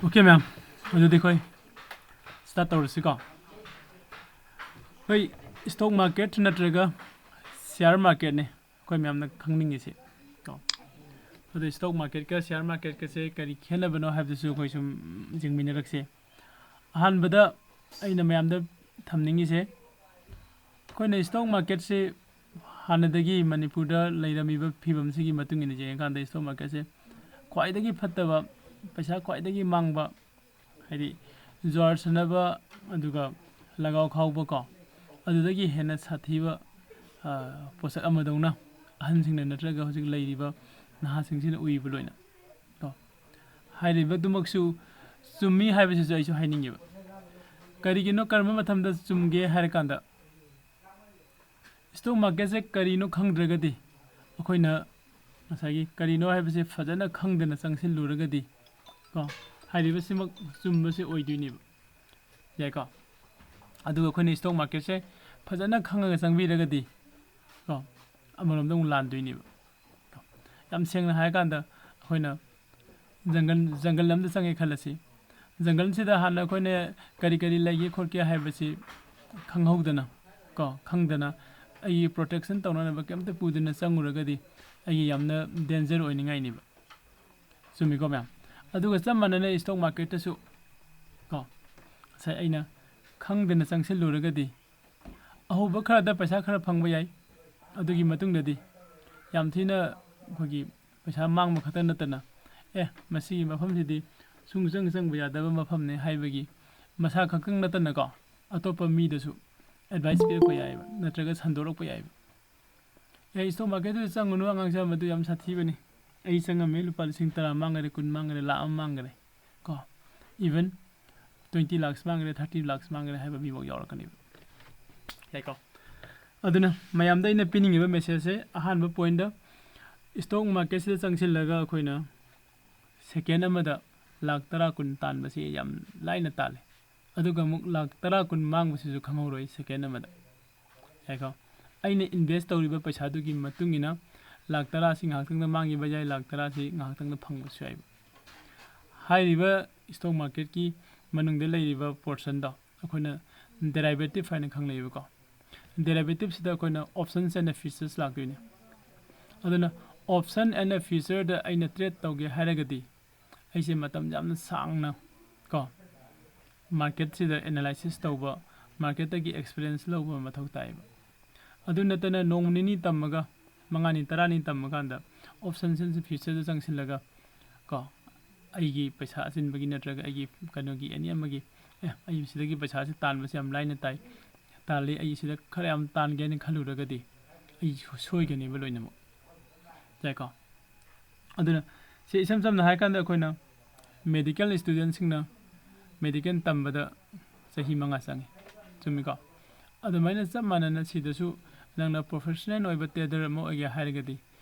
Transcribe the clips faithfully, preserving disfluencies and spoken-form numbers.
Okay, ma'am. ꯑꯗꯨꯗꯤ ꯑꯩꯈꯣꯏ start ꯇꯧꯔꯁꯤꯀꯣ꯫ ꯑꯩꯈꯣꯏ stock market ꯅꯠꯇ꯭ꯔꯒ share marketꯅꯦ ꯑꯩꯈꯣꯏ ꯃꯌꯥꯝꯅ ꯈꯪꯅꯤꯡꯉꯤꯁꯦ ꯀꯣ꯫ ꯑꯗꯣ stock marketꯀ share marketꯀꯁꯦ ꯀꯔꯤ ꯈꯦꯠꯅꯕꯅꯣ ꯍꯥꯏꯕꯗꯨꯁꯨ ꯑꯩꯈꯣꯏ ꯁꯨꯝ ꯌꯦꯡꯃꯤꯟꯅꯔꯛꯁꯦ꯫ ꯑꯍꯥꯟꯕꯗ ꯑꯩꯅ ꯃꯌꯥꯝꯗ ꯊꯝꯅꯤꯡꯉꯤꯁꯦ, ꯑꯩꯈꯣꯏꯅ stock marketꯁꯦ ꯍꯥꯟꯅꯗꯒꯤ ꯃꯅꯤꯄꯨꯔꯗ ꯂꯩꯔꯝꯃꯤꯕ ꯐꯤꯕꯝꯁꯤꯒꯤ ꯃꯇꯨꯡ ꯏꯟꯅ ꯌꯦꯡꯉꯀꯥꯟꯗ stock marketꯁꯦ ꯈ꯭ꯋꯥꯏꯗꯒꯤ ꯐꯠꯇꯕ, ꯄꯩꯁꯥ ꯈ꯭ꯋꯥꯏꯗꯒꯤ ꯃꯥꯡꯕ, ꯍꯥꯏꯗꯤ ꯖꯨꯋꯥꯔ ꯁꯥꯟꯅꯕ, ꯑꯗꯨꯒ ꯂꯒꯥꯎ ꯈꯥꯎꯕ ꯀꯣ, ꯑꯗꯨꯗꯒꯤ ꯍꯦꯟꯅ ꯁꯥꯊꯤꯕ, ꯑ, ꯄꯣꯠꯁꯛ ꯑꯃꯗꯧꯅ ꯑꯍꯟꯁꯤꯡꯅ ꯅꯠꯇ꯭ꯔꯒ ꯍꯧꯖꯤꯛ ꯂꯩꯔꯤꯕ ꯅꯍꯥꯁꯤꯡꯁꯤꯅ ꯎꯏꯕ ꯂꯣꯏꯅ ꯀꯣ꯫ ꯍꯥꯏꯔꯤꯕꯗꯨꯃꯛꯁꯨ ꯆꯨꯝꯃꯤ ꯍꯥꯏꯕꯁꯤꯁꯨ ꯑꯩꯁꯨ ꯍꯥꯏꯅꯤꯡꯉꯦꯕ꯫ ꯀꯔꯤꯒꯤꯅꯣ, ꯀꯔꯝꯕ ꯃꯇꯝꯗ ꯆꯨꯝꯒꯦ ꯍꯥꯏꯔꯀꯥꯟꯗ, stock marketꯁꯦ ꯀꯔꯤꯅꯣ ꯈꯪꯗ꯭ꯔꯒꯗꯤ, ꯑꯩꯈꯣꯏꯅ ꯉꯁꯥꯏꯒꯤ ꯀꯔꯤꯅꯣ ꯍꯥꯏꯕꯁꯦ ꯐꯖꯅ ꯈꯪꯗꯅ ꯆꯪꯁꯤꯜꯂꯨꯔꯒꯗꯤ ꯀꯣ, ꯍꯥꯏꯔꯤꯕꯁꯤꯃꯛ ꯆꯨꯝꯕꯁꯦ ꯑꯣꯏꯗꯣꯏꯅꯦꯕ꯫ ꯌꯥꯏꯀꯣ? ꯑꯗꯨꯒ ꯑꯩꯈꯣꯏꯅ stock marketꯁꯦ ꯐꯖꯅ ꯈꯪꯉꯒ ꯆꯪꯕꯤꯔꯒꯗꯤ ꯀꯣ, ꯑꯃꯔꯣꯝꯗ ꯑꯃꯨꯛ ꯂꯥꯟꯗꯣꯏꯅꯦꯕ꯫ ꯌꯥꯝ ꯁꯦꯡꯅ ꯍꯥꯏꯔꯀꯥꯟꯗ, ꯑꯩꯈꯣꯏꯅ ꯖꯪꯒꯜ, ꯖꯪꯒꯜ ꯑꯃꯗ ꯆꯪꯉꯦ ꯈꯜꯂꯁꯤ꯫ ꯖꯪꯒꯜꯁꯤꯗ ꯍꯥꯟꯅ ꯑꯩꯈꯣꯏꯅ ꯀꯔꯤ ꯀꯔꯤ ꯂꯩꯒꯦ ꯈꯣꯠꯀꯦ ꯍꯥꯏꯕꯁꯤ ꯈꯪꯍꯧꯗꯅ ꯀꯣ, ꯈꯪꯗꯅ ꯑꯩꯒꯤ protection ꯇꯧꯅꯅꯕ ꯀꯩꯝꯇ ꯄꯨꯗꯅ ꯆꯪꯉꯨꯔꯒꯗꯤ ꯑꯩꯒꯤ ꯌꯥꯝꯅ danger ꯑꯣꯏꯅꯤꯡꯉꯥꯏꯅꯦꯕ꯫ ꯆꯨꯝꯃꯤꯀꯣ ꯃꯌꯥꯝ? ꯑꯗꯨꯒ ꯆꯞ ꯃꯥꯟꯅꯅ stock marketꯇꯁꯨ ꯀꯣ, ꯉꯁꯥꯏ ꯑꯩꯅ ꯈꯪꯗꯅ ꯆꯪꯁꯤꯜꯂꯨꯔꯒꯗꯤ ꯑꯍꯧꯕ ꯈꯔꯗ ꯄꯩꯁꯥ ꯈꯔ ꯐꯪꯕ ꯌꯥꯏ, ꯑꯗꯨꯒꯤ ꯃꯇꯨꯡꯗꯗꯤ ꯌꯥꯝ ꯊꯤꯅ ꯑꯩꯈꯣꯏꯒꯤ ꯄꯩꯁꯥ ꯃꯥꯡꯕ ꯈꯛꯇ ꯅꯠꯇꯅ, "ꯑꯦ, ꯃꯁꯤꯒꯤ ꯃꯐꯝꯁꯤꯗꯤ ꯁꯨꯡꯆꯪ ꯆꯪꯕ ꯌꯥꯗꯕ ꯃꯐꯝꯅꯦ" ꯍꯥꯏꯕꯒꯤ ꯃꯁꯥ ꯈꯛꯇꯪ ꯅꯠꯇꯅꯀꯣ, ꯑꯇꯣꯞꯄ ꯃꯤꯗꯁꯨ advice ꯄꯤꯔꯛꯄ ꯌꯥꯏꯑꯕ, ꯅꯠꯇ꯭ꯔꯒ ꯁꯟꯗꯣꯔꯛꯄ ꯌꯥꯏꯑꯕ꯫ "ꯑꯦ, stock marketꯇꯨꯗ ꯆꯪꯒꯅꯨ, ꯑꯉꯥꯡꯁꯥ, ꯃꯗꯨ ꯌꯥꯝ ꯁꯥꯊꯤꯕꯅꯤ꯫ ꯑꯩ ꯆꯪꯉꯝꯃꯦ, ꯂꯨꯄꯥ ꯂꯤꯁꯤꯡ ꯇꯔꯥ ꯃꯥꯡꯈꯔꯦ, ꯀꯨꯟ ꯃꯥꯡꯈꯔꯦ, ꯂꯥꯈ ꯑꯃ ꯃꯥꯡꯈꯔꯦ" ꯀꯣ, even twenty lakhs ꯃꯥꯡꯈ꯭ꯔꯦ, thirty lakhs ꯃꯥꯡꯈ꯭ꯔꯦ ꯍꯥꯏꯕ ꯃꯤꯐꯥꯎ ꯌꯥꯎꯔꯛꯀꯅꯦꯕ꯫ ꯌꯥꯏꯀꯣ? ꯑꯗꯨꯅ ꯃꯌꯥꯝꯗ ꯑꯩꯅ ꯄꯤꯅꯤꯡꯉꯤꯕ messageꯁꯦ, ꯑꯍꯥꯟꯕ pointꯇ, stock marketꯁꯤꯗ ꯆꯪꯁꯤꯜꯂꯒ ꯑꯩꯈꯣꯏꯅ second ꯑꯃꯗ ꯂꯥꯈ ꯇꯔꯥ ꯀꯨꯟ ꯇꯥꯟꯕꯁꯤ ꯌꯥꯝ ꯂꯥꯏꯅ ꯇꯥꯜꯂꯦ꯫ ꯑꯗꯨꯒ ꯑꯃꯨꯛ ꯂꯥꯈ ꯇꯔꯥ ꯀꯨꯟ ꯃꯥꯡꯕꯁꯤꯁꯨ ꯈꯪꯍꯧꯔꯣꯏ second ꯑꯃꯗ꯫ ꯌꯥꯏꯀꯣ? ꯑꯩꯅ invest ꯇꯧꯔꯤꯕ ꯄꯩꯁꯥꯗꯨꯒꯤ ꯃꯇꯨꯡ ꯏꯟꯅ ꯂꯥꯈ ꯇꯔꯥꯁꯤ ꯉꯥꯏꯍꯥꯛꯇꯪꯗ ꯃꯥꯡꯈꯤꯕ ꯌꯥꯏ, ꯂꯥꯈ ꯇꯔꯥꯁꯤ ꯉꯥꯏꯍꯥꯛꯇꯪꯗ ꯐꯪꯕꯁꯨ ꯌꯥꯏꯕ꯫ ꯍꯥꯏꯔꯤꯕ stock marketꯀꯤ ꯃꯅꯨꯡꯗ ꯂꯩꯔꯤꯕ portionꯗꯣ ꯑꯩꯈꯣꯏꯅ derivative ꯍꯥꯏꯅ ꯈꯪꯅꯩꯌꯦꯕꯀꯣ꯫ Derivativeꯁꯤꯗ ꯑꯩꯈꯣꯏꯅ options and futures ꯂꯥꯛꯇꯣꯏꯅꯦ꯫ ꯑꯗꯨꯅ option and futureꯗ ꯑꯩꯅ trade ꯇꯧꯒꯦ ꯍꯥꯏꯔꯒꯗꯤ ꯑꯩꯁꯦ ꯃꯇꯝ ꯌꯥꯝꯅ ꯁꯥꯡꯅ ꯀꯣ marketꯁꯤꯗ analysis ꯇꯧꯕ, marketꯇꯒꯤ experience ꯂꯧꯕ ꯃꯊꯧ ꯇꯥꯏꯌꯦꯕ꯫ ꯑꯗꯨ ꯅꯠꯇꯅ ꯅꯣꯡꯃ ꯅꯤꯅꯤ ꯇꯝꯃꯒ, ꯃꯉꯥꯅꯤ ꯇꯔꯥꯅꯤ ꯇꯝꯃꯀꯥꯟꯗ options and futuresꯗ ꯆꯪꯁꯤꯜꯂꯒ ꯀꯣ ꯑꯩꯒꯤ ꯄꯩꯁꯥ ꯑꯆꯤꯟꯕꯒꯤ ꯅꯠꯇ꯭ꯔꯒ ꯑꯩꯒꯤ ꯀꯩꯅꯣꯒꯤ any ꯑꯃꯒꯤ ꯑꯦ ꯑꯩ ꯁꯤꯗꯒꯤ ꯄꯩꯁꯥꯁꯦ ꯇꯥꯟꯕꯁꯦ ꯌꯥꯝ ꯂꯥꯏꯅ ꯇꯥꯏ, ꯇꯥꯜꯂꯤ, ꯑꯩ ꯁꯤꯗ ꯈꯔ ꯌꯥꯝ ꯇꯥꯟꯒꯦ ꯍꯥꯏꯅ ꯈꯜꯂꯨꯔꯒꯗꯤ ꯑꯩ ꯁꯣꯏꯒꯅꯦꯕ ꯂꯣꯏꯅꯃꯛ꯫ ꯌꯥꯏꯀꯣ? ꯑꯗꯨꯅ ꯁꯤ ꯏꯁꯝ ꯁꯝꯅ ꯍꯥꯏꯔꯀꯥꯟꯗ ꯑꯩꯈꯣꯏꯅ medical studentꯁꯤꯡꯅ medical ꯇꯝꯕꯗ ꯆꯍꯤ ꯃꯉꯥ ꯆꯪꯉꯤ, ꯆꯨꯝꯃꯤꯀꯣ? ꯑꯗꯨꯃꯥꯏꯅ ꯆꯞ ꯃꯥꯟꯅꯅ ꯁꯤꯗꯁꯨ ꯅꯪꯅ professional ꯑꯣꯏꯕ trader ꯑꯃ ꯑꯣꯏꯒꯦ ꯍꯥꯏꯔꯒꯗꯤ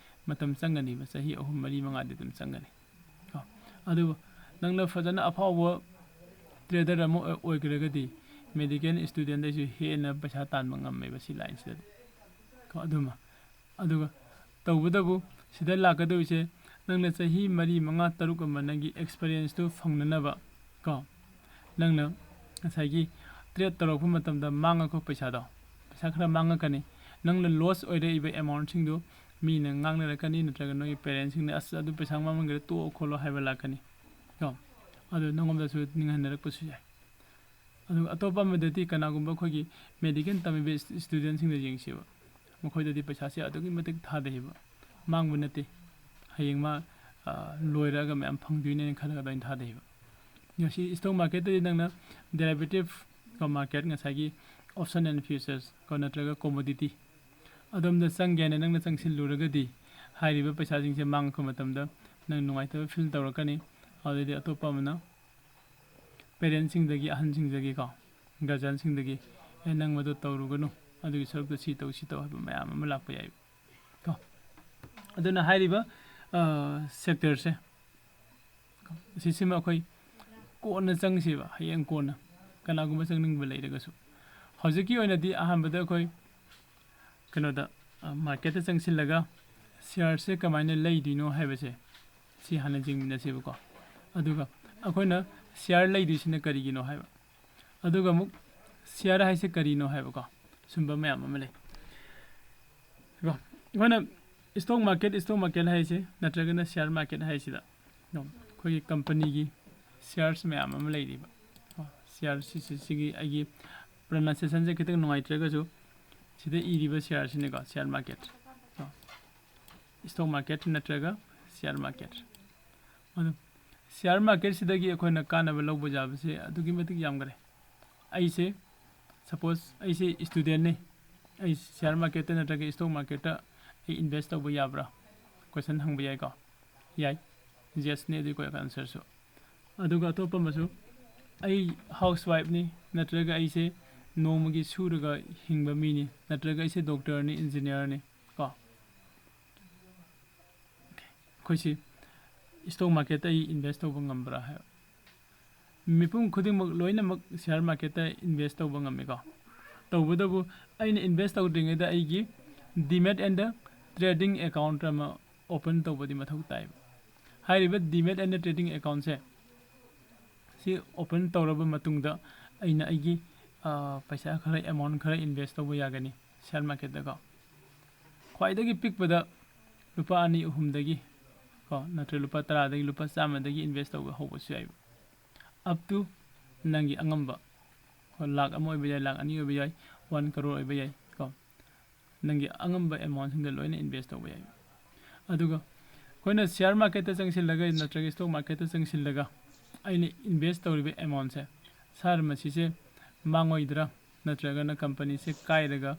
ꯃꯇꯝ ꯆꯪꯒꯅꯤꯕ, ꯆꯍꯤ ꯑꯍꯨꯝ ꯃꯔꯤ ꯃꯉꯥꯗꯤ ꯑꯗꯨꯝ ꯆꯪꯒꯅꯤ ꯀꯣ꯫ ꯑꯗꯨꯕꯨ ꯅꯪꯅ ꯐꯖꯅ ꯑꯐꯥꯎꯕ trader ꯑꯃ ꯑꯣꯏ- ꯑꯣꯏꯈ꯭ꯔꯒꯗꯤ medical studentꯗꯩꯁꯨ ꯍꯦꯟꯅ ꯄꯩꯁꯥ ꯇꯥꯟꯕ ꯉꯝꯃꯦꯕ ꯁꯤ lineꯁꯤꯗꯗꯤ ꯀꯣ꯫ ꯑꯗꯨꯃ ꯑꯗꯨꯒ ꯇꯧꯕꯇꯕꯨ ꯁꯤꯗ ꯂꯥꯛꯀꯗꯧꯔꯤꯁꯦ ꯅꯪꯅ ꯆꯍꯤ ꯃꯔꯤ ꯃꯉꯥ ꯇꯔꯨꯛ ꯑꯃ ꯅꯪꯒꯤ experienceꯇꯨ ꯐꯪꯅꯅꯕ ꯀꯣ ꯅꯪꯅ ꯉꯁꯥꯏꯒꯤ trade ꯇꯧꯔꯛꯄ ꯃꯇꯝꯗ ꯃꯥꯡꯉꯛꯄ ꯄꯩꯁꯥꯗꯣ, ꯄꯩꯁꯥ ꯈꯔ ꯃꯥꯡꯉꯛꯀꯅꯤ꯫ ꯅꯪꯅ loss ꯑꯣꯏꯔꯛꯏꯕ amountꯁꯤꯡꯗꯣ ꯃꯤꯅ ꯉꯥꯡꯅꯔꯛꯀꯅꯤ, ꯅꯠꯇ꯭ꯔꯒ ꯅꯣꯏꯒꯤ parentsꯁꯤꯡꯅ "ꯑꯁ ꯑꯗꯨ ꯄꯩꯁꯥ ꯃꯥꯡꯃꯟꯈ꯭ꯔꯦ, ꯇꯣꯛꯑꯣ ꯈꯣꯠꯂꯣ" ꯍꯥꯏꯕ ꯂꯥꯛꯀꯅꯤ ꯀꯣ꯫ ꯑꯗꯨ ꯅꯉꯣꯟꯗꯁꯨ ꯅꯤꯡꯍꯟꯅꯔꯛꯄꯁꯨ ꯌꯥꯏ꯫ ꯑꯗꯨꯒ ꯑꯇꯣꯞꯄ ꯑꯃꯗꯗꯤ ꯀꯅꯥꯒꯨꯝꯕ ꯑꯩꯈꯣꯏꯒꯤ medical ꯇꯝꯃꯤꯕ studentꯁꯤꯡꯗ ꯌꯦꯡꯁꯦꯕ, ꯃꯈꯣꯏꯗꯗꯤ ꯄꯩꯁꯥꯁꯦ ꯑꯗꯨꯛꯀꯤ ꯃꯇꯤꯛ ꯊꯥꯗꯩꯌꯦꯕ, ꯃꯥꯡꯕ ꯅꯠꯇꯦ꯫ ꯍꯌꯦꯡ ꯃꯥ ꯂꯣꯏꯔꯛꯑꯒ ꯃꯌꯥꯝ ꯐꯪꯗꯣꯏꯅꯦꯅ ꯈꯜꯂꯒ ꯑꯗꯨꯃꯥꯏꯅ ꯊꯥꯗꯩꯌꯦꯕ꯫ ꯉꯁꯤ stock marketꯇꯗꯤ ꯅꯪꯅ derivative market, ꯉꯁꯥꯏꯒꯤ option and futures ꯀꯣ ꯅꯠꯇ꯭ꯔꯒ commodity ꯑꯗꯣꯝꯗ ꯆꯪꯒꯦꯅ ꯅꯪꯅ ꯆꯪꯁꯤꯜꯂꯨꯔꯒꯗꯤ ꯍꯥꯏꯔꯤꯕ ꯄꯩꯁꯥꯁꯤꯡꯁꯦ ꯃꯥꯡꯉꯛꯄ ꯃꯇꯝꯗ ꯅꯪ ꯅꯨꯡꯉꯥꯏꯇꯕ feel ꯇꯧꯔꯛꯀꯅꯤ꯫ ꯑꯗꯨꯗꯩꯗꯤ ꯑꯇꯣꯞꯄ ꯑꯃꯅ parentsꯁꯤꯡꯗꯒꯤ, ꯑꯍꯟꯁꯤꯡꯗꯒꯤꯀꯣ, guardianꯁꯤꯡꯗꯒꯤ "ꯑꯦ ꯅꯪ ꯃꯗꯨ ꯇꯧꯔꯨꯒꯅꯨ, ꯑꯗꯨꯒꯤ ꯁꯔꯨꯛꯇ ꯁꯤ ꯇꯧ ꯁꯤ ꯇꯧ" ꯍꯥꯏꯕ ꯃꯌꯥꯝ ꯑꯃ ꯂꯥꯛꯄ ꯌꯥꯏ ꯀꯣ꯫ ꯑꯗꯨꯅ ꯍꯥꯏꯔꯤꯕ sectorꯁꯦ ꯁꯤꯁꯤꯃ ꯑꯩꯈꯣꯏ ꯀꯣꯟꯅ ꯆꯪꯁꯦꯕ, ꯍꯌꯦꯡ ꯀꯣꯟꯅ ꯀꯅꯥꯒꯨꯝꯕ ꯆꯪꯅꯤꯡꯕ ꯂꯩꯔꯒꯁꯨ꯫ ꯍꯧꯖꯤꯛꯀꯤ ꯑꯣꯏꯅꯗꯤ ꯑꯍꯥꯟꯕꯗ ꯑꯩꯈꯣꯏ ꯀꯩꯅꯣꯗ marketꯇ ꯆꯪꯁꯤꯜꯂꯒ shareꯁꯦ ꯀꯃꯥꯏꯅ ꯂꯩꯗꯣꯏꯅꯣ ꯍꯥꯏꯕꯁꯦ ꯁꯤ ꯍꯥꯟꯅ ꯌꯦꯡꯃꯤꯟꯅꯁꯦꯕꯀꯣ꯫ ꯑꯗꯨꯒ ꯑꯩꯈꯣꯏꯅ ꯁꯤꯌꯥꯔ ꯂꯩꯗꯣꯏꯁꯤꯅ ꯀꯔꯤꯒꯤꯅꯣ ꯍꯥꯏꯕ, ꯑꯗꯨꯒ ꯑꯃꯨꯛ ꯁꯤꯌꯥꯔ ꯍꯥꯏꯁꯦ ꯀꯔꯤꯅꯣ ꯍꯥꯏꯕꯀꯣ, ꯁꯨꯝꯕ ꯃꯌꯥꯝ ꯑꯃ ꯂꯩ꯫ ꯀꯣ, ꯑꯩꯈꯣꯏꯅ ꯏꯁꯇꯣꯛ ꯃꯥꯔꯀꯦꯠ, ꯏꯁꯇꯣꯛ ꯃꯥꯔꯀꯦꯠ ꯍꯥꯏꯁꯦ ꯅꯠꯇ꯭ꯔꯒꯅ ꯁꯤꯌꯥꯔ ꯃꯥꯔꯀꯦꯠ ꯍꯥꯏꯁꯤꯗ, ꯀꯣ, ꯑꯩꯈꯣꯏꯒꯤ ꯀꯝꯄꯅꯤꯒꯤ ꯁꯤꯌꯥꯔꯁ ꯃꯌꯥꯝ ꯑꯃ ꯂꯩꯔꯤꯕ, ꯀꯣ, ꯁꯤꯌꯥꯔꯁ ꯁꯤꯁꯤ, ꯁꯤꯒꯤ ꯑꯩꯒꯤ ꯄ꯭ꯔꯣꯅꯥꯎꯟꯁꯤꯌꯦꯁꯟꯁꯦ ꯈꯤꯇꯪ ꯅꯨꯡꯉꯥꯏꯇ꯭ꯔꯒꯁꯨ, ꯁꯤꯗ ꯏꯔꯤꯕ ꯁꯤꯌꯥꯔꯁꯤꯅꯤꯀꯣ, ꯁꯤꯌꯥꯔ ꯃꯥꯔꯀꯦꯠ, ꯀꯣ, ꯏꯁꯇꯣꯛ ꯃꯥꯔꯀꯦꯠ ꯅꯠꯇ꯭ꯔꯒ ꯁꯤꯌꯥꯔ ꯃꯥꯔꯀꯦꯠ꯫ ꯑꯗꯨ ꯁꯤꯌꯥꯔ ꯃꯥꯔꯀꯦꯠꯁꯤꯗꯒꯤ ꯑꯩꯈꯣꯏꯅ ꯀꯥꯟꯅꯕ ꯂꯧꯕ ꯌꯥꯕꯁꯦ ꯑꯗꯨꯛꯀꯤ ꯃꯇꯤꯛ ꯌꯥꯝꯈꯔꯦ꯫ ꯑꯩꯁꯦ, ꯁꯄꯣꯁ ꯑꯩꯁꯦ ꯏꯁꯇꯨꯗꯦꯟꯅꯤ, ꯑꯩ ꯁꯤꯌꯥꯔ ꯃꯥꯔꯀꯦꯠꯇ ꯅꯠꯇ꯭ꯔꯒ ꯏꯁꯇꯣꯛ ꯃꯥꯔꯀꯦꯠꯇ ꯑꯩ ꯏꯟꯚꯦꯁ ꯇꯧꯕ ꯌꯥꯕ꯭ꯔꯥ? ꯀꯣꯏꯁꯟ ꯍꯪꯕ ꯌꯥꯏꯀꯣ? ꯌꯥꯏ, ꯌꯦꯁꯅꯤ ꯑꯗꯨꯒꯤ ꯑꯟꯁꯔꯁꯨ꯫ ꯑꯗꯨꯒ ꯑꯇꯣꯞꯄ ꯑꯃꯁꯨ, ꯑꯩ ꯍꯥꯎꯁ ꯋꯥꯏꯐꯅꯤ, ꯅꯠꯇ꯭ꯔꯒ ꯑꯩꯁꯦ ꯅꯣꯡꯃꯒꯤ ꯁꯨꯔꯒ ꯍꯤꯡꯕ ꯃꯤꯅꯤ, ꯅꯠꯇ꯭ꯔꯒ ꯑꯩꯁꯦ ꯗꯣꯛꯇꯔꯅꯤ, ꯏꯟꯖꯤꯅꯤꯌꯥꯔꯅꯤ, ꯀꯣ꯫ ꯑꯩꯈꯣꯏꯁꯤ ꯏꯁꯇꯣꯛ ꯃꯥꯔꯀꯦꯠꯇ ꯑꯩ ꯏꯟꯚꯦꯁ ꯇꯧꯕ ꯉꯝꯕ꯭ꯔꯥ ꯍꯥꯏꯕ꯫ ꯃꯤꯄꯨꯝ ꯈꯨꯗꯤꯡꯃꯛ ꯂꯣꯏꯅꯃꯛ ꯁꯤꯌꯥꯔ ꯃꯥꯔꯀꯦꯠꯇ ꯏꯟꯚꯦꯁ ꯇꯧꯕ ꯉꯝꯃꯤꯀꯣ꯫ ꯇꯧꯕꯇꯕꯨ ꯑꯩꯅ ꯏꯟꯚꯦꯁ ꯇꯧꯗ꯭ꯔꯤꯉꯩꯗ ꯑꯩꯒꯤ Demat and Trading account ꯑꯃ ꯑꯣꯄꯟ ꯇꯧꯕꯗꯤ ꯃꯊꯧ ꯇꯥꯏꯕ꯫ ꯍꯥꯏꯔꯤꯕ Demat and Trading account ꯁꯦ ꯁꯤ ꯑꯣꯄꯟ ꯇꯧꯔꯕ ꯃꯇꯨꯡꯗ ꯑꯩꯅ ꯑꯩꯒꯤ, ꯑ, ꯄꯩꯁꯥ ꯈꯔ, ꯑꯦꯃꯥꯎꯟ ꯈꯔ ꯏꯟꯚꯦꯁ ꯇꯧꯕ ꯌꯥꯒꯅꯤ ꯁꯤꯌꯥꯔ ꯃꯥꯔꯀꯦꯠꯇꯀꯣ꯫ ꯈ꯭ꯋꯥꯏꯗꯒꯤ ꯄꯤꯛꯄꯗ ꯂꯨꯄꯥ ꯑꯅꯤ ꯑꯍꯨꯝꯗꯒꯤ ꯀꯣ, ꯅꯠꯇ꯭ꯔꯒ ꯂꯨꯄꯥ ꯇꯔꯥꯗꯒꯤ, ꯂꯨꯄꯥ ꯆꯥꯝꯃꯗꯒꯤ ꯏꯟꯚꯦꯁ ꯇꯧꯕ ꯍꯧꯕꯁꯨ ꯌꯥꯏꯕ꯫ Up to ꯅꯪꯒꯤ ꯑꯉꯝꯕ, ꯀꯣ, ꯂꯥꯛ ꯑꯃ ꯑꯣꯏꯕ ꯌꯥꯏ, ꯂꯥꯛ ꯑꯅꯤ ꯑꯣꯏꯕ ꯌꯥꯏ, ꯋꯥꯟ ꯀꯔꯣꯔ ꯑꯣꯏꯕ ꯌꯥꯏ ꯀꯣ꯫ ꯅꯪꯒꯤ ꯑꯉꯝꯕ ꯑꯦꯃꯥꯎꯟꯁꯤꯡꯗ ꯂꯣꯏꯅ ꯏꯟꯚꯦꯁ ꯇꯧꯕ ꯌꯥꯏ꯫ ꯑꯗꯨꯒ ꯑꯩꯈꯣꯏꯅ ꯁꯤꯌꯥꯔ ꯃꯥꯔꯀꯦꯠꯇ ꯆꯪꯁꯤꯜꯂꯒ ꯅꯠꯇ꯭ꯔꯒ ꯏꯁꯇꯣꯛ ꯃꯥꯔꯀꯦꯠꯇ ꯆꯪꯁꯤꯜꯂꯒ ꯑꯩꯅ ꯏꯟꯚꯦꯁ ꯇꯧꯔꯤꯕ ꯑꯦꯃꯥꯎꯟꯁꯦ, ꯁꯥꯔ, ꯃꯁꯤꯁꯦ ꯃꯥꯡꯉꯣꯏꯗ꯭ꯔꯥ, ꯅꯠꯇ꯭ꯔꯒꯅ ꯀꯝꯄꯅꯤꯁꯦ ꯀꯥꯏꯔꯒ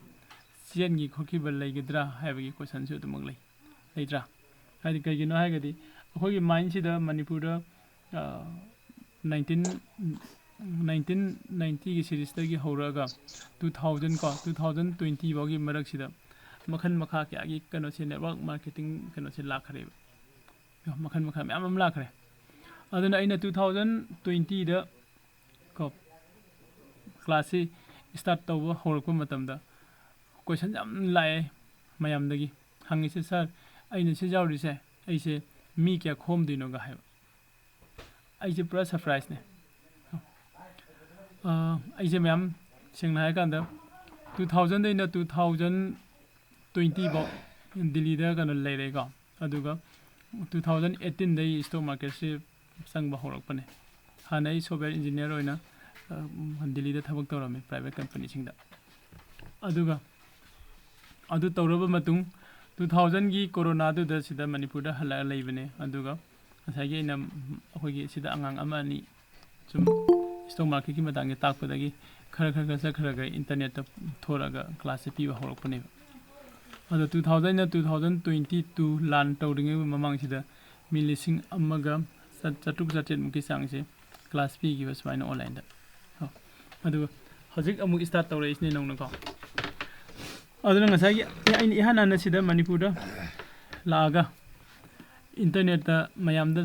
ꯆꯦꯟꯈꯤ ꯈꯣꯠꯈꯤꯕ ꯂꯩꯒꯗ꯭ꯔꯥ ꯍꯥꯏꯕꯒꯤ ꯀꯣꯏꯁꯟꯁꯨ ꯑꯗꯨꯃꯛ ꯂꯩ, ꯂꯩꯇ꯭ꯔꯥ? ꯍꯥꯏꯗꯤ ꯀꯩꯒꯤꯅꯣ ꯍꯥꯏꯔꯒꯗꯤ ꯑꯩꯈꯣꯏꯒꯤ ꯃꯥꯏꯟꯁꯤꯗ ꯃꯅꯤꯄꯨꯔꯗ, ꯑ, ꯅꯥꯏꯟꯇꯤꯟ, ꯅꯥꯏꯟꯇꯤꯟ ꯅꯥꯏꯟꯇꯤꯒꯤ ꯁꯤꯔꯤꯁꯇꯒꯤ ꯍꯧꯔꯛꯑꯒ ꯇꯨ ꯊꯥꯎꯖꯟ ꯀꯣ, ꯇꯨ ꯊꯥꯎꯖꯟ ꯇ꯭ꯋꯦꯟꯇꯤ ꯐꯥꯎꯒꯤ ꯃꯔꯛꯁꯤꯗ ꯃꯈꯜ ꯃꯈꯥ ꯀꯌꯥꯒꯤ ꯀꯩꯅꯣꯁꯦ, ꯅꯦꯠꯋꯥꯔꯛ ꯃꯥꯔꯀꯦꯇꯤꯡ ꯀꯩꯅꯣꯁꯦ ꯂꯥꯛꯈ꯭ꯔꯦꯕ꯫ ꯃꯈꯜ ꯃꯈꯜ ꯃꯌꯥꯝ ꯑꯃ ꯂꯥꯛꯈ꯭ꯔꯦ꯫ ꯑꯗꯨꯅ ꯑꯩꯅ ꯇꯨ ꯊꯥꯎꯖꯟ ꯇ꯭ꯋꯦꯟꯇꯤꯗ ꯀꯣ, ꯀ꯭ꯂꯥꯁꯁꯤ ꯁ꯭ꯇꯥꯔꯠ ꯇꯧꯕ ꯍꯧꯔꯛꯄ ꯃꯇꯝꯗ ꯀꯣꯏꯁꯟ ꯌꯥꯝ ꯂꯥꯛꯑꯦ ꯃꯌꯥꯝꯗꯒꯤ꯫ ꯍꯪꯉꯤꯁꯦ, "ꯁꯥꯔ, ꯑꯩꯅ ꯁꯤ ꯌꯥꯎꯔꯤꯁꯦ, ꯑꯩꯁꯦ ꯃꯤ ꯀꯌꯥ ꯈꯣꯝꯗꯣꯏꯅꯣꯒ?" ꯍꯥꯏꯕ꯫ ꯑꯩꯁꯦ ꯄꯨꯔꯥ ꯁꯔꯄ꯭ꯔꯥꯏꯁꯅꯦ꯫ ꯑꯩꯁꯦ ꯃꯌꯥꯝ ꯁꯦꯡꯅ ꯍꯥꯏꯔꯀꯥꯟꯗ, ꯇꯨ ꯊꯥꯎꯖꯟꯗꯩꯅ ꯇꯨ ꯊꯥꯎꯖꯟ ꯇ꯭ꯋꯦꯟꯇꯤ ꯐꯥꯎ ꯗꯤꯜꯂꯤꯗ ꯀꯩꯅꯣ ꯂꯩꯔꯦꯀꯣ꯫ ꯑꯗꯨꯒ ꯇꯨ ꯊꯥꯎꯖꯟ ꯑꯩꯠꯇꯤꯟꯗꯩ ꯏꯁꯇꯣꯛ ꯃꯥꯔꯀꯦꯠꯁꯤ ꯆꯪꯕ ꯍꯧꯔꯛꯄꯅꯦ꯫ ꯍꯥꯟꯅ ꯑꯩ ꯁꯣꯞꯋꯦꯌꯔ ꯏꯟꯖꯤꯅꯤꯌꯥꯔ ꯑꯣꯏꯅ ꯗꯤꯜꯂꯤꯗ ꯊꯕꯛ ꯇꯧꯔꯝꯃꯤ, ꯄ꯭ꯔꯥꯏꯚꯦꯠ ꯀꯝꯄꯅꯤꯁꯤꯡꯗ꯫ ꯑꯗꯨꯒ ꯑꯗꯨ ꯇꯧꯔꯕ ꯃꯇꯨꯡ, ꯇꯨ ꯊꯥꯎꯖꯟꯒꯤ ꯀꯣꯔꯣꯅꯥꯗꯨꯗ ꯁꯤꯗ ꯃꯅꯤꯄꯨꯔꯗ ꯍꯜꯂꯛꯑ ꯂꯩꯕꯅꯦ꯫ ꯑꯗꯨꯒ ꯉꯁꯥꯏꯒꯤ ꯑꯩꯅ, ꯑꯩꯈꯣꯏꯒꯤ ꯁꯤꯗ ꯑꯉꯥꯡ ꯑꯃ ꯑꯅꯤ ꯁꯨꯝ ꯏꯁꯇꯣꯛ ꯃꯥꯔꯀꯦꯠꯀꯤ ꯃꯇꯥꯡꯁꯦ ꯇꯥꯛꯄꯗꯒꯤ ꯈꯔ ꯈꯔ ꯈꯔ ꯆꯠꯈ꯭ꯔꯒ ꯏꯟꯇꯔꯅꯦꯠꯇ ꯊꯣꯛꯂꯛꯑꯒ ꯀ꯭ꯂꯥꯁꯁꯦ ꯄꯤꯕ ꯍꯧꯔꯛꯄꯅꯦꯕ꯫ ꯑꯗꯣ ꯇꯨ ꯊꯥꯎꯖꯟꯅ ꯇꯨ ꯊꯥꯎꯖꯟ ꯇ꯭ꯋꯦꯟꯇꯤ ꯇꯨ ꯂꯥꯟ ꯇꯧꯔꯤꯉꯩ ꯃꯃꯥꯡꯁꯤꯗ ꯃꯤ ꯂꯤꯁꯤꯡ ꯑꯃꯒ ꯆꯥꯇ꯭ꯔꯨꯛ ꯆꯥꯇ꯭ꯔꯦꯠꯃꯨꯛꯀꯤ ꯆꯥꯡꯁꯦ ꯀ꯭ꯂꯥꯁ ꯄꯤꯈꯤꯕ ꯁꯨꯃꯥꯏꯅ ꯑꯣꯟꯂꯥꯏꯟꯗ꯫ ꯑꯗꯨꯒ ꯍꯧꯖꯤꯛ ꯑꯃꯨꯛ ꯏꯁꯇꯥꯔꯠ ꯇꯧꯔꯛꯏꯁꯤꯅꯦ ꯅꯧꯅꯀꯣ꯫ ꯑꯗꯨꯅ ꯉꯁꯥꯏꯒꯤ ꯑꯩꯅ ꯏꯍꯥꯟ ꯍꯥꯟꯅ ꯁꯤꯗ ꯃꯅꯤꯄꯨꯔꯗ ꯂꯥꯛꯑꯒ ꯏꯟꯇꯔꯅꯦꯠꯇ ꯃꯌꯥꯝꯗ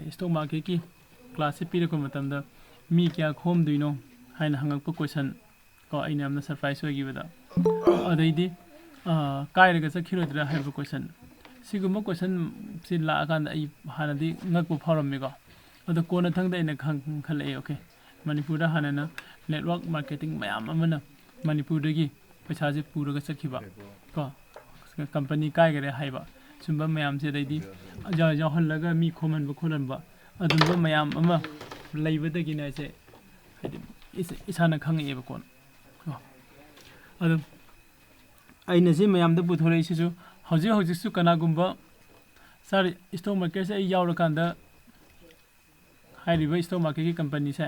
ꯏꯁꯇꯣꯛ ꯃꯥꯔꯀꯦꯠꯀꯤ ꯀ꯭ꯂꯥꯁꯁꯦ ꯄꯤꯔꯛꯄ ꯃꯇꯝꯗ ꯃꯤ ꯀꯌꯥ ꯈꯣꯝꯗꯣꯏꯅꯣ ꯍꯥꯏꯅ ꯍꯪꯉꯛꯄ ꯀꯣꯏꯁꯟ ꯀꯣ, ꯑꯩꯅ ꯌꯥꯝꯅ ꯁꯔꯄ꯭ꯔꯥꯏꯁ ꯑꯣꯏꯈꯤꯕꯗ꯫ ꯑꯗꯩꯗꯤ ꯀꯥꯏꯔꯒ ꯆꯠꯈꯤꯔꯣꯏꯗ꯭ꯔꯥ ꯍꯥꯏꯕ ꯀꯣꯏꯁꯟ, ꯁꯤꯒꯨꯝꯕ ꯀꯣꯏꯁꯟꯁꯤ ꯂꯥꯛꯑꯀꯥꯟꯗ ꯑꯩ ꯍꯥꯟꯅꯗꯤ ꯉꯛꯄ ꯐꯥꯎꯔꯝꯃꯤꯀꯣ꯫ ꯑꯗꯣ ꯀꯣꯟꯅꯊꯪꯗ ꯑꯩꯅ ꯈꯪ-, ꯈꯜꯂꯛꯑꯦ, ꯑꯣꯀꯦ, ꯃꯅꯤꯄꯨꯔꯗ ꯍꯥꯟꯅꯅ ꯅꯦꯠꯋꯥꯔꯛ ꯃꯥꯔꯀꯦꯇꯤꯡ ꯃꯌꯥꯝ ꯑꯃꯅ ꯃꯅꯤꯄꯨꯔꯗꯒꯤ ꯄꯩꯁꯥꯁꯦ ꯄꯨꯔꯒ ꯆꯠꯈꯤꯕ ꯀꯣ, ꯀꯝꯄꯅꯤ ꯀꯥꯏꯈꯔꯦ ꯍꯥꯏꯕ, ꯁꯨꯝꯕ ꯃꯌꯥꯝꯁꯦ, ꯑꯗꯩꯗꯤ ꯌꯥ-, ꯌꯥꯎꯍꯜꯂꯒ ꯃꯤ ꯈꯣꯝꯍꯟꯕ ꯈꯣꯠꯍꯟꯕ, ꯑꯗꯨꯝꯕ ꯃꯌꯥꯝ ꯑꯃ ꯂꯩꯕꯗꯒꯤꯅꯦ ꯑꯩꯁꯦ, ꯍꯥꯏꯗꯤ, ꯏꯁ-, ꯏꯁꯥꯅ ꯈꯪꯉꯛꯑꯦꯕ ꯀꯣꯟꯅ ꯀꯣ꯫ ꯑꯗꯨ ꯑꯩꯅ ꯁꯤ ꯃꯌꯥꯝꯗ ꯄꯨꯊꯣꯔꯛꯏꯁꯤꯁꯨ ꯍꯧꯖꯤꯛ ꯍꯧꯖꯤꯛꯁꯨ ꯀꯅꯥꯒꯨꯝꯕ ꯁꯥꯔ ꯏꯁꯇꯣꯛ ꯃꯥꯔꯀꯦꯠꯁꯦ ꯑꯩ ꯌꯥꯎꯔꯀꯥꯟꯗ ꯍꯥꯏꯔꯤꯕ ꯏꯁꯇꯣꯛ ꯃꯥꯔꯀꯦꯠꯀꯤ ꯀꯝꯄꯅꯤꯁꯦ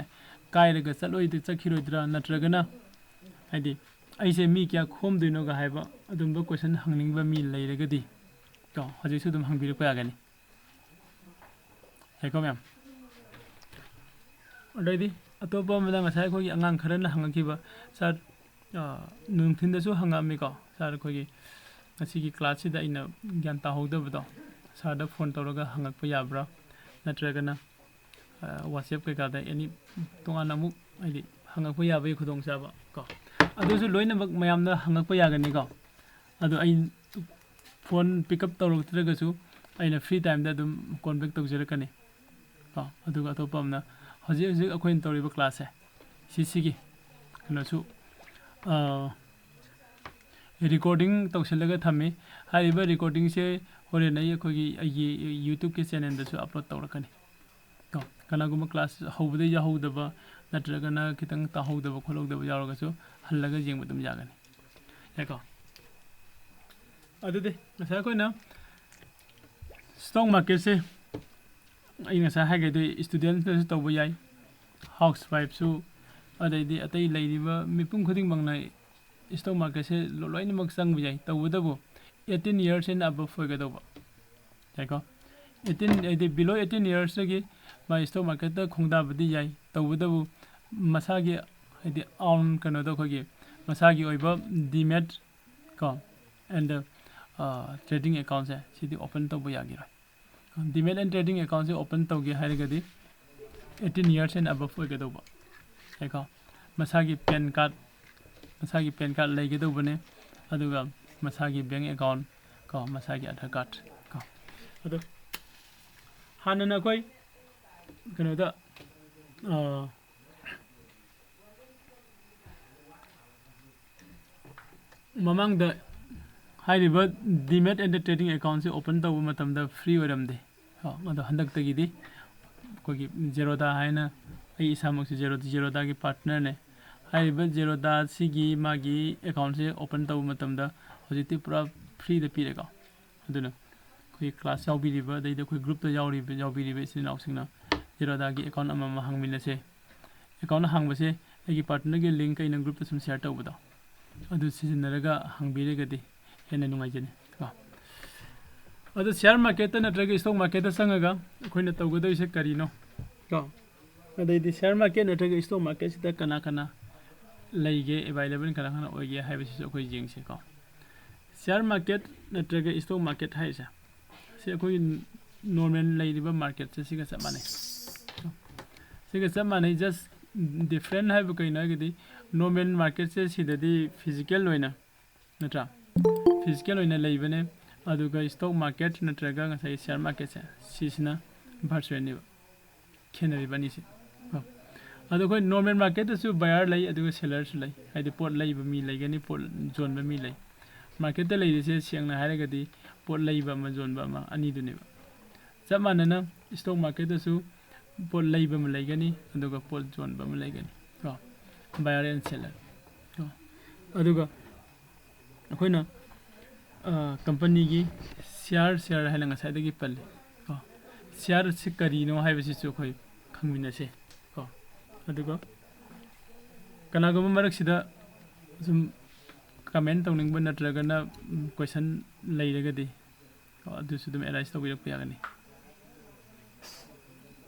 ꯀꯥꯏꯔꯒ ꯆꯠꯂꯣꯏꯗ-, ꯆꯠꯈꯤꯔꯣꯏꯗ꯭ꯔꯥ, ꯅꯠꯇ꯭ꯔꯒꯅ ꯍꯥꯏꯗꯤ ꯑꯩꯁꯦ ꯃꯤ ꯀꯌꯥ ꯈꯣꯝꯗꯣꯏꯅꯣꯒ ꯍꯥꯏꯕ ꯑꯗꯨꯝꯕ ꯀꯣꯏꯁꯟ ꯍꯪꯅꯤꯡꯕ ꯃꯤ ꯂꯩꯔꯒꯗꯤ ꯀꯣ, ꯍꯧꯖꯤꯛꯁꯨ ꯑꯗꯨꯝ ꯍꯪꯕꯤꯔꯛꯄ ꯌꯥꯒꯅꯤ꯫ ꯌꯥꯏꯀꯣ ꯃꯦꯝ? ꯑꯗꯩꯗꯤ ꯑꯇꯣꯞꯄ ꯑꯃꯅ ꯉꯁꯥꯏ ꯑꯩꯈꯣꯏꯒꯤ ꯑꯉꯥꯡ ꯈꯔꯅ ꯍꯪꯉꯛꯈꯤꯕ, ꯁꯥꯔ, ꯑ, ꯅꯨꯡꯊꯤꯟꯗꯁꯨ ꯍꯪꯉꯛꯑꯝꯃꯤꯀꯣ, ꯁꯥꯔ, ꯑꯩꯈꯣꯏꯒꯤ ꯉꯁꯤꯒꯤ ꯀ꯭ꯂꯥꯁꯁꯤꯗ ꯑꯩꯅ ꯒ꯭ꯌꯥꯟ ꯇꯥꯍꯧꯗꯕꯗꯣ ꯁꯥꯔꯗ ꯐꯣꯟ ꯇꯧꯔꯒ ꯍꯪꯉꯛꯄ ꯌꯥꯕ꯭ꯔꯥ, ꯅꯠꯇ꯭ꯔꯒꯅ, ꯑ, WhatsApp ꯀꯩꯀꯥꯗ ꯑꯦꯅꯤ ꯇꯣꯉꯥꯟꯅ ꯑꯃꯨꯛ, ꯍꯥꯏꯗꯤ, ꯍꯪꯉꯛꯄ ꯌꯥꯕꯒꯤ ꯈꯨꯗꯣꯡꯆꯥꯕ ꯀꯣ, ꯑꯗꯨꯁꯨ ꯂꯣꯏꯅꯃꯛ ꯃꯌꯥꯝꯅ ꯍꯪꯉꯛꯄ ꯌꯥꯒꯅꯤꯀꯣ꯫ ꯑꯗꯣ ꯑꯩ ꯐꯣꯟ ꯄꯤꯛ ꯑꯞ ꯇꯧꯔꯛꯇ꯭ꯔꯒꯁꯨ ꯑꯩꯅ ꯐ꯭ꯔꯤ ꯇꯥꯏꯝꯗ ꯑꯗꯨꯝ ꯀꯣꯜ ꯕꯦꯛ ꯇꯧꯖꯔꯛꯀꯅꯤ꯫ ꯀꯣ꯫ ꯑꯗꯨꯒ ꯑꯇꯣꯞꯄ ꯑꯃꯅ ꯍꯧꯖꯤꯛ ꯍꯧꯖꯤꯛ ꯑꯩꯈꯣꯏꯅ ꯇꯧꯔꯤꯕ class ꯁꯦ ꯁꯤꯁꯤꯒꯤ ꯀꯩꯅꯣꯁꯨ recording ꯇꯧꯁꯤꯜꯂꯒ ꯊꯝꯃꯤ꯫ ꯍꯥꯏꯔꯤꯕ recording ꯁꯦ ꯍꯣꯔꯦꯟ ꯑꯩ ꯑꯩꯈꯣꯏꯒꯤ ꯑꯩꯒꯤ YouTube ꯀꯤ channel ꯗꯁꯨ upload ꯇꯧꯔꯛꯀꯅꯤ꯫ ꯀꯣ, ꯀꯅꯥꯒꯨꯝꯕ class ꯍꯧꯕꯗ ꯌꯥꯎꯍꯧꯗꯕ ꯅꯠꯇ꯭ꯔꯒꯅ ꯈꯤꯇꯪ ꯇꯥꯍꯧꯗꯕ ꯈꯣꯠꯍꯧꯗꯕ ꯌꯥꯎꯔꯒꯁꯨ ꯍꯜꯂꯒ ꯌꯦꯡꯕ ꯑꯗꯨꯝ ꯌꯥꯒꯅꯤ꯫ ꯌꯥꯏꯀꯣ? ꯑꯗꯨꯗꯤ ꯉꯁꯥꯏ ꯑꯩꯈꯣꯏꯅ stock market ꯁꯦ ꯑꯩ ꯉꯁꯥꯏ ꯍꯥꯏꯈꯤꯗꯨ student ꯅꯁꯨ ꯇꯧꯕ ꯌꯥꯏ, housewife ꯁꯨ, ꯑꯗꯩꯗꯤ ꯑꯇꯩ ꯂꯩꯔꯤꯕ ꯃꯤꯄꯨꯝ ꯈꯨꯗꯤꯡꯃꯛꯅ stock market ꯁꯦ ꯂꯣ-, ꯂꯣꯏꯅꯃꯛ ꯆꯪꯕ ꯌꯥꯏ꯫ ꯇꯧꯕꯇꯕꯨ eighteen years and above ꯑꯣꯏꯒꯗꯧꯕ꯫ ꯌꯥꯏꯀꯣ? eighteen ꯍꯥꯏꯗꯤ below eighteen years ꯇꯒꯤ ꯃꯥ stock market ꯇ ꯈꯣꯡꯗꯥꯕꯗꯤ ꯌꯥꯏ꯫ ꯇꯧꯕꯇꯕꯨ ꯃꯁꯥꯒꯤ ꯍꯥꯏꯗꯤ own ꯀꯩꯅꯣꯗꯣ ꯑꯩꯈꯣꯏꯒꯤ ꯃꯁꯥꯒꯤ ꯑꯣꯏꯕ demat ꯀꯣ and trading account say CD open ꯇꯧꯕ ꯌꯥꯈꯤꯔꯣꯏ꯫ Demat and trading account say open ꯇꯧꯒꯦ ꯍꯥꯏꯔꯒꯗꯤ eighteen years and above ꯑꯣꯏꯒꯗꯧꯕ꯫ ꯌꯥꯏꯀꯣ? ꯃꯁꯥꯒꯤ PAN card, ꯃꯁꯥꯒꯤ PAN card ꯂꯩꯒꯗꯧꯕꯅꯦ꯫ ꯑꯗꯨꯒ ꯃꯁꯥꯒꯤ bank account ꯀꯣ, ꯃꯁꯥꯒꯤ Aadhaar card ꯀꯣ꯫ ꯑꯗꯣ ꯍꯥꯟꯅꯅ ꯑꯩꯈꯣꯏ ꯀꯩꯅꯣꯗ, ꯑ, ꯃꯃꯥꯡꯗ ꯍꯥꯏꯔꯤꯕ demat and trading account say open ꯇꯧꯕ ꯃꯇꯝꯗ free ꯑꯣꯏꯔꯝꯗꯦ꯫ ꯀꯣ, ꯑꯗꯣ ꯍꯟꯗꯛꯇꯒꯤꯗꯤ ꯑꯩꯈꯣꯏꯒꯤ Zerodha ꯍꯥꯏꯅ, ꯑꯩ ꯏꯁꯥꯃꯛꯁꯨ Zero-, Zerodha ꯒꯤ partner ꯅꯦ꯫ ꯍꯥꯏꯔꯤꯕ Zerodha ꯁꯤꯒꯤ ꯃꯥꯒꯤ account ꯁꯦ open ꯇꯧꯕ ꯃꯇꯝꯗ ꯍꯧꯖꯤꯛꯇꯤ ꯄꯨꯔꯥ free ꯗ ꯄꯤꯔꯦꯀꯣ꯫ ꯑꯗꯨꯅ ꯑꯩꯈꯣꯏ class ꯌꯥꯎꯕꯤꯔꯤꯕ, ꯑꯗꯩꯗꯤ ꯑꯩꯈꯣꯏ group ꯇ ꯌꯥꯎꯔꯤꯕ, ꯌꯥꯎꯕꯤꯔꯤꯕ ꯏꯆꯤꯟ ꯏꯅꯥꯎꯁꯤꯡꯅ Zerodha ꯒꯤ account ꯑꯃꯃꯝ ꯍꯥꯡꯃꯤꯟꯅꯁꯦ꯫ Account ꯍꯥꯡꯕꯁꯦ ꯑꯩꯒꯤ partner ꯒꯤ link ꯑꯩꯅ group ꯇ ꯁꯨꯝ share ꯇꯧꯕꯗꯣ, ꯑꯗꯨ ꯁꯤꯖꯤꯟꯅꯔꯒ ꯍꯥꯡꯕꯤꯔꯒꯗꯤ ꯍꯦꯟꯅ ꯅꯨꯡꯉꯥꯏꯖꯅꯤ ꯀꯣ꯫ ꯑꯗꯣ share market ꯇ ꯅꯠꯇ꯭ꯔꯒ stock market ꯇ ꯆꯪꯉꯒ ꯑꯩꯈꯣꯏꯅ ꯇꯧꯒꯗꯧꯔꯤꯁꯦ ꯀꯔꯤꯅꯣ ꯀꯣ? ꯑꯗꯩꯗꯤ share market ꯅꯠꯇ꯭ꯔꯒ stock market ꯁꯤꯗ ꯀꯅꯥ ꯀꯅꯥ ꯂꯩꯒꯦ, available ꯀꯅꯥ ꯀꯅꯥ ꯑꯣꯏꯒꯦ ꯍꯥꯏꯕꯁꯤꯁꯨ ꯑꯩꯈꯣꯏ ꯌꯦꯡꯁꯦ ꯀꯣ꯫ Share market ꯅꯠꯇ꯭ꯔꯒ stock market ꯍꯥꯏꯔꯤꯁꯦ, ꯁꯤ ꯑꯩꯈꯣꯏꯒꯤ normal ꯂꯩꯔꯤꯕ market ꯁꯦ ꯁꯤꯒ ꯆꯞ ꯃꯥꯟꯅꯩ꯫ ꯁꯤꯒ ꯆꯞ ꯃꯥꯟꯅꯩ, just different ꯍꯥꯏꯕ ꯀꯩꯅꯣ ꯍꯥꯏꯔꯒꯗꯤ normal market ꯁꯦ ꯁꯤꯗꯗꯤ physical ꯑꯣꯏꯅ, ꯅꯠꯇ꯭ꯔꯥ? Physical ꯑꯣꯏꯅ ꯂꯩꯕꯅꯦ, ꯑꯗꯨꯒ stock market ꯅꯠꯇ꯭ꯔꯒ ꯉꯁꯥꯏꯒꯤ share market ꯁꯦ ꯁꯤꯁꯤꯅ virtual ꯅꯦꯕ꯫ ꯈꯦꯠꯅꯔꯤꯕ ꯑꯅꯤꯁꯦ꯫ ꯀꯣ꯫ ꯑꯗꯣ ꯑꯩꯈꯣꯏ ꯅꯣꯔꯃꯦꯜ ꯃꯥꯔꯀꯦꯠꯇꯁꯨ ꯕꯌꯥꯔ ꯂꯩ, ꯑꯗꯨꯒ ꯁꯦꯂꯔꯁꯨ ꯂꯩ꯫ ꯍꯥꯏꯗꯤ ꯄꯣꯠ ꯂꯩꯕ ꯃꯤ ꯂꯩꯒꯅꯤ, ꯄꯣꯠ ꯌꯣꯟꯕ ꯃꯤ ꯂꯩ꯫ ꯃꯥꯔꯀꯦꯠꯇ ꯂꯩꯔꯤꯁꯦ ꯁꯦꯡꯅ ꯍꯥꯏꯔꯒꯗꯤ ꯄꯣꯠ ꯂꯩꯕ ꯑꯃ, ꯌꯣꯟꯕ ꯑꯃ, ꯑꯅꯤꯗꯨꯅꯦꯕ꯫ ꯆꯞ ꯃꯥꯟꯅꯅ ꯏꯁꯇꯣꯛ ꯃꯥꯔꯀꯦꯠꯇꯁꯨ ꯄꯣꯠ ꯂꯩꯕ ꯑꯃ ꯂꯩꯒꯅꯤ, ꯑꯗꯨꯒ ꯄꯣꯠ ꯌꯣꯟꯕ ꯑꯃ ꯂꯩꯒꯅꯤ꯫ ꯀꯣ꯫ Buyer and seller꯫ ꯀꯣ꯫ ꯑꯗꯨꯒ ꯑꯩꯈꯣꯏꯅ, ꯑ, ꯀꯝꯄꯅꯤꯒꯤ ꯁꯤꯌꯥꯔ, ꯁꯤꯌꯥꯔ ꯍꯥꯏꯅ ꯉꯁꯥꯏꯗꯒꯤ ꯄꯜꯂꯤ꯫ ꯀꯣ꯫ ꯁꯤꯌꯥꯔꯁꯤ ꯀꯔꯤꯅꯣ ꯍꯥꯏꯕꯁꯤꯁꯨ ꯑꯩꯈꯣꯏ ꯈꯪꯃꯤꯟꯅꯁꯦ꯫ ꯀꯣ꯫ ꯑꯗꯨꯒ ꯀꯅꯥꯒꯨꯝꯕ ꯃꯔꯛꯁꯤꯗ ꯁꯨꯝ ꯀꯃꯦꯟ ꯇꯧꯅꯤꯡꯕ ꯅꯠꯇ꯭ꯔꯒꯅ, ꯎꯝ, ꯀꯣꯏꯁꯟ ꯂꯩꯔꯒꯗꯤ, ꯀꯣ, ꯑꯗꯨꯁꯨ ꯑꯗꯨꯝ ꯑꯦꯔꯥꯏꯁ ꯇꯧꯕꯤꯔꯛꯄ ꯌꯥꯒꯅꯤ꯫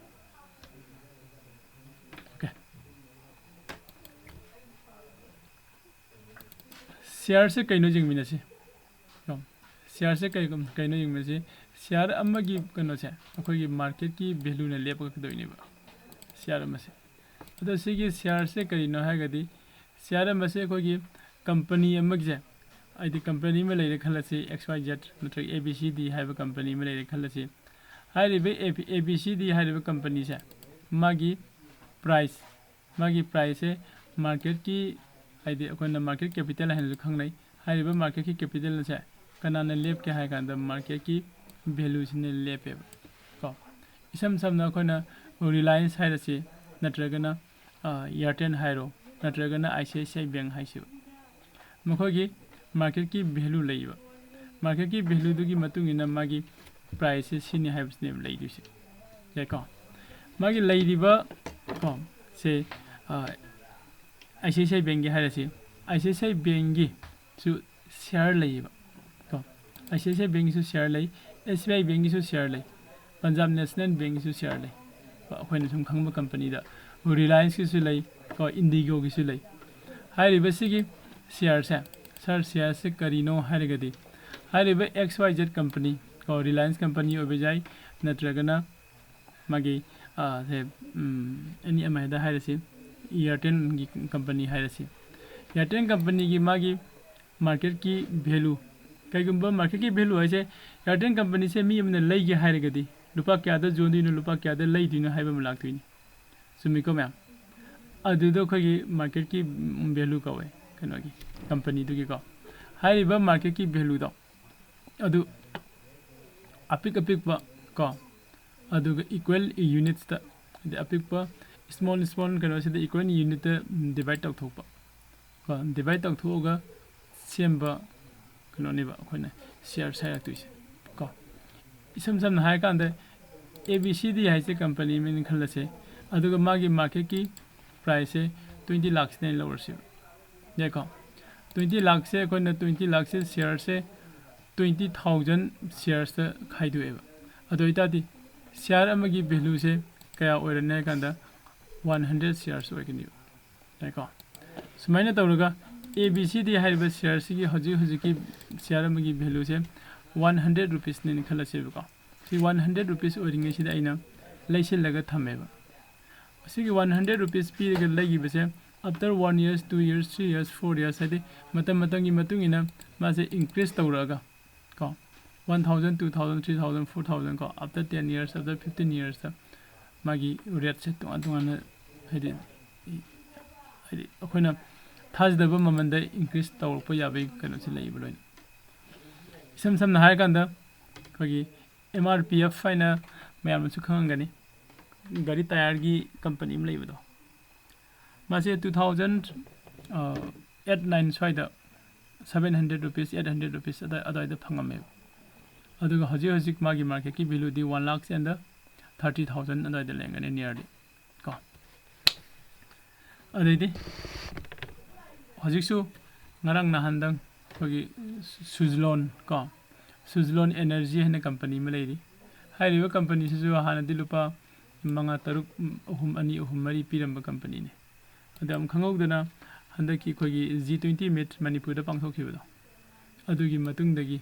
ꯑꯣꯀꯦ꯫ ꯁꯤꯌꯥꯔꯁꯦ ꯀꯩꯅꯣ ꯌꯦꯡꯃꯤꯟꯅꯁꯤ꯫ ꯀꯣ꯫ ꯁꯤꯌꯥꯔꯁꯦ ꯀꯩꯒꯨꯝ-, ꯀꯩꯅꯣ ꯌꯦꯡꯃꯤꯟꯅꯁꯤ꯫ ꯁꯤꯌꯥꯔ ꯑꯃꯒꯤ ꯀꯩꯅꯣꯁꯦ ꯑꯩꯈꯣꯏꯒꯤ ꯃꯥꯔꯀꯦꯠꯀꯤ ꯚꯦꯂꯨꯅ ꯂꯦꯞꯀꯗꯣꯏꯅꯦꯕ, ꯁꯤꯌꯥꯔ ꯑꯃꯁꯦ꯫ ꯑꯗꯣ ꯁꯤꯒꯤ ꯁꯤꯌꯥꯔꯁꯦ ꯀꯔꯤꯅꯣ ꯍꯥꯏꯔꯒꯗꯤ, ꯁꯤꯌꯥꯔ ꯑꯃꯁꯦ ꯑꯩꯈꯣꯏꯒꯤ ꯀꯝꯄꯅꯤ ꯑꯃꯒꯤꯁꯦ, ꯍꯥꯏꯗꯤ ꯀꯝꯄꯅꯤ ꯑꯃ ꯂꯩꯔꯦ ꯈꯜꯂꯁꯤ, ꯑꯦꯛꯁ ꯋꯥꯏ ꯖꯦꯠ ꯅꯠꯇ꯭ꯔꯒ ꯑꯦ ꯕꯤ ꯁꯤ ꯗꯤ ꯍꯥꯏꯕ ꯀꯝꯄꯅꯤ ꯑꯃ ꯂꯩꯔꯦ ꯈꯜꯂꯁꯤ꯫ ꯍꯥꯏꯔꯤꯕ ꯑꯦ ꯕꯤ ꯁꯤ ꯗꯤ ꯍꯥꯏꯔꯤꯕ ꯀꯝꯄꯅꯤꯁꯦ, ꯃꯥꯒꯤ ꯄ꯭ꯔꯥꯏꯁ, ꯃꯥꯒꯤ ꯄ꯭ꯔꯥꯏꯁꯁꯦ ꯃꯥꯔꯀꯦꯠꯀꯤ, ꯍꯥꯏꯗꯤ ꯑꯩꯈꯣꯏꯅ ꯃꯥꯔꯀꯦꯠ ꯀꯦꯄꯤꯇꯦꯜ ꯍꯥꯏꯅꯁꯨ ꯈꯪꯅꯩ꯫ ꯍꯥꯏꯔꯤꯕ ꯃꯥꯔꯀꯦꯠꯀꯤ ꯀꯦꯄꯤꯇꯦꯜ ꯑꯁꯦ ꯀꯅꯥꯅ ꯂꯦꯞꯀꯦ ꯍꯥꯏ ꯀꯥꯟꯗ ꯃꯥꯔꯀꯦꯠꯀꯤ ꯚꯦꯂꯨꯁꯤꯅ ꯂꯦꯞꯄꯦꯕ꯫ ꯀꯣ꯫ ꯏꯁꯝ ꯁꯝꯅ ꯑꯩꯈꯣꯏꯅ ꯔꯤꯂꯥꯌꯟꯁ ꯍꯥꯏꯔꯁꯤ, ꯅꯠꯇ꯭ꯔꯒꯅ, ꯑ, ꯑꯦꯌꯥꯔꯇꯦꯜ ꯍꯥꯏꯔꯣ, ꯅꯠꯇ꯭ꯔꯒꯅ I C I C I bank ꯍꯥꯏꯁꯤꯕ꯫ ꯃꯈꯣꯏꯒꯤ ꯃꯥꯔꯀꯦꯠꯀꯤ ꯚꯦꯂꯨ ꯂꯩꯌꯦꯕ꯫ ꯃꯥꯔꯀꯦꯠꯀꯤ ꯚꯦꯂꯨꯗꯨꯒꯤ ꯃꯇꯨꯡ ꯏꯟꯅ ꯃꯥꯒꯤ ꯄ꯭ꯔꯥꯏꯁꯁꯦ ꯁꯤꯅꯤ ꯍꯥꯏꯕꯁꯤꯅꯦꯕ ꯂꯩꯗꯣꯏꯁꯦ꯫ ꯌꯥꯏꯀꯣ? ꯃꯥꯒꯤ ꯂꯩꯔꯤꯕ, ꯀꯣ, ꯁꯦ, ꯑ, I C I C I ꯕꯦꯡꯛꯀꯤ ꯍꯥꯏꯔꯁꯤ, I C I C I ꯕꯦꯡꯛꯀꯤꯁꯨ share ꯂꯩꯌꯦꯕ꯫ ꯀꯣ, I C I C I ꯕꯦꯡꯛꯀꯤꯁꯨ share ꯂꯩ, ꯑꯦꯁ ꯕꯤ ꯑꯥꯏ ꯕꯦꯡꯛꯀꯤꯁꯨ ꯁꯤꯌꯥꯔ ꯂꯩ, ꯄꯟꯖꯥꯕ ꯅꯦꯁꯅꯦꯜ ꯕꯦꯡꯛꯀꯤꯁꯨ ꯁꯤꯌꯥꯔ ꯂꯩ꯫ ꯀꯣ, ꯑꯩꯈꯣꯏꯅ ꯁꯨꯝ ꯈꯪꯕ ꯀꯝꯄꯅꯤꯗ ꯔꯤꯂꯥꯌꯟꯁꯀꯤꯁꯨ ꯂꯩ, ꯀꯣ, ꯏꯟꯗꯤꯒꯣꯒꯤꯁꯨ ꯂꯩ꯫ ꯍꯥꯏꯔꯤꯕꯁꯤꯒꯤ ꯁꯤꯌꯥꯔꯁꯦ, ꯁꯥꯔ, ꯁꯤꯌꯥꯔꯁꯦ ꯀꯔꯤꯅꯣ ꯍꯥꯏꯔꯒꯗꯤ, ꯍꯥꯏꯔꯤꯕ ꯑꯦꯛꯁ ꯋꯥꯏ ꯖꯦꯠ ꯀꯝꯄꯅꯤ, ꯀꯣ, ꯔꯤꯂꯥꯌꯟꯁ ꯀꯝꯄꯅꯤ ꯑꯣꯏꯕ ꯌꯥꯏ, ꯅꯠꯇ꯭ꯔꯒꯅ ꯃꯥꯒꯤ, ꯑ, ꯁꯦ, ꯎꯝ, ꯑꯦꯅꯤ ꯑꯃ ꯍꯦꯛꯇ ꯍꯥꯏꯔꯁꯤ, ꯑꯦꯌꯥꯔꯇꯦꯜꯒꯤ ꯀꯝꯄꯅꯤ ꯍꯥꯏꯔꯁꯤ꯫ ꯑꯦꯌꯥꯔꯇꯦꯜ ꯀꯝꯄꯅꯤꯒꯤ ꯃꯥꯒꯤ ꯃꯥꯔꯀꯦꯠꯀꯤ ꯚꯦꯂꯨ, ꯀꯩꯒꯨꯝꯕ ꯃꯥꯔꯀꯦꯠꯀꯤ ꯚꯦꯂꯨ ꯍꯥꯏꯁꯦ, ꯑꯦꯌꯥꯔꯇꯦꯜ ꯀꯝꯄꯅꯤꯁꯦ ꯃꯤ ꯑꯃꯅ ꯂꯩꯒꯦ ꯍꯥꯏꯔꯒꯗꯤ, ꯂꯨꯄꯥ ꯀꯌꯥꯗ ꯌꯣꯟꯗꯣꯏꯅꯣ, ꯂꯨꯄꯥ ꯀꯌꯥꯗ ꯂꯩꯗꯣꯏꯅꯣ ꯍꯥꯏꯕ ꯑꯃ ꯂꯥꯛꯇꯣꯏꯅꯤ꯫ ꯆꯨꯝꯃꯤꯀꯣ ꯃꯌꯥꯝ? ꯑꯗꯨꯗ ꯑꯩꯈꯣꯏꯒꯤ marketꯀꯤ value ꯀꯧꯋꯦ, ꯀꯩꯅꯣꯒꯤ, companyꯗꯨꯒꯤꯀꯣ꯫ ꯍꯥꯏꯔꯤꯕ marketꯀꯤ valueꯗꯣ ꯑꯗꯨ ꯑꯄꯤꯛ ꯑꯄꯤꯛꯄ ꯀꯣ, ꯑꯗꯨꯒ equal unitsꯇ, ꯍꯥꯏꯗꯤ ꯑꯄꯤꯛꯄ small small ꯀꯩꯅꯣꯁꯤꯗ equal unitꯇ divide ꯇꯧꯊꯣꯛꯄ ꯀꯣ, divide ꯇꯧꯊꯣꯛꯑꯒ ꯁꯦꯝꯕ ꯀꯩꯅꯣꯅꯦꯕ ꯑꯩꯈꯣꯏꯅ shares ꯍꯥꯏꯔꯛꯇꯣꯏꯁꯦ ꯀꯣ꯫ ꯏꯁꯝ ꯁꯝꯅ ꯍꯥꯏꯔꯀꯥꯟꯗ A B C D ꯍꯥꯏꯁꯦ company ꯑꯃꯅꯤ ꯈꯜꯂꯁꯦ, ꯑꯗꯨꯒ ꯃꯥꯒꯤ marketꯀꯤ priceꯁꯦ twenty lakhsꯅꯦ ꯂꯧꯔꯁꯦꯕ, ꯌꯥꯏꯀꯣ? Twenty lakhꯁꯦ ꯑꯩꯈꯣꯏꯅ twenty lakhꯁꯦ sharesꯁꯦ twenty thousand sharesꯇ ꯈꯥꯏꯗꯣꯛꯑꯦꯕ꯫ ꯑꯗꯨ ꯑꯣꯏꯇꯥꯔꯗꯤ share ꯑꯃꯒꯤ valueꯁꯦ ꯀꯌꯥ ꯑꯣꯏꯔꯅꯤ ꯍꯥꯏ ꯀꯥꯟꯗ one hundred shares ꯑꯣꯏꯒꯅꯦꯕ, ꯌꯥꯏꯀꯣ? ꯁꯨꯃꯥꯏꯅ ꯇꯧꯔꯒ A B C D ꯍꯥꯏꯔꯤꯕ shareꯁꯤꯒꯤ ꯍꯧꯖꯤꯛ ꯍꯧꯖꯤꯛꯀꯤ share ꯑꯃꯒꯤ valueꯁꯦ one hundred rupeesꯅꯦꯅ ꯈꯜꯂꯁꯦꯕꯀꯣ꯫ ꯁꯤ one hundred rupees ꯑꯣꯏꯔꯤꯉꯩꯁꯤꯗ ꯑꯩꯅ ꯂꯩꯁꯤꯜꯂꯒ ꯊꯝꯃꯦꯕ꯫ ꯑꯁꯤꯒꯤ one hundred rupees ꯄꯤꯔꯒ ꯂꯩꯈꯤꯕꯁꯦ after one years, two years, three years, four years ꯍꯥꯏꯗꯤ ꯃꯇꯝ ꯃꯇꯝꯒꯤ ꯃꯇꯨꯡ ꯏꯟꯅ ꯃꯥꯁꯦ increase ꯇꯧꯔꯛꯑꯒ ꯀꯣ, one thousand, two thousand, three thousand, four thousand ꯀꯣ, after ten years, after fifteen yearsꯇ ꯃꯥꯒꯤ rateꯁꯦ ꯇꯣꯉꯥꯟ ꯇꯣꯉꯥꯟꯅ, ꯍꯥꯏꯗꯤ, ꯍꯥꯏꯗꯤ ꯑꯩꯈꯣꯏꯅ ꯊꯥꯖꯗꯕ ꯃꯃꯜꯗ increase ꯇꯧꯔꯛꯄ ꯌꯥꯕꯒꯤ ꯀꯩꯅꯣꯁꯦ ꯂꯩꯌꯦꯕ ꯂꯣꯏꯅ꯫ ꯏꯁꯝ ꯁꯝꯅ ꯍꯥꯏꯔꯀꯥꯟꯗ ꯑꯩꯈꯣꯏꯒꯤ M R P F ꯍꯥꯏꯅ ꯃꯌꯥꯝꯅꯁꯨ ꯈꯪꯉꯝꯒꯅꯤ, ꯒꯥꯔꯤ tyreꯒꯤ company ꯑꯃ ꯂꯩꯕꯗꯣ, ꯃꯥꯁꯦ two thousand eight nine ꯁ꯭ꯋꯥꯏꯗ seven hundred rupees, eight hundred rupees ꯑꯗꯥꯏ-, ꯑꯗꯥꯏꯗ ꯐꯪꯉꯝꯃꯦꯕ꯫ ꯑꯗꯨꯒ ꯍꯧꯖꯤꯛ ꯍꯧꯖꯤꯛ ꯃꯥꯒꯤ marketꯀꯤ valueꯗꯤ one lakh and thirty thousand ꯑꯗꯥꯏꯗ ꯂꯩꯔꯝꯒꯅꯤ nearly ꯀꯣ꯫ ꯑꯗꯩꯗꯤ ꯍꯧꯖꯤꯛꯁꯨ ꯉꯔꯥꯡ ꯅꯍꯥꯟꯗꯪ ꯑꯩꯈꯣꯏꯒꯤ Suzlon ꯀꯣ, Suzlon Energy ꯍꯥꯏꯅ company ꯑꯃ ꯂꯩꯔꯤ꯫ ꯍꯥꯏꯔꯤꯕ companyꯁꯤꯁꯨ ꯍꯥꯟꯅꯗꯤ ꯂꯨꯄꯥ ꯃꯉꯥ, ꯇꯔꯨꯛ, ꯑꯍꯨꯝ, ꯑꯅꯤ, ꯑꯍꯨꯝ, ꯃꯔꯤ ꯄꯤꯔꯝꯕ companyꯅꯤ꯫ ꯑꯗ ꯌꯥꯝ ꯈꯪꯍꯧꯗꯅ ꯍꯟꯗꯛꯀꯤ ꯑꯩꯈꯣꯏꯒꯤ G twenty meet ꯃꯅꯤꯄꯨꯔꯗ ꯄꯥꯡꯊꯣꯛꯈꯤꯕꯗꯣ, ꯑꯗꯨꯒꯤ ꯃꯇꯨꯡꯗꯒꯤ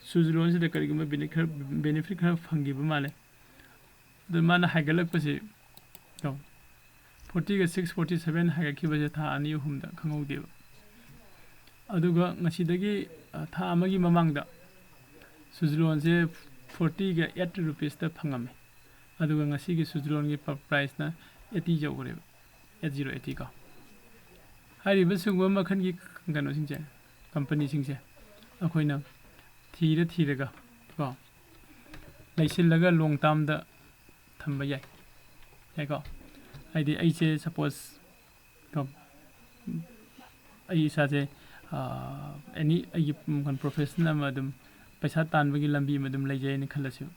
Suzlonꯁꯤꯗ ꯀꯔꯤꯒꯨꯝꯕ benefit ꯈꯔ, benefit ꯈꯔ ꯐꯪꯈꯤꯕ ꯃꯥꯜꯂꯦ꯫ ꯑꯗꯨ ꯃꯥꯅ ꯍꯥꯏꯒꯠꯂꯛꯄꯁꯤ, ꯀꯣ, fortyꯒ six, forty seven ꯍꯥꯏꯒꯠꯈꯤꯕꯁꯦ ꯊꯥ ꯑꯅꯤ ꯑꯍꯨꯝꯗ ꯈꯪꯍꯧꯗꯦꯕ꯫ ꯑꯗꯨꯒ ꯉꯁꯤꯗꯒꯤ, ꯑ, ꯊꯥ ꯑꯃꯒꯤ ꯃꯃꯥꯡꯗ Suzlonꯁꯦ ꯐꯣꯔꯇꯤꯒ ꯑꯩꯠ ꯔꯨꯄꯤꯁꯇ ꯐꯪꯉꯝꯃꯤ꯫ ꯑꯗꯨꯒ ꯉꯁꯤꯒꯤ ꯁꯨꯖꯂꯣꯟꯒꯤ priceꯅ ꯑꯩꯠꯇꯤ ꯌꯧꯈ꯭ꯔꯦꯕ, ꯑꯩꯠ ꯖꯤꯔꯣ ꯑꯩꯠꯇꯤ ꯀꯣ꯫ ꯍꯥꯏꯔꯤꯕ ꯁꯤꯒꯨꯝꯕ ꯃꯈꯜꯒꯤ ꯀꯩꯅꯣꯁꯤꯡꯁꯦ, ꯀꯝꯄꯅꯤꯁꯤꯡꯁꯦ ꯑꯩꯈꯣꯏꯅ ꯊꯤꯔ ꯊꯤꯔꯒ ꯀꯣ, ꯂꯩꯁꯤꯜꯂꯒ long termꯗ ꯊꯝꯕ ꯌꯥꯏ, ꯌꯥꯏꯀꯣ꯫ ꯍꯥꯏꯗꯤ ꯑꯩꯁꯦ suppose ꯀꯣ, ꯑꯩ ꯏꯁꯥꯁꯦ ꯑꯦꯅꯤ ꯑꯩꯒꯤ profession ꯑꯃ ꯑꯗꯨꯝ ꯄꯩꯁꯥ ꯇꯥꯟꯕꯒꯤ ꯂꯝꯕꯤ ꯑꯃ ꯑꯗꯨꯝ ꯂꯩꯖꯩꯅ ꯈꯜꯂꯁꯦꯕ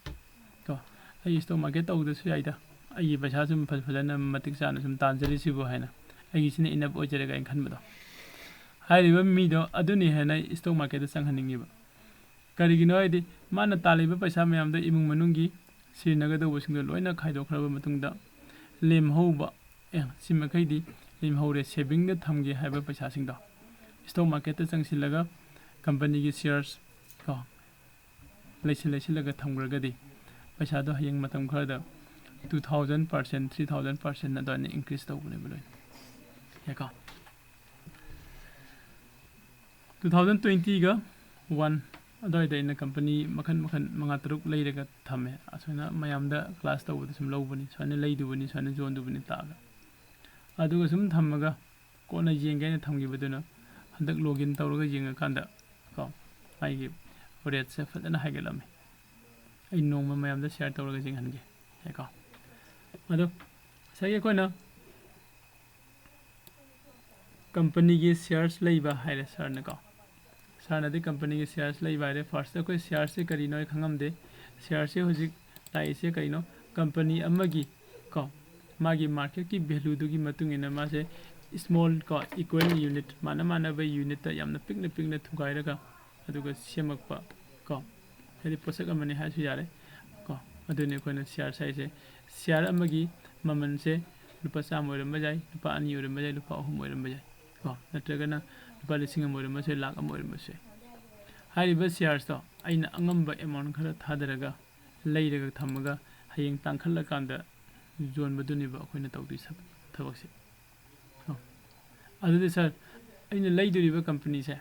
ꯀꯣ꯫ ꯑꯩ stock market ꯇꯧꯗ꯭ꯔꯁꯨ ꯌꯥꯏꯗ, ꯑꯩꯒꯤ ꯄꯩꯁꯥ ꯁꯨꯝ ꯐꯖ ꯐꯖꯅ ꯃꯇꯤꯛ ꯆꯥꯅ ꯁꯨꯝ ꯇꯥꯟꯖꯔꯤꯁꯤꯕꯨ ꯍꯥꯏꯅ, ꯑꯩꯒꯤꯁꯤꯅ enough ꯑꯣꯏꯖꯔꯒꯦ ꯍꯥꯏꯅ ꯈꯟꯕꯗꯣ꯫ ꯍꯥꯏꯔꯤꯕ ꯃꯤꯗꯣ ꯑꯗꯨꯅꯤ ꯍꯥꯏꯅ stock marketꯇ ꯆꯪꯍꯟꯅꯤꯡꯉꯤꯕ꯫ ꯀꯔꯤꯒꯤꯅꯣ ꯍꯥꯏꯗꯤ ꯃꯥꯅ ꯇꯥꯜꯂꯤꯕ ꯄꯩꯁꯥ ꯃꯌꯥꯝꯗꯣ ꯏꯃꯨꯡ ꯃꯅꯨꯡꯒꯤ ꯁꯤꯖꯤꯟꯅꯒꯗꯧꯕꯁꯤꯡꯗꯣ ꯂꯣꯏꯅ ꯈꯥꯏꯗꯣꯛꯈ꯭ꯔꯕ ꯃꯇꯨꯡꯗ ꯂꯦꯝꯍꯧꯕ, ꯑꯦ, ꯁꯤꯃꯈꯩꯗꯤ ꯂꯦꯝꯍꯧꯔꯦ, savingꯗ ꯊꯝꯒꯦ ꯍꯥꯏꯕ ꯄꯩꯁꯥꯁꯤꯡꯗꯣ stock marketꯇ ꯆꯪꯁꯤꯜꯂꯒ ꯀꯝꯄꯅꯤꯒꯤ shares ꯀꯣ, ꯂꯩꯁꯤꯜ ꯂꯩꯁꯤꯜꯂꯒ ꯊꯝꯈ꯭ꯔꯒꯗꯤ ꯄꯩꯁꯥꯗꯣ ꯍꯌꯦꯡ ꯃꯇꯝ ꯈꯔꯗ two thousand percent, three thousand percent ꯑꯗꯨꯃꯥꯏꯅ increase ꯇꯧꯕꯅꯦꯕ ꯂꯣꯏꯅ꯫ ꯌꯥꯏꯀꯣ? Two thousand twentyꯒ one ꯑꯗꯨꯋꯥꯏꯗ ꯑꯩꯅ ꯀꯝꯄꯅꯤ ꯃꯈꯜ ꯃꯈꯜ ꯃꯉꯥ ꯇꯔꯨꯛ ꯂꯩꯔꯒ ꯊꯝꯃꯦ꯫ ꯑꯁꯨꯃꯥꯏꯅ ꯃꯌꯥꯝꯗ class ꯇꯧꯕꯗ ꯁꯨꯝ ꯂꯧꯕꯅꯤ, ꯁꯨꯃꯥꯏꯅ ꯂꯩꯗꯨꯕꯅꯤ, ꯁꯨꯃꯥꯏꯅ ꯌꯣꯟꯗꯨꯕꯅꯤ ꯇꯥꯛꯑꯒ꯫ ꯑꯗꯨꯒ ꯁꯨꯝ ꯊꯝꯃꯒ ꯀꯣꯟꯅ ꯌꯦꯡꯒꯦ ꯍꯥꯏꯅ ꯊꯝꯈꯤꯕꯗꯨꯅ ꯍꯟꯗꯛ login ꯇꯧꯔꯒ ꯌꯦꯡꯉꯀꯥꯟꯗ ꯀꯣ, ꯑꯩꯒꯤ rateꯁꯦ ꯐꯖꯅ ꯍꯥꯏꯒꯠꯂꯝꯃꯤ꯫ ꯑꯩ ꯅꯣꯡꯃ ꯃꯌꯥꯝꯗ share ꯇꯧꯔꯒ ꯌꯦꯡꯍꯟꯒꯦ꯫ ꯌꯥꯏꯀꯣ? ꯑꯗꯣ ꯉꯁꯥꯏꯒꯤ ꯑꯩꯈꯣꯏꯅ ꯀꯝꯄꯅꯤꯒꯤ shares ꯂꯩꯕ ꯍꯥꯏꯔꯦ ꯁꯥꯔꯅꯀꯣ꯫ ꯁꯥꯔꯅꯗꯤ ꯀꯝꯄꯅꯤꯒꯤ shares ꯂꯩꯕ ꯍꯥꯏꯔꯦ꯫ Firstꯇ ꯑꯩꯈꯣꯏ sharesꯁꯦ ꯀꯔꯤꯅꯣ ꯑꯩ ꯈꯪꯉꯝꯗꯦ꯫ Sharesꯁꯦ ꯍꯧꯖꯤꯛ ꯂꯥꯛꯏꯁꯦ ꯀꯩꯅꯣ? ꯀꯝꯄꯅꯤ ꯑꯃꯒꯤ ꯀꯣ, ꯃꯥꯒꯤ marketꯀꯤ valueꯗꯨꯒꯤ ꯃꯇꯨꯡ ꯏꯟꯅ ꯃꯥꯁꯦ small ꯀꯣ, equal unit, ꯃꯥꯟꯅ ꯃꯥꯟꯅꯕ unitꯇ ꯌꯥꯝꯅ ꯄꯤꯛꯅ ꯄꯤꯛꯅ ꯊꯨꯒꯥꯏꯔꯒ ꯑꯗꯨꯒ ꯁꯦꯝꯃꯛꯄ ꯀꯣ, ꯍꯥꯏꯗꯤ ꯄꯣꯠꯁꯛ ꯑꯃꯅꯤ ꯍꯥꯏꯔꯁꯨ ꯌꯥꯔꯦ ꯀꯣ꯫ ꯑꯗꯨꯅꯤ ꯑꯩꯈꯣꯏꯅ shares ꯍꯥꯏꯁꯦ꯫ Share ꯑꯃꯒꯤ ꯃꯃꯜꯁꯦ ꯂꯨꯄꯥ ꯆꯥꯝꯃ ꯑꯣꯏꯔꯝꯕ ꯌꯥꯏ, ꯂꯨꯄꯥ ꯑꯅꯤ ꯑꯣꯏꯔꯝꯕ ꯌꯥꯏ, ꯂꯨꯄꯥ ꯑꯍꯨꯝ ꯑꯣꯏꯔꯝꯕ ꯌꯥꯏ ꯀꯣ, ꯅꯠꯇ꯭ꯔꯒꯅ ꯂꯨꯄꯥ ꯂꯤꯁꯤꯡ ꯑꯃ ꯑꯣꯏꯔꯝꯕꯁꯨ ꯌꯥꯏ, ꯂꯥꯛ ꯑꯃ ꯑꯣꯏꯔꯝꯕꯁꯨ ꯌꯥꯏ꯫ ꯍꯥꯏꯔꯤꯕ sharesꯇꯣ ꯑꯩꯅ ꯑꯉꯝꯕ amount ꯈꯔ ꯊꯥꯗꯔꯒ ꯂꯩꯔꯒ ꯊꯝꯃꯒ ꯍꯌꯦꯡ ꯇꯥꯡꯈꯠꯂꯀꯥꯟꯗ ꯌꯣꯟꯕꯗꯨꯅꯦꯕ ꯑꯩꯈꯣꯏꯅ ꯇꯧꯗꯣꯏ ꯁꯕ-, ꯊꯕꯛꯁꯦ꯫ ꯀꯣ꯫ ꯑꯗꯨꯗꯤ ꯁꯥꯔ, ꯑꯩꯅ ꯂꯩꯗꯣꯔꯤꯕ ꯀꯝꯄꯅꯤꯁꯦ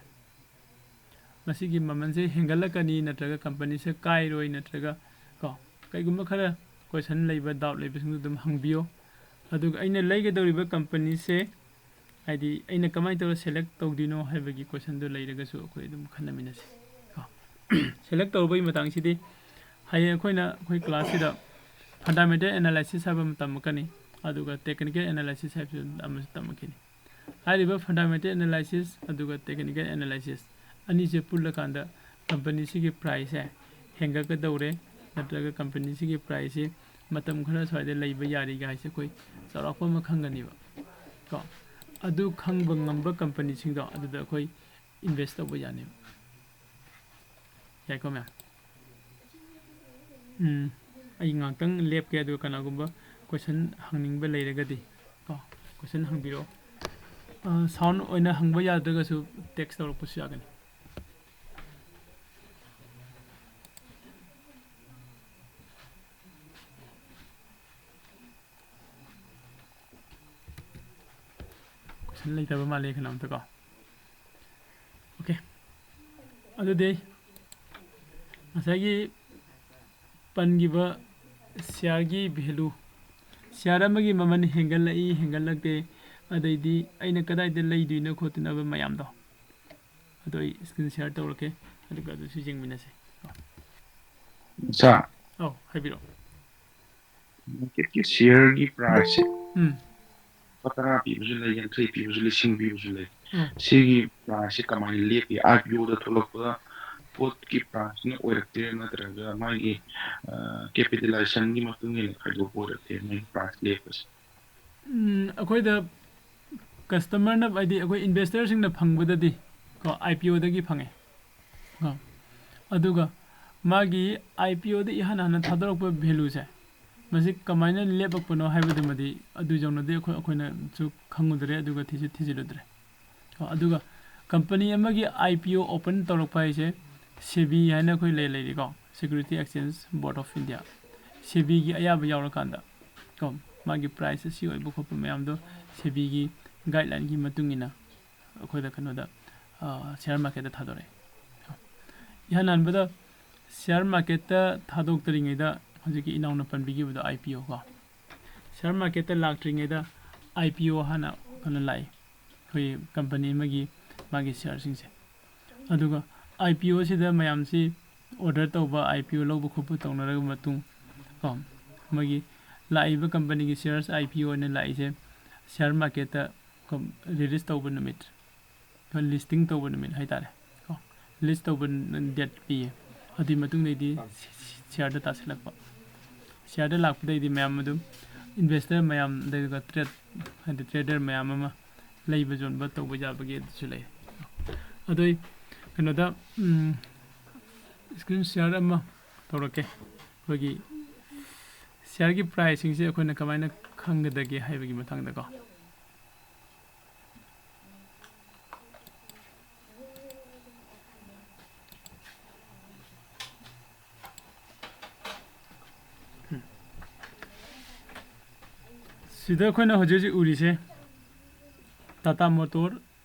ꯃꯁꯤꯒꯤ ꯃꯃꯜꯁꯦ ꯍꯦꯟꯒꯠꯂꯛꯀꯅꯤ ꯅꯠꯇ꯭ꯔꯒ ꯀꯝꯄꯅꯤꯁꯦ ꯀꯥꯏꯔꯣꯏ ꯅꯠꯇ꯭ꯔꯒ ꯀꯣ, ꯀꯩꯒꯨꯝꯕ ꯈꯔ ꯀꯣꯏꯁꯟ ꯂꯩꯕ, ꯗꯥꯎꯠ ꯂꯩꯕꯁꯤꯡꯗꯨ ꯑꯗꯨꯝ ꯍꯪꯕꯤꯌꯣ꯫ ꯑꯗꯨꯒ ꯑꯩꯅ ꯂꯩꯒꯗꯧꯔꯤꯕ ꯀꯝꯄꯅꯤꯁꯦ, ꯍꯥꯏꯗꯤ ꯑꯩꯅ ꯀꯃꯥꯏꯅ ꯇꯧꯔ ꯁꯦꯂꯦꯛ ꯇꯧꯗꯣꯏꯅꯣ ꯍꯥꯏꯕꯒꯤ ꯀꯣꯏꯁꯟꯗꯣ ꯂꯩꯔꯒꯁꯨ ꯑꯩꯈꯣꯏ ꯑꯗꯨꯝ ꯈꯟꯅꯃꯤꯟꯅꯁꯤ ꯀꯣ꯫ ꯁꯦꯂꯦꯛ ꯇꯧꯔꯨꯕꯒꯤ ꯃꯇꯥꯡꯁꯤꯗꯤ ꯍꯌꯦꯡ ꯑꯩꯈꯣꯏꯅ ꯑꯩꯈꯣꯏ ꯀ꯭ꯂꯥꯁꯁꯤꯗ ꯐꯟꯗꯥꯃꯦꯟꯇꯦꯜ ꯑꯦꯅꯥꯂꯥꯏꯁꯤꯁ ꯍꯥꯏꯕ ꯑꯃ ꯇꯝꯃꯛꯀꯅꯤ, ꯑꯗꯨꯒ ꯇꯦꯛꯅꯤꯀꯦꯜ ꯑꯦꯅꯥꯂꯥꯏꯁꯤꯁ ꯍꯥꯏꯕꯁꯨ ꯑꯃꯁꯨ ꯇꯝꯃꯛꯈꯤꯅꯤ꯫ ꯍꯥꯏꯔꯤꯕ ꯐꯟꯗꯥꯃꯦꯟꯇꯦꯜ ꯑꯦꯅꯥꯂꯥꯏꯁꯤꯁ ꯑꯗꯨꯒ ꯇꯦꯛꯅꯤꯀꯦꯜ ꯑꯦꯅꯥꯂꯥꯏꯁꯤꯁ ꯑꯅꯤꯁꯦ ꯄꯨꯜꯂꯀꯥꯟꯗ ꯀꯝꯄꯅꯤꯁꯤꯒꯤ ꯄ꯭ꯔꯥꯏꯁꯁꯦ ꯍꯦꯟꯒꯠꯀꯗꯧꯔꯦ ꯅꯠꯇ꯭ꯔꯒ ꯀꯝꯄꯅꯤꯁꯤꯒꯤ ꯄ꯭ꯔꯥꯏꯁꯁꯤ ꯃꯇꯝ ꯈꯔ ꯁ꯭ꯋꯥꯏꯗ ꯂꯩꯕ ꯌꯥꯔꯤꯒ ꯍꯥꯏꯁꯦ ꯑꯩꯈꯣꯏ ꯆꯥꯎꯔꯥꯛꯄ ꯑꯃ ꯈꯪꯒꯅꯤꯕ ꯀꯣ꯫ ꯑꯗꯨ ꯈꯪꯕ ꯉꯝꯕ ꯀꯝꯄꯅꯤꯁꯤꯡꯗꯣ ꯑꯗꯨꯗ ꯑꯩꯈꯣꯏ ꯏꯟꯚꯦꯁ ꯇꯧꯕ ꯌꯥꯅꯦꯕ꯫ ꯌꯥꯏꯀꯣ ꯃꯦꯝ? ꯎꯝ, ꯑꯩ ꯉꯥꯛꯇꯪ ꯂꯦꯞꯀꯦ, ꯑꯗꯨꯒ ꯀꯅꯥꯒꯨꯝꯕ ꯀꯣꯏꯁꯟ ꯍꯪꯅꯤꯡꯕ ꯂꯩꯔꯒꯗꯤ ꯀꯣ, ꯀꯣꯏꯁꯟ ꯍꯪꯕꯤꯔꯛꯑꯣ꯫ ꯑ, ꯁꯥꯎꯟ ꯑꯣꯏꯅ ꯍꯪꯕ ꯌꯥꯗ꯭ꯔꯒꯁꯨ ꯇꯦꯛꯁ ꯇꯧꯔꯛꯄꯁꯨ ꯌꯥꯒꯅꯤ꯫ ꯀꯣꯏꯁꯟ ꯂꯩꯇꯕ ꯃꯥꯜꯂꯦ ꯀꯅꯥꯝꯇ ꯀꯣ꯫ ꯑꯣꯀꯦ, ꯑꯗꯨꯗꯤ ꯉꯁꯥꯏꯒꯤ ꯄꯟꯈꯤꯕ ꯁꯤꯌꯥꯔꯒꯤ ꯚꯦꯂꯨ, ꯁꯤꯌꯥꯔ ꯑꯃꯒꯤ ꯃꯃꯜ ꯍꯦꯟꯒꯠꯂꯛꯏ, ꯍꯦꯟꯒꯠꯂꯛꯇꯦ, ꯑꯗꯩꯗꯤ ꯑꯩꯅ ꯀꯗꯥꯏꯗ ꯂꯩꯗꯣꯏꯅꯣ ꯈꯣꯠꯇꯣꯏꯅꯣ ꯍꯥꯏꯕ ꯃꯌꯥꯝꯗꯣ, ꯑꯗꯣ ꯑꯩ ꯁ꯭ꯀ꯭ꯔꯤꯟ ꯁꯤꯌꯥꯔ ꯇꯧꯔꯛꯀꯦ, ꯑꯗꯨꯒ ꯑꯗꯨꯁꯨ ꯌꯦꯡꯃꯤꯟꯅꯁꯦ꯫ ꯁꯥꯔ, ꯑꯧ, ꯍꯥꯏꯕꯤꯔꯛꯑꯣ꯫ ꯃꯥꯔꯀꯦꯠꯀꯤ ꯁꯤꯌꯔꯒꯤ ꯄ꯭ꯔꯥꯏꯁꯁꯦ ꯎꯝ꯫ ꯂꯨꯄꯥ ꯇꯔꯥ ꯄꯤꯕꯁꯨ ꯂꯩ, ꯌꯥꯡꯈꯩ ꯄꯤꯕꯁꯨ, ꯂꯤꯁꯤꯡ ꯄꯤꯕꯁꯨ ꯂꯩ꯫ ꯎꯝ꯫ ꯁꯤꯒꯤ ꯄ꯭ꯔꯥꯏꯁꯁꯦ ꯀꯃꯥꯏꯅ ꯂꯦꯞꯄꯤ? ꯑꯥꯏ ꯄꯤ ꯑꯣꯗ ꯊꯣꯛꯂꯛꯄ ꯄꯣꯠꯀꯤ ꯄ꯭ꯔꯥꯏꯁꯅ ꯑꯣꯏꯔꯛꯇꯦ, ꯅꯠꯇ꯭ꯔꯒ ꯃꯥꯒꯤ, ꯑ, ꯀꯦꯄꯤꯇꯦꯂꯥꯏꯖꯦꯁꯟꯒꯤ ꯃꯇꯨꯡ ꯏꯟꯅ ꯈꯥꯏꯗꯣꯛꯄ ꯑꯣꯏꯔꯛꯇꯦ ꯃꯥꯒꯤ ꯄ꯭ꯔꯥꯏꯁ ꯂꯦꯞꯄꯁꯦ? ꯎꯝ, ꯑꯩꯈꯣꯏꯗ ꯀꯁꯇꯃꯔꯅ, ꯍꯥꯏꯗꯤ ꯑꯩꯈꯣꯏ ꯏꯟꯚꯦꯁꯇꯔꯁꯤꯡꯅ ꯐꯪꯕꯗꯗꯤ ꯀꯣ, ꯑꯥꯏ ꯄꯤ ꯑꯣꯗꯒꯤ ꯐꯪꯉꯦ꯫ ꯀꯣ꯫ ꯑꯗꯨꯒ ꯃꯥꯒꯤ ꯑꯥꯏ ꯄꯤ ꯑꯣꯗ ꯏꯍꯥꯟ ꯍꯥꯟꯅ ꯊꯥꯗꯣꯔꯛꯄ ꯚꯦꯂꯨꯁꯦ, ꯃꯁꯤ ꯀꯃꯥꯏꯅ ꯂꯦꯞꯄꯛꯄꯅꯣ ꯍꯥꯏꯕꯗꯨꯃꯗꯤ ꯑꯗꯨ ꯌꯧꯅꯗꯤ ꯑꯩꯈꯣꯏ, ꯑꯩꯈꯣꯏꯅꯁꯨ ꯈꯪꯉꯨꯗ꯭ꯔꯦ, ꯑꯗꯨꯒ ꯊꯤꯁꯨ ꯊꯤꯖꯤꯜꯂꯨꯗ꯭ꯔꯦ꯫ ꯀꯣ, ꯑꯗꯨꯒ ꯀꯝꯄꯅꯤ ꯑꯃꯒꯤ ꯑꯥꯏ ꯄꯤ ꯑꯣ ꯑꯣꯄꯟ ꯇꯧꯔꯛꯄ ꯍꯥꯏꯁꯦ, ꯁꯦꯕꯤ ꯍꯥꯏꯅ ꯑꯩꯈꯣꯏ ꯂꯩ, ꯂꯩꯔꯤꯀꯣ, Security Exchange Board of India, ꯁꯦꯕꯤꯒꯤ ꯑꯌꯥꯕ ꯌꯥꯎꯔꯀꯥꯟꯗ ꯀꯣ, ꯃꯥꯒꯤ ꯄ꯭ꯔꯥꯏꯁ ꯑꯁꯤ ꯑꯣꯏꯕ ꯈꯣꯠꯄ ꯃꯌꯥꯝꯗꯣ ꯁꯦꯕꯤꯒꯤ ꯒꯥꯏꯗꯂꯥꯏꯟꯒꯤ ꯃꯇꯨꯡ ꯏꯟꯅ ꯑꯩꯈꯣꯏꯗ ꯀꯩꯅꯣꯗ, ꯑ, ꯁꯤꯌꯥꯔ ꯃꯥꯔꯀꯦꯠꯇ ꯊꯥꯗꯣꯔꯛꯑꯦ꯫ ꯏꯍꯥꯟ ꯍꯥꯟꯕꯗ ꯁꯤꯌꯥꯔ ꯃꯥꯔꯀꯦꯠꯇ ꯊꯥꯗꯣꯛꯇ꯭ꯔꯤꯉꯩꯗ ꯍꯧꯖꯤꯛꯀꯤ ꯏꯅꯥꯎꯅ ꯄꯟꯕꯤꯈꯤꯕꯗꯣ, ꯑꯥꯏ ꯄꯤ ꯑꯣ ꯀꯣ, ꯁꯤꯌꯥꯔ ꯃꯥꯔꯀꯦꯠꯇ ꯂꯥꯛꯇ꯭ꯔꯤꯉꯩꯗ ꯑꯥꯏ ꯄꯤ ꯑꯣ ꯍꯥꯟꯅ ꯀꯩꯅꯣ ꯂꯥꯛꯏ, ꯑꯩꯈꯣꯏ ꯀꯝꯄꯅꯤ ꯑꯃꯒꯤ ꯃꯥꯒꯤ ꯁꯤꯌꯥꯔꯁꯤꯡꯁꯦ꯫ ꯑꯗꯨꯒ ꯑꯥꯏ ꯄꯤ ꯑꯣꯁꯤꯗ ꯃꯌꯥꯝꯁꯤ ꯑꯣꯔꯗꯔ ꯇꯧꯕ, ꯑꯥꯏ ꯄꯤ ꯑꯣ ꯂꯧꯕ ꯈꯣꯠꯄ ꯇꯧꯅꯔꯕ ꯃꯇꯨꯡ ꯀꯣ, ꯃꯣꯏꯒꯤ ꯂꯥꯛꯏꯕ ꯀꯝꯄꯅꯤꯒꯤ ꯁꯤꯌꯥꯔꯁ ꯑꯥꯏ ꯄꯤ ꯑꯣ ꯑꯣꯏꯅ ꯂꯥꯛꯏꯁꯦ ꯁꯤꯌꯥꯔ ꯃꯥꯔꯀꯦꯠꯇ ꯔꯤꯂꯤꯁ ꯇꯧꯕ ꯅꯨꯃꯤꯠ, ꯂꯤꯁꯇꯤꯡ ꯇꯧꯕ ꯅꯨꯃꯤꯠ ꯍꯥꯏꯇꯥꯔꯦ ꯀꯣ, ꯂꯤꯁ ꯇꯧꯕ ꯗꯦꯠ ꯄꯤꯌꯦ꯫ ꯑꯗꯨꯒꯤ ꯃꯇꯨꯡꯗꯩꯗꯤ ꯁꯤꯌꯥꯔꯗ ꯇꯥꯁꯤꯜꯂꯛꯄ, ꯁꯤꯌꯥꯔꯗ ꯂꯥꯛꯄꯗꯩꯗꯤ ꯃꯌꯥꯝ ꯑꯗꯨꯝ ꯏꯟꯚꯦꯁꯇꯔ ꯃꯌꯥꯝ, ꯑꯗꯨꯒ ꯇ꯭ꯔꯦꯠ, ꯍꯥꯏꯗꯤ ꯇ꯭ꯔꯦꯗꯔ ꯃꯌꯥꯝ ꯑꯃ ꯂꯩꯕ ꯌꯣꯟꯕ ꯇꯧꯕ ꯌꯥꯕꯒꯤ ꯑꯗꯨꯁꯨ ꯂꯩ꯫ ꯑꯗꯣ ꯑꯩ ꯀꯩꯅꯣꯗ, ꯎꯝ, ꯁ꯭ꯀ꯭ꯔꯤꯟ ꯁꯤꯌꯥꯔ ꯑꯃ ꯇꯧꯔꯛꯀꯦ, ꯑꯩꯈꯣꯏꯒꯤ ꯁꯤꯌꯥꯔꯒꯤ ꯄ꯭ꯔꯥꯏꯁꯁꯤꯡꯁꯦ ꯑꯩꯈꯣꯏꯅ ꯀꯃꯥꯏꯅ ꯈꯪꯒꯗꯒꯦ ꯍꯥꯏꯕꯒꯤ ꯃꯇꯥꯡꯗꯀꯣ꯫ ꯁꯤꯗ ꯑꯩꯈꯣꯏꯅ ꯍꯧꯖꯤꯛ ꯍꯧꯖꯤꯛ ꯎꯔꯤꯁꯦ Tata motor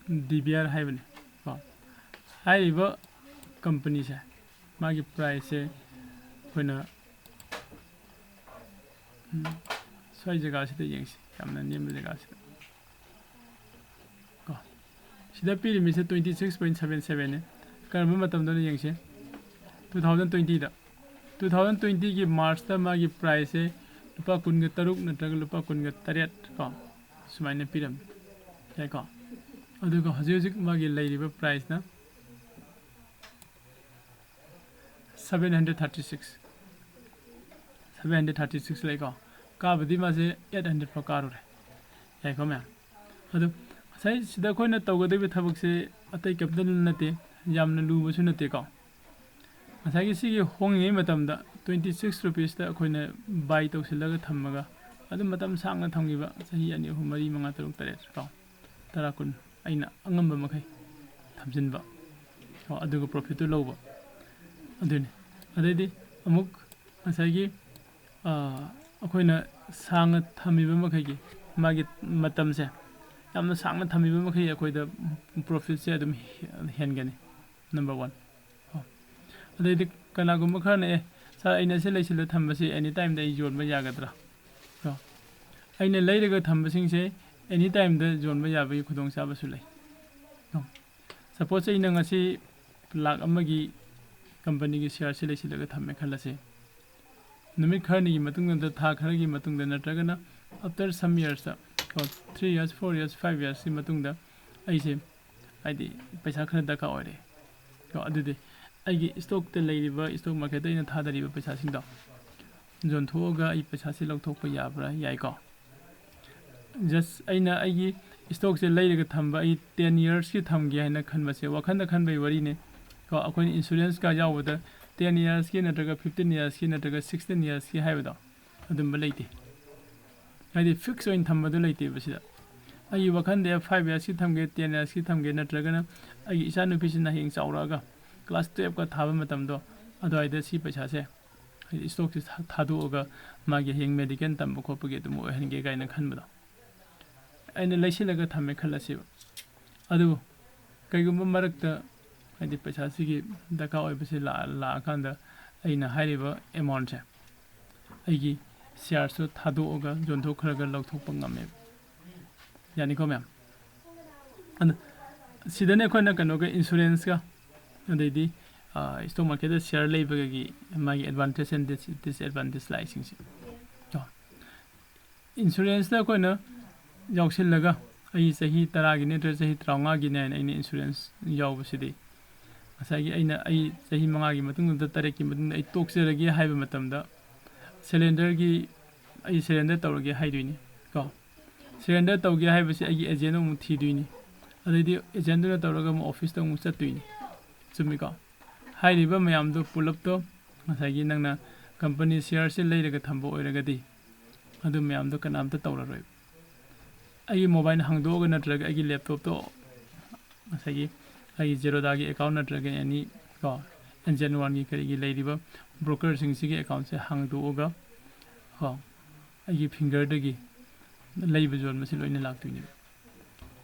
D B R ꯍꯥꯏꯕꯅꯤ ꯀꯣ꯫ ꯍꯥꯏꯔꯤꯕ ꯀꯝꯄꯅꯤꯁꯦ, ꯃꯥꯒꯤ ꯄ꯭ꯔꯥꯏꯁꯁꯦ ꯑꯩꯈꯣꯏꯅ, ꯎꯝ, ꯁ꯭ꯋꯥꯏ ꯖꯒꯥꯁꯤꯗ ꯌꯦꯡꯁꯤ, ꯌꯥꯝꯅ ꯅꯦꯝꯕ ꯖꯒꯥꯁꯤꯗ ꯀꯣ꯫ ꯁꯤꯗ ꯄꯤꯔꯤꯕꯁꯦ twenty six point seven seven ꯅꯦ꯫ ꯀꯔꯝꯕ ꯃꯇꯝꯗꯅꯣ ꯌꯦꯡꯁꯦ? Two thousand twenty ꯗ꯫ Two thousand twenty ꯒꯤ ꯃꯥꯔꯁꯇ ꯃꯥꯒꯤ ꯄ꯭ꯔꯥꯏꯁꯁꯦ ꯂꯨꯄꯥ ꯀꯨꯟꯒ ꯇꯔꯨꯛ ꯅꯠꯇ꯭ꯔꯒ ꯂꯨꯄꯥ ꯀꯨꯟꯒ ꯇꯔꯦꯠ ꯀꯣ, ꯁꯨꯃꯥꯏꯅ ꯄꯤꯔꯝꯃꯤ꯫ ꯌꯥꯏꯀꯣ? ꯑꯗꯨꯒ ꯍꯧꯖꯤꯛ ꯍꯧꯖꯤꯛ ꯃꯥꯒꯤ ꯂꯩꯔꯤꯕ ꯄ꯭ꯔꯥꯏꯁꯅ seven hundred thirty six, seven hundred thirty six ꯂꯩꯀꯣ꯫ ꯀꯥꯕꯗꯤ ꯃꯥꯁꯦ eight hundred ꯐꯥꯎ ꯀꯥꯔꯨꯔꯦ꯫ ꯌꯥꯏꯀꯣ ꯃꯌꯥꯝ? ꯑꯗꯨ ꯉꯁꯥꯏ ꯁꯤꯗ ꯑꯩꯈꯣꯏꯅ ꯇꯧꯒꯗꯧꯔꯤꯕ ꯊꯕꯛꯁꯦ ꯑꯇꯩ ꯀꯩꯝꯇ ꯅꯠꯇꯦ, ꯌꯥꯝꯅ ꯂꯨꯕꯁꯨ ꯅꯠꯇꯦꯀꯣ꯫ ꯉꯁꯥꯏꯒꯤ ꯁꯤꯒꯤ ꯍꯣꯡꯉꯤꯉꯩ ꯃꯇꯝꯗ twenty six ꯔꯨꯄꯤꯁꯇ ꯑꯩꯈꯣꯏꯅ ꯕꯥꯏ ꯇꯧꯁꯤꯜꯂꯒ ꯊꯝꯃꯒ ꯑꯗꯨꯝ ꯃꯇꯝ ꯁꯥꯡꯅ ꯊꯝꯈꯤꯕ, ꯆꯍꯤ ꯑꯅꯤ, ꯑꯍꯨꯝ, ꯃꯔꯤ, ꯃꯉꯥ, ꯇꯔꯨꯛ, ꯇꯔꯦꯠ ꯀꯣ, ꯇꯔꯥ, ꯀꯨꯟ, ꯑꯩꯅ ꯑꯉꯝꯕ ꯃꯈꯩ ꯊꯝꯖꯤꯟꯕ ꯀꯣ, ꯑꯗꯨꯒ ꯄ꯭ꯔꯣꯐꯤꯠꯇꯨ ꯂꯧꯕ꯫ ꯑꯗꯨꯅꯤ꯫ ꯑꯗꯩꯗꯤ ꯑꯃꯨꯛ ꯉꯁꯥꯏꯒꯤ, ꯑ, ꯑꯩꯈꯣꯏꯅ ꯁꯥꯡꯅ ꯊꯝꯃꯤꯕ ꯃꯈꯩꯒꯤ ꯃꯥꯒꯤ ꯃꯇꯝꯁꯦ ꯌꯥꯝꯅ ꯁꯥꯡꯅ ꯊꯝꯃꯤꯕ ꯃꯈꯩ ꯑꯩꯈꯣꯏꯗ ꯄ꯭ꯔꯣꯐꯤꯠꯁꯦ ꯑꯗꯨꯝ ꯍꯦ-, ꯍꯦꯟꯒꯅꯤ꯫ Number one꯫ ꯀꯣ꯫ ꯑꯗꯩꯗꯤ ꯀꯅꯥꯒꯨꯝꯕ ꯈꯔꯅ, "ꯑꯦ, ꯁꯥꯔ, ꯑꯩꯅ ꯁꯤ ꯂꯩꯁꯤꯜꯂ ꯊꯝꯕꯁꯤ ꯑꯦꯅꯤ ꯇꯥꯏꯝꯗ ꯑꯩ ꯌꯣꯟꯕ ꯌꯥꯒꯗ꯭ꯔꯥ?" ꯀꯣ, ꯑꯩꯅ ꯂꯩꯔꯒ ꯊꯝꯕꯁꯤꯡꯁꯦ ꯑꯦꯅꯤ ꯇꯥꯏꯝꯗ ꯌꯣꯟꯕ ꯌꯥꯕꯒꯤ ꯈꯨꯗꯣꯡꯆꯥꯕꯁꯨ ꯂꯩ꯫ ꯀꯣ, ꯁꯄꯣꯁ ꯑꯩꯅ ꯉꯁꯤ ꯂꯥꯛ ꯑꯃꯒꯤ ꯀꯝꯄꯅꯤꯒꯤ ꯁꯤꯌꯥꯔꯁꯤ ꯂꯩꯁꯤꯜꯂꯒ ꯊꯝꯃꯦ ꯈꯜꯂꯁꯤ꯫ ꯅꯨꯃꯤꯠ ꯈꯔꯅꯤꯒꯤ ꯃꯇꯨꯡꯗ, ꯊꯥ ꯈꯔꯒꯤ ꯃꯇꯨꯡꯗ, ꯅꯠꯇ꯭ꯔꯒꯅ after some yearsꯇ, ꯀꯣ, three years, four years, five yearsꯀꯤ ꯃꯇꯨꯡꯗ ꯑꯩꯁꯦ, ꯍꯥꯏꯗꯤ, ꯄꯩꯁꯥ ꯈꯔ ꯗꯔꯀꯥꯔ ꯑꯣꯏꯔꯦ꯫ ꯀꯣ, ꯑꯗꯨꯗꯤ ꯑꯩꯒꯤ ꯏꯁꯇꯣꯛꯇ ꯂꯩꯔꯤꯕ, ꯏꯁꯇꯣꯛ ꯃꯥꯔꯀꯦꯠꯇ ꯑꯩꯅ ꯊꯥꯗꯔꯤꯕ ꯄꯩꯁꯥꯁꯤꯡꯗꯣ ꯌꯣꯟꯊꯣꯛꯑꯒ ꯑꯩ ꯄꯩꯁꯥꯁꯤ ꯂꯧꯊꯣꯛꯄ ꯌꯥꯕ꯭ꯔꯥ? ꯌꯥꯏꯀꯣ꯫ ꯖꯁ ꯑꯩꯅ ꯑꯩꯒꯤ ꯏꯁꯇꯣꯛꯁꯦ ꯂꯩꯔꯒ ꯊꯝꯕ, ꯑꯩ ten yearsꯀꯤ ꯊꯝꯒꯦ ꯍꯥꯏꯅ ꯈꯟꯕꯁꯦ ꯋꯥꯈꯜꯗ ꯈꯟꯕꯒꯤ ꯋꯥꯔꯤꯅꯦ꯫ ꯀꯣ, ꯑꯩꯈꯣꯏꯅ insuranceꯀ ꯌꯥꯎꯕꯗ ten yearsꯀꯤ ꯅꯠꯇ꯭ꯔꯒ fifteen yearsꯀꯤ ꯅꯠꯇ꯭ꯔꯒ sixteen yearsꯀꯤ ꯍꯥꯏꯕꯗꯣ ꯑꯗꯨꯝꯕ ꯂꯩꯇꯦ꯫ ꯍꯥꯏꯗꯤ ꯐꯤꯛꯁ ꯑꯣꯏꯅ ꯊꯝꯕꯗꯣ ꯂꯩꯇꯦꯕ ꯁꯤꯗ꯫ ꯑꯩꯒꯤ ꯋꯥꯈꯜꯗ five yearsꯀꯤ ꯊꯝꯒꯦ, ten yearsꯀꯤ ꯊꯝꯒꯦ, ꯅꯠꯇ꯭ꯔꯒꯅ ꯑꯩꯒꯤ ꯏꯆꯥꯅꯨꯄꯤꯁꯤꯅ ꯍꯌꯦꯡ ꯆꯥꯎꯔꯛꯑꯒ class twelveꯀ ꯊꯥꯕ ꯃꯇꯝꯗꯣ ꯑꯗꯨꯋꯥꯏꯗ ꯁꯤ ꯄꯩꯁꯥꯁꯦ, ꯍꯥꯏꯗꯤ ꯏꯁꯇꯣꯛꯁꯦ ꯊꯥ-, ꯊꯥꯗꯣꯛꯑꯒ ꯃꯥꯒꯤ ꯍꯌꯦꯡ ꯃꯦꯗꯤꯀꯦꯜ ꯇꯝꯕ ꯈꯣꯠꯄꯒꯤ ꯑꯗꯨꯝ ꯑꯣꯏꯍꯟꯒꯦ ꯀꯥꯏꯅ ꯈꯟꯕꯗꯣ꯫ ꯑꯩꯅ ꯂꯩꯁꯤꯜꯂꯒ ꯊꯝꯃꯦ ꯈꯜꯂꯁꯦꯕ꯫ ꯑꯗꯨꯕꯨ ꯀꯩꯒꯨꯝꯕ ꯃꯔꯛꯇ, ꯍꯥꯏꯗꯤ ꯄꯩꯁꯥꯁꯤꯒꯤ ꯗꯔꯀꯥꯔ ꯑꯣꯏꯕꯁꯤ ꯂꯥꯛ-, ꯂꯥꯛꯑꯀꯥꯟꯗ ꯑꯩꯅ ꯍꯥꯏꯔꯤꯕ amountꯁꯦ ꯑꯩꯒꯤ ꯁꯤꯌꯥꯔꯁꯇꯣ ꯊꯥꯗꯣꯛꯑꯒ ꯌꯣꯟꯊꯣꯛꯈ꯭ꯔꯒ ꯂꯧꯊꯣꯛꯄ ꯉꯝꯃꯦꯕ꯫ ꯌꯥꯅꯤꯀꯣ ꯃꯌꯥꯝ? ꯑꯗ ꯁꯤꯗꯅꯦ ꯑꯩꯈꯣꯏꯅ ꯀꯩꯅꯣꯒ insuranceꯀ ꯑꯗꯩꯗꯤ, ꯑ, stock marketꯇ ꯁꯤꯌꯥꯔ ꯂꯩꯕꯒꯤ ꯃꯥꯒꯤ advantage and dis-, disadvantage ꯂꯥꯛꯏꯁꯤꯡꯁꯦ꯫ ꯀꯣ꯫ Insuranceꯇ ꯑꯩꯈꯣꯏꯅ ꯌꯥꯎꯁꯤꯜꯂꯒ ꯑꯩ ꯆꯍꯤ ꯇꯔꯥꯒꯤ ꯅꯠꯇ꯭ꯔꯒ ꯆꯍꯤ ꯇꯔꯥꯃꯉꯥꯒꯤꯅꯦ ꯍꯥꯏꯅ ꯑꯩꯅ insurance ꯌꯥꯎꯕꯁꯤꯗꯤ ꯉꯁꯥꯏꯒꯤ ꯑꯩꯅ ꯑꯩ ꯆꯍꯤ ꯃꯉꯥꯒꯤ ꯃꯇꯨꯡꯗ, ꯇꯔꯦꯠꯀꯤ ꯃꯇꯨꯡꯗ ꯑꯩ ꯇꯣꯛꯆꯔꯒꯦ ꯍꯥꯏꯕ ꯃꯇꯝꯗ surrenderꯒꯤ, ꯑꯩ surrender ꯇꯧꯔꯒꯦ ꯍꯥꯏꯗꯣꯏꯅꯤ꯫ ꯀꯣ꯫ Surrender ꯇꯧꯒꯦ ꯍꯥꯏꯕꯁꯤ ꯑꯩꯒꯤ agent ꯑꯃꯨꯛ ꯊꯤꯗꯣꯏꯅꯤ꯫ ꯑꯗꯩꯗꯤ agentꯗꯨꯅ ꯇꯧꯔꯒ ꯑꯃꯨꯛ officeꯇ ꯑꯃꯨꯛ ꯆꯠꯇꯣꯏꯅꯤ꯫ ꯆꯨꯝꯃꯤꯀꯣ? ꯍꯥꯏꯔꯤꯕ ꯃꯌꯥꯝꯗꯣ ꯄꯨꯂꯞꯇꯣ ꯉꯁꯥꯏꯒꯤ ꯅꯪꯅ company shareꯁꯦ ꯂꯩꯔꯒ ꯊꯝꯕ ꯑꯣꯏꯔꯒꯗꯤ ꯑꯗꯨ ꯃꯌꯥꯝꯗꯣ ꯀꯅꯥꯝꯇ ꯇꯧꯔꯔꯣꯏ꯫ ꯑꯩꯒꯤ mobile ꯍꯥꯡꯗꯣꯛꯑꯒ ꯅꯠꯇ꯭ꯔꯒ ꯑꯩꯒꯤ laptopꯇꯣ ꯉꯁꯥꯏꯒꯤ ꯑꯩꯒꯤ Zerodhaꯒꯤ account ꯅꯠꯇ꯭ꯔꯒ any ꯀꯣ, Angel Oneꯒꯤ ꯀꯔꯤꯒꯤ ꯂꯩꯔꯤꯕ brokerꯁꯤꯡꯁꯤꯒꯤ accountꯁꯦ ꯍꯥꯡꯗꯣꯛꯑꯒ ꯀꯣ, ꯑꯩꯒꯤ fingerꯗꯒꯤ ꯂꯩꯕ ꯌꯣꯟꯕꯁꯤ ꯂꯣꯏꯅ ꯂꯥꯛꯇꯣꯏꯅꯦꯕ꯫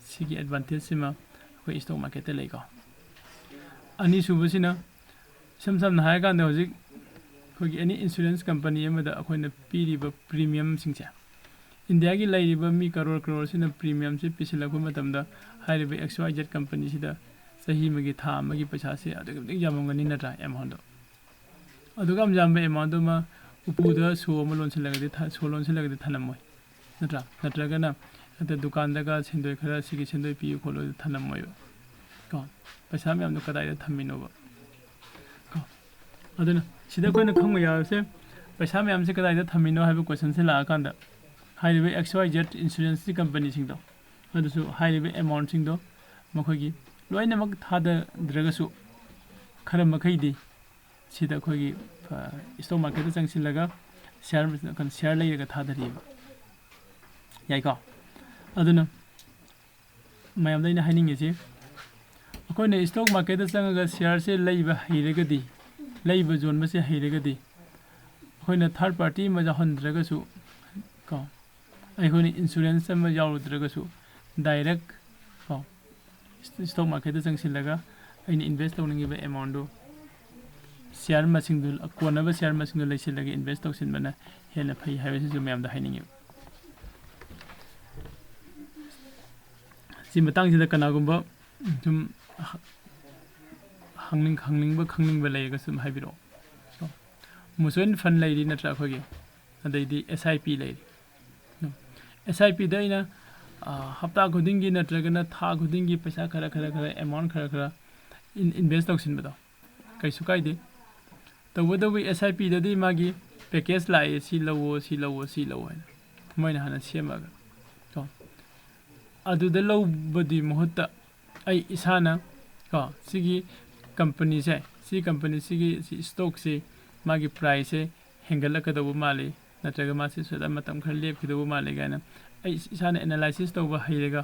ꯁꯤꯒꯤ advantageꯁꯤꯃ ꯑꯩꯈꯣꯏ stock marketꯇ ꯂꯩꯀꯣ꯫ ꯑꯅꯤꯁꯨꯕꯁꯤꯅ ꯏꯁꯝ ꯁꯝꯅ ꯍꯥꯏꯔꯀꯥꯟꯗ ꯍꯧꯖꯤꯛ ꯑꯩꯈꯣꯏꯒꯤ ꯑꯦꯅꯤ ꯏꯟꯁꯨꯔꯦꯟꯁ ꯀꯝꯄꯅꯤ ꯑꯃꯗ ꯑꯩꯈꯣꯏꯅ ꯄꯤꯔꯤꯕ ꯄ꯭ꯔꯤꯃꯤꯌꯝꯁꯤꯡꯁꯦ, ꯏꯟꯗꯤꯌꯥꯒꯤ ꯂꯩꯔꯤꯕ ꯃꯤ ꯀꯔꯣꯔ ꯀꯔꯣꯔꯁꯤꯅ ꯄ꯭ꯔꯤꯃꯤꯌꯝꯁꯦ ꯄꯤꯁꯤꯜꯂꯛꯄ ꯃꯇꯝꯗ ꯍꯥꯏꯔꯤꯕ ꯑꯦꯛꯁ ꯋꯥꯏ ꯖꯦꯠ ꯀꯝꯄꯅꯤꯁꯤꯗ ꯆꯍꯤ ꯑꯃꯒꯤ, ꯊꯥ ꯑꯃꯒꯤ ꯄꯩꯁꯥꯁꯦ ꯑꯗꯨꯛꯀꯤ ꯃꯇꯤꯛ ꯌꯥꯝꯃꯝꯒꯅꯤ ꯅꯠꯇ꯭ꯔꯥ, ꯑꯦꯃꯥꯎꯟꯗꯣ? ꯑꯗꯨꯛ ꯌꯥꯝ ꯌꯥꯝꯕ ꯑꯦꯃꯥꯎꯟꯗꯨꯃ ꯎꯄꯨꯗ ꯁꯣ ꯑꯃ ꯂꯣꯟꯁꯤꯜꯂꯒꯗꯤ ꯊ-, ꯁꯣ ꯂꯣꯟꯁꯤꯜꯂꯒꯗꯤ ꯊꯅꯝꯃꯣꯏ ꯅꯠꯇ꯭ꯔꯥ? ꯅꯠꯇ꯭ꯔꯒꯅ ꯍꯦꯛꯇ ꯗꯨꯀꯥꯟꯗꯒ ꯁꯦꯟꯗꯣꯏ ꯈꯔ ꯁꯤꯒꯤ ꯁꯦꯟꯗꯣꯏ ꯄꯤꯌꯨ ꯈꯣꯠꯂꯨ ꯊꯅꯝꯃꯣꯏꯕ꯫ ꯀꯣ? ꯄꯩꯁꯥ ꯃꯌꯥꯝꯗꯣ ꯀꯗꯥꯏꯗ ꯊꯝꯃꯤꯅꯣꯕ? ꯀꯣ? ꯑꯗꯨꯅ ꯁꯤꯗ ꯑꯩꯈꯣꯏꯅ ꯈꯪꯕ ꯌꯥꯕꯁꯦ, ꯄꯩꯁꯥ ꯃꯌꯥꯝꯁꯦ ꯀꯗꯥꯏꯗ ꯊꯝꯃꯤꯅꯣ ꯍꯥꯏꯕ ꯀꯣꯏꯁꯟꯁꯦ ꯂꯥꯛꯑꯀꯥꯟꯗ, ꯍꯥꯏꯔꯤꯕ ꯑꯦꯛꯁ ꯋꯥꯏ ꯖꯦꯠ ꯏꯟꯁꯨꯔꯦꯟꯁꯀꯤ ꯀꯝꯄꯅꯤꯁꯤꯡꯗꯣ, ꯑꯗꯨꯁꯨ ꯍꯥꯏꯔꯤꯕ ꯑꯦꯃꯥꯎꯟꯁꯤꯡꯗꯣ ꯃꯈꯣꯏꯒꯤ ꯂꯣꯏꯅꯃꯛ ꯊꯥꯗꯗ꯭ꯔꯒꯁꯨ, ꯈꯔ ꯃꯈꯩꯗꯤ ꯁꯤꯗ ꯑꯩꯈꯣꯏꯒꯤ, ꯑ, ꯏꯁꯇꯣꯛ ꯃꯥꯔꯀꯦꯠꯇ ꯆꯪꯁꯤꯜꯂꯒ ꯁꯤꯌꯥꯔ, ꯀꯩꯅꯣ, ꯁꯤꯌꯥꯔ ꯂꯩꯔꯒ ꯊꯥꯗꯔꯤꯕ꯫ ꯌꯥꯏꯀꯣ? ꯑꯗꯨꯅ ꯃꯌꯥꯝꯗ ꯑꯩꯅ ꯍꯥꯏꯅꯤꯡꯉꯤꯁꯤ, ꯑꯩꯈꯣꯏꯅ ꯏꯁꯇꯣꯛ ꯃꯥꯔꯀꯦꯠꯇ ꯆꯪꯉꯒ ꯁꯤꯌꯥꯔꯁꯦ ꯂꯩꯕ ꯍꯩꯔꯒꯗꯤ, ꯂꯩꯕ ꯌꯣꯟꯕꯁꯦ ꯍꯩꯔꯒꯗꯤ, ꯑꯩꯈꯣꯏꯅ ꯊꯥꯔꯠ ꯄꯥꯔꯇꯤ ꯑꯃ ꯌꯥꯎꯍꯟꯗ꯭ꯔꯒꯁꯨ, ꯀꯣ, ꯑꯩꯈꯣꯏꯅ ꯏꯟꯁꯨꯔꯦꯟꯁ ꯑꯃ ꯌꯥꯎꯔꯨꯗ꯭ꯔꯒꯁꯨ, ꯗꯥꯏꯔꯦꯛ, ꯀꯣ, ꯏꯁꯇꯣꯛ ꯃꯥꯔꯀꯦꯠꯇ ꯆꯪꯁꯤꯜꯂꯒ ꯑꯩꯅ ꯏꯟꯚꯦꯁ ꯇꯧꯅꯤꯡꯉꯤꯕ ꯑꯦꯃꯥꯎꯟꯗꯨ, ꯁꯤꯌꯥꯔ ꯃꯁꯤꯡꯗꯨ, ꯀꯣꯟꯅꯕ ꯁꯤꯌꯥꯔ ꯃꯁꯤꯡꯗꯨ ꯂꯩꯁꯤꯜꯂꯒ ꯏꯟꯚꯦꯁ ꯇꯧꯁꯤꯟꯕꯅ ꯍꯦꯟꯅ ꯐꯩ ꯍꯥꯏꯕꯁꯤꯁꯨ ꯃꯌꯥꯝꯗ ꯍꯥꯏꯅꯤꯡꯉꯤ꯫ ꯁꯤ ꯃꯇꯥꯡꯁꯤꯗ ꯀꯅꯥꯒꯨꯝꯕ ꯁꯨꯝ ꯍꯪꯅꯤꯡ-, ꯍꯪꯅꯤꯡꯕ, ꯈꯪꯅꯤꯡꯕ ꯂꯩꯔꯒꯁꯨ ꯑꯗꯨꯝ ꯍꯥꯏꯕꯤꯔꯛꯑꯣ꯫ ꯀꯣ? ꯃ꯭ꯌꯨꯆꯨꯋꯦꯜ ꯐꯟ ꯂꯩꯔꯤ ꯅꯠꯇ꯭ꯔꯥ ꯑꯩꯈꯣꯏꯒꯤ, ꯑꯗꯩꯗꯤ ꯑꯦꯁ ꯑꯥꯏ ꯄꯤ ꯂꯩꯔꯤ꯫ ꯑꯦꯁ ꯑꯥꯏ ꯄꯤꯗ ꯑꯩꯅ, ꯑ, ꯍꯞꯇꯥ ꯈꯨꯗꯤꯡꯒꯤ ꯅꯠꯇ꯭ꯔꯒꯅ ꯊꯥ ꯈꯨꯗꯤꯡꯒꯤ ꯄꯩꯁꯥ ꯈꯔ, ꯈꯔ, ꯈꯔ, ꯑꯦꯃꯥꯎꯟ ꯈꯔ, ꯈꯔ ꯏꯟ-, ꯏꯟꯚꯦꯁ ꯇꯧꯁꯤꯟꯕꯗꯣ ꯀꯩꯁꯨ ꯀꯥꯏꯗꯦ꯫ ꯇꯧꯕꯇꯕꯨ ꯑꯦꯁ ꯑꯥꯏ ꯄꯤꯗꯗꯤ ꯃꯥꯒꯤ ꯄꯦꯀꯦꯖ ꯂꯥꯛꯑꯦ, ꯁꯤ ꯂꯧꯋꯣ, ꯁꯤ ꯂꯧꯋꯣ, ꯁꯤ ꯂꯧꯋꯣ ꯍꯥꯏꯅ ꯃꯣꯏꯅ ꯍꯥꯟꯅ ꯁꯦꯝꯃꯒ, ꯀꯣ꯫ ꯑꯗꯨꯗ ꯂꯧꯕꯗꯤ ꯃꯍꯨꯠꯇ ꯑꯩ ꯏꯁꯥꯅ, ꯀꯣ, ꯁꯤꯒꯤ ꯀꯝꯄꯅꯤꯁꯦ, ꯁꯤ ꯀꯝꯄꯅꯤꯁꯤꯒꯤ, ꯁꯤ ꯏꯁꯇꯣꯛꯁꯤ ꯃꯥꯒꯤ ꯄ꯭ꯔꯥꯏꯁꯁꯦ ꯍꯦꯟꯒꯠꯂꯛꯀꯗꯧꯕ ꯃꯥꯜꯂꯤ, ꯅꯠꯇ꯭ꯔꯒ ꯃꯥꯁꯤ ꯁꯤꯗ ꯃꯇꯝ ꯈꯔ ꯂꯦꯞꯈꯤꯗꯧꯕ ꯃꯥꯜꯂꯤ ꯀꯥꯏꯅ ꯑꯩ ꯏꯁꯥꯅ ꯑꯦꯅꯥꯂꯥꯏꯁꯤꯁ ꯇꯧꯕ ꯍꯩꯔꯒ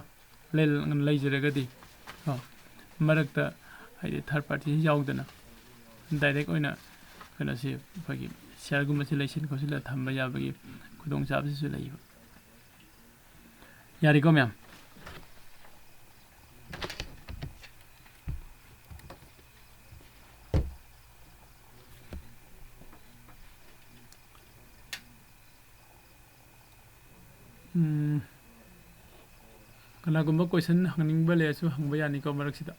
ꯂꯩ-, ꯂꯩꯖꯔꯒꯗꯤ, ꯀꯣ, ꯃꯔꯛꯇ ꯍꯥꯏꯗꯤ ꯊꯥꯔꯠ ꯄꯥꯔꯇꯤ ꯌꯥꯎꯗꯅ ꯗꯥꯏꯔꯦꯛ ꯑꯣꯏꯅ ꯀꯩꯅꯣꯁꯤ, ꯑꯩꯈꯣꯏꯒꯤ ꯁꯤꯌꯥꯔꯒꯨꯝꯕꯁꯤ ꯂꯩꯁꯤꯟ ꯈꯣꯠꯆꯤꯜꯂꯒ ꯊꯝꯕ ꯌꯥꯕꯒꯤ ꯈꯨꯗꯣꯡꯆꯥꯕꯁꯤꯁꯨ ꯂꯩꯌꯦꯕ꯫ ꯌꯥꯔꯦꯀꯣ ꯃꯌꯥꯝ? ꯎꯝ, ꯀꯅꯥꯒꯨꯝꯕ question ꯍꯪꯅꯤꯡꯕ ꯂꯩꯔꯁꯨ ꯍꯪꯕ ꯌꯥꯅꯤꯀꯣ ꯃꯔꯛꯁꯤꯗ꯫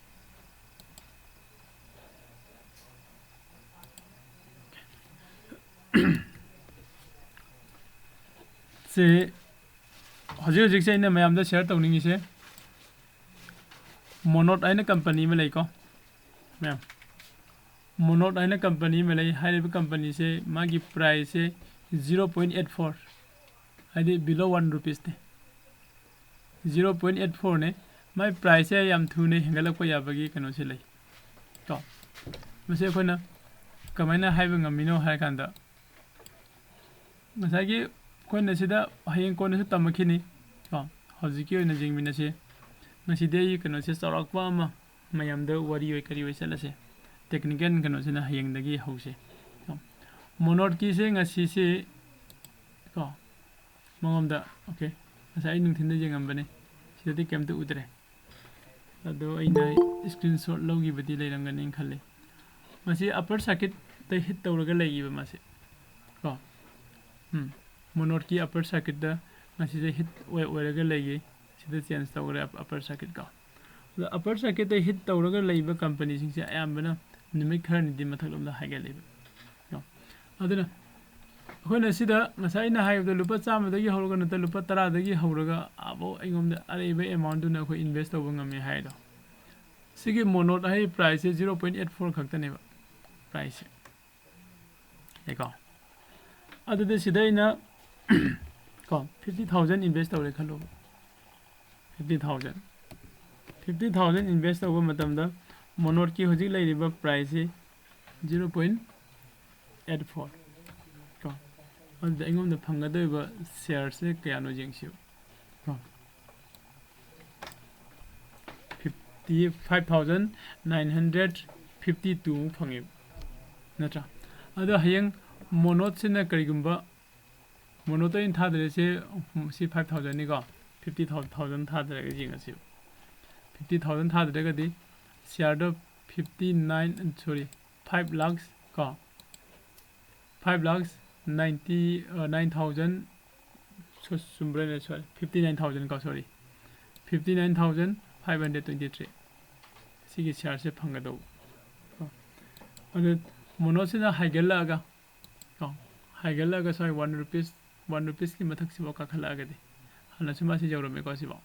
ꯁꯤ ꯍꯧꯖꯤꯛ ꯍꯧꯖꯤꯛꯁꯦ ꯑꯩꯅ ꯃꯌꯥꯝꯗ share ꯇꯧꯅꯤꯡꯉꯤꯁꯦ, Monod ꯍꯥꯏꯅ company ꯑꯃ ꯂꯩꯀꯣ ꯃꯌꯥꯝ꯫ Monod ꯍꯥꯏꯅ company ꯑꯃ ꯂꯩ꯫ ꯍꯥꯏꯔꯤꯕ companyꯁꯦ ꯃꯥꯒꯤ priceꯁꯦ zero point eight four, ꯍꯥꯏꯗꯤ below one rupeesꯅꯦ꯫ Zero point eight fourꯅꯦ꯫ ꯃꯥꯏ priceꯁꯦ ꯌꯥꯝ ꯊꯨꯅ ꯍꯦꯟꯒꯠꯂꯛꯄ ꯌꯥꯕꯒꯤ ꯀꯩꯅꯣꯁꯦ ꯂꯩ ꯀꯣ꯫ ꯃꯁꯤ ꯑꯩꯈꯣꯏꯅ ꯀꯃꯥꯏꯅ ꯍꯥꯏꯕ ꯉꯝꯃꯤꯅꯣ ꯍꯥꯏꯔꯀꯥꯟꯗ, ꯉꯁꯥꯏꯒꯤ ꯑꯩꯈꯣꯏꯅ ꯁꯤꯗ ꯍꯌꯦꯡ ꯀꯣꯟꯅꯁꯨ ꯇꯝꯃꯛꯈꯤꯅꯤ ꯀꯣ꯫ ꯍꯧꯖꯤꯛꯀꯤ ꯑꯣꯏꯅ ꯌꯦꯡꯃꯤꯟꯅꯁꯤ꯫ ꯉꯁꯤꯗꯤ ꯑꯩ ꯀꯩꯅꯣꯁꯦ ꯆꯥꯎꯔꯥꯛꯄ ꯑꯃ ꯃꯌꯥꯝꯗ ꯋꯥꯔꯤ ꯑꯣꯏ ꯀꯔꯤ ꯑꯣꯏ ꯆꯠꯂꯁꯦ꯫ Technical ꯀꯩꯅꯣꯁꯤꯅ ꯍꯌꯦꯡꯗꯒꯤ ꯍꯧꯁꯦ꯫ Monodꯀꯤꯁꯦ ꯉꯁꯤꯁꯦ ꯀꯣ, ꯃꯉꯣꯟꯗ, okay, ꯉꯁꯥꯏ ꯑꯩ ꯅꯨꯡꯊꯤꯜꯗ ꯌꯦꯡꯉꯝꯕꯅꯦ, ꯁꯤꯗꯗꯤ ꯀꯩꯝꯇ ꯎꯗ꯭ꯔꯦ꯫ ꯑꯗꯣ ꯑꯩꯅ screenshot ꯂꯧꯈꯤꯕꯗꯤ ꯂꯩꯔꯝꯒꯅꯤꯅ ꯈꯜꯂꯤ꯫ ꯃꯁꯤ upper circuitꯇ hit ꯇꯧꯔꯒ ꯂꯩꯈꯤꯕ ꯃꯥꯁꯦ ꯀꯣ꯫ ꯎꯝ, Monodꯀꯤ upper circuitꯇ ꯉꯁꯤꯁꯦ hit ꯑꯣꯏ-, ꯑꯣꯏꯔꯒ ꯂꯩꯈꯤ꯫ ꯁꯤꯗ change ꯇꯧꯈ꯭ꯔꯦ up-, upper circuit ꯀꯣ꯫ ꯑꯗꯣ upper circuitꯇ hit ꯇꯧꯔꯒ ꯂꯩꯕ companyꯁꯤꯡꯁꯦ ꯑꯌꯥꯝꯕꯅ ꯅꯨꯃꯤꯠ ꯈꯔꯅꯤꯗꯤ ꯃꯊꯛꯂꯣꯝꯗ ꯍꯥꯏꯒꯠꯂꯦꯕ ꯀꯣ꯫ ꯑꯗꯨꯅ ꯑꯩꯈꯣꯏꯅ ꯁꯤꯗ ꯉꯁꯥꯏ ꯑꯩꯅ ꯍꯥꯏꯕꯗꯣ ꯂꯨꯄꯥ ꯆꯥꯝꯃꯗꯒꯤ ꯍꯧꯔꯒ ꯅꯠꯇ꯭ꯔ ꯂꯨꯄꯥ ꯇꯔꯥꯗꯒꯤ ꯍꯧꯔꯒ ꯑꯥꯕꯧ ꯑꯩꯉꯣꯟꯗ ꯑꯔꯩꯕ amountꯗꯨꯅ ꯑꯩꯈꯣꯏ invest ꯇꯧꯕ ꯉꯝꯃꯦ ꯍꯥꯏꯗꯣ꯫ ꯁꯤꯒꯤ Monod ꯍꯥꯏꯔꯤꯕ priceꯁꯦ zero point eight four ꯈꯛꯇꯅꯦꯕ priceꯁꯦ꯫ ꯌꯥꯏꯀꯣ? ꯑꯗꯨꯗꯤ ꯁꯤꯗ ꯑꯩꯅ ꯀꯣ, fifty thousand invest ꯇꯧꯔꯦ ꯈꯜꯂꯣꯕ꯫ Fifty thousand, fifty thousand invest ꯇꯧꯕ ꯃꯇꯝꯗ Monodꯀꯤ ꯍꯧꯖꯤꯛ ꯂꯩꯔꯤꯕ priceꯁꯤ zero point eight four ꯀꯣ꯫ ꯑꯗꯨꯗ ꯑꯩꯉꯣꯟꯗ ꯐꯪꯒꯗꯧꯔꯤꯕ shareꯁꯦ ꯀꯌꯥꯅꯣ ꯌꯦꯡꯁꯤꯕ ꯀꯣ꯫ Fifty, five thousand nine hundred fifty two ꯐꯪꯉꯦꯕ, ꯅꯠꯇ꯭ꯔꯥ? ꯑꯗꯣ ꯍꯌꯦꯡ Monodꯁꯤꯅ ꯀꯔꯤꯒꯨꯝꯕ, Monodꯇ ꯑꯩꯅ ꯊꯥꯗꯔꯤꯁꯦ, ꯎꯝ, ꯁꯤ five thousandꯅꯤꯀꯣ꯫ Fifty thousand ꯊꯥꯗꯔꯒ ꯌꯦꯡꯉꯁꯤ꯫ Fifty thousand ꯊꯥꯗꯔꯒꯗꯤ shareꯗꯣ fifty nine, sorry, five lakhs ꯀꯣ, five lakhs ninety, ꯑ, nine thousand ꯆꯨꯝꯕ꯭ꯔꯥꯅꯦ? Sorry, fifty nine thousand ꯀꯣ, sorry, fifty nine thousand five hundred twenty three꯫ ꯁꯤꯒꯤ ꯁꯤꯌꯥꯔꯁꯦ ꯐꯪꯒꯗꯧꯕ꯫ ꯑꯗꯨ ꯃꯣꯅꯣꯁꯤꯅ ꯍꯥꯏꯒꯠꯂꯛꯑꯒ ꯀꯣ, ꯍꯥꯏꯒꯠꯂꯛꯑꯒ ꯁ꯭ꯋꯥꯏ one rupees, one rupeesꯀꯤ ꯃꯊꯛꯁꯤꯐꯥꯎ ꯀꯥꯈꯠꯂꯛꯑꯒꯗꯤ, ꯍꯥꯟꯅꯁꯨ ꯃꯥꯁꯤ ꯌꯧꯔꯝꯃꯦꯀꯣ꯫ ꯁꯤꯐꯥꯎ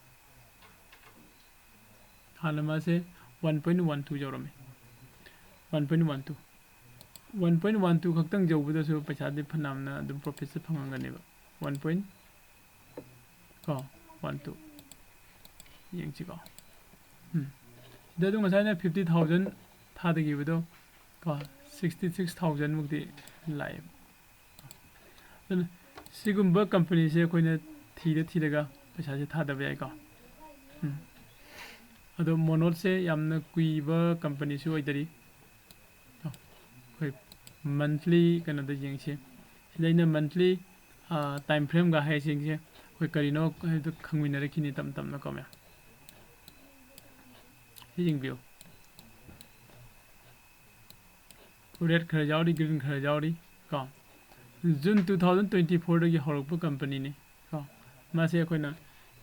ꯍꯥꯟꯅ ꯃꯥꯁꯦ one point one two ꯌꯧꯔꯝꯃꯦ꯫ One point one two, one point one two ꯈꯛꯇꯪ ꯌꯧꯕꯗꯁꯨ ꯄꯩꯁꯥꯗꯤ ꯐꯅꯌꯥꯝꯅ ꯑꯗꯨꯝ profitꯁꯦ ꯐꯪꯉꯝꯒꯅꯦꯕ꯫ One point ꯀꯣ, one two ꯌꯦꯡꯁꯤꯀꯣ꯫ ꯎꯝ꯫ ꯁꯤꯗ ꯑꯗꯨꯝ ꯉꯁꯥꯏꯅ fifty thousand ꯊꯥꯗꯈꯤꯕꯗꯣ ꯀꯣ, sixty six thousand ꯃꯨꯛꯇꯤ ꯂꯥꯛꯑꯦꯕ꯫ ꯑꯗꯨꯅ ꯁꯤꯒꯨꯝꯕ companyꯁꯦ ꯑꯩꯈꯣꯏꯅ ꯊꯤꯗ ꯊꯤꯔꯒ ꯄꯩꯁꯥꯁꯦ ꯊꯥꯗꯕ ꯌꯥꯏꯀꯣ꯫ ꯎꯝ꯫ ꯑꯗꯣ ꯃꯣꯅꯣꯠꯁꯦ ꯌꯥꯝꯅ ꯀꯨꯏꯕ companyꯁꯨ ꯑꯣꯏꯗꯔꯤ꯫ ꯑꯩꯈꯣꯏ monthly ꯀꯩꯅꯣꯗ ꯌꯦꯡꯁꯤ꯫ ꯁꯤꯗ ꯑꯩꯅ monthly time frameꯒ ꯍꯥꯏꯔꯤꯁꯤꯡꯁꯦ ꯑꯩꯈꯣꯏ ꯀꯔꯤꯅꯣ ꯍꯥꯏꯕꯗꯨ ꯈꯪꯃꯤꯟꯅꯔꯛꯈꯤꯅꯤ ꯇꯞ ꯇꯞꯅ ꯀꯣ ꯃꯌꯥꯝ꯫ ꯁꯤ ꯌꯦꯡꯕꯤꯌꯨ꯫ Red ꯈꯔ ꯌꯥꯎꯔꯤ, green ꯈꯔ ꯌꯥꯎꯔꯤ ꯀꯣ꯫ June two thousand twenty fourꯗꯒꯤ ꯍꯧꯔꯛꯄ companyꯅꯤ ꯀꯣ꯫ ꯃꯥꯁꯦ ꯑꯩꯈꯣꯏꯅ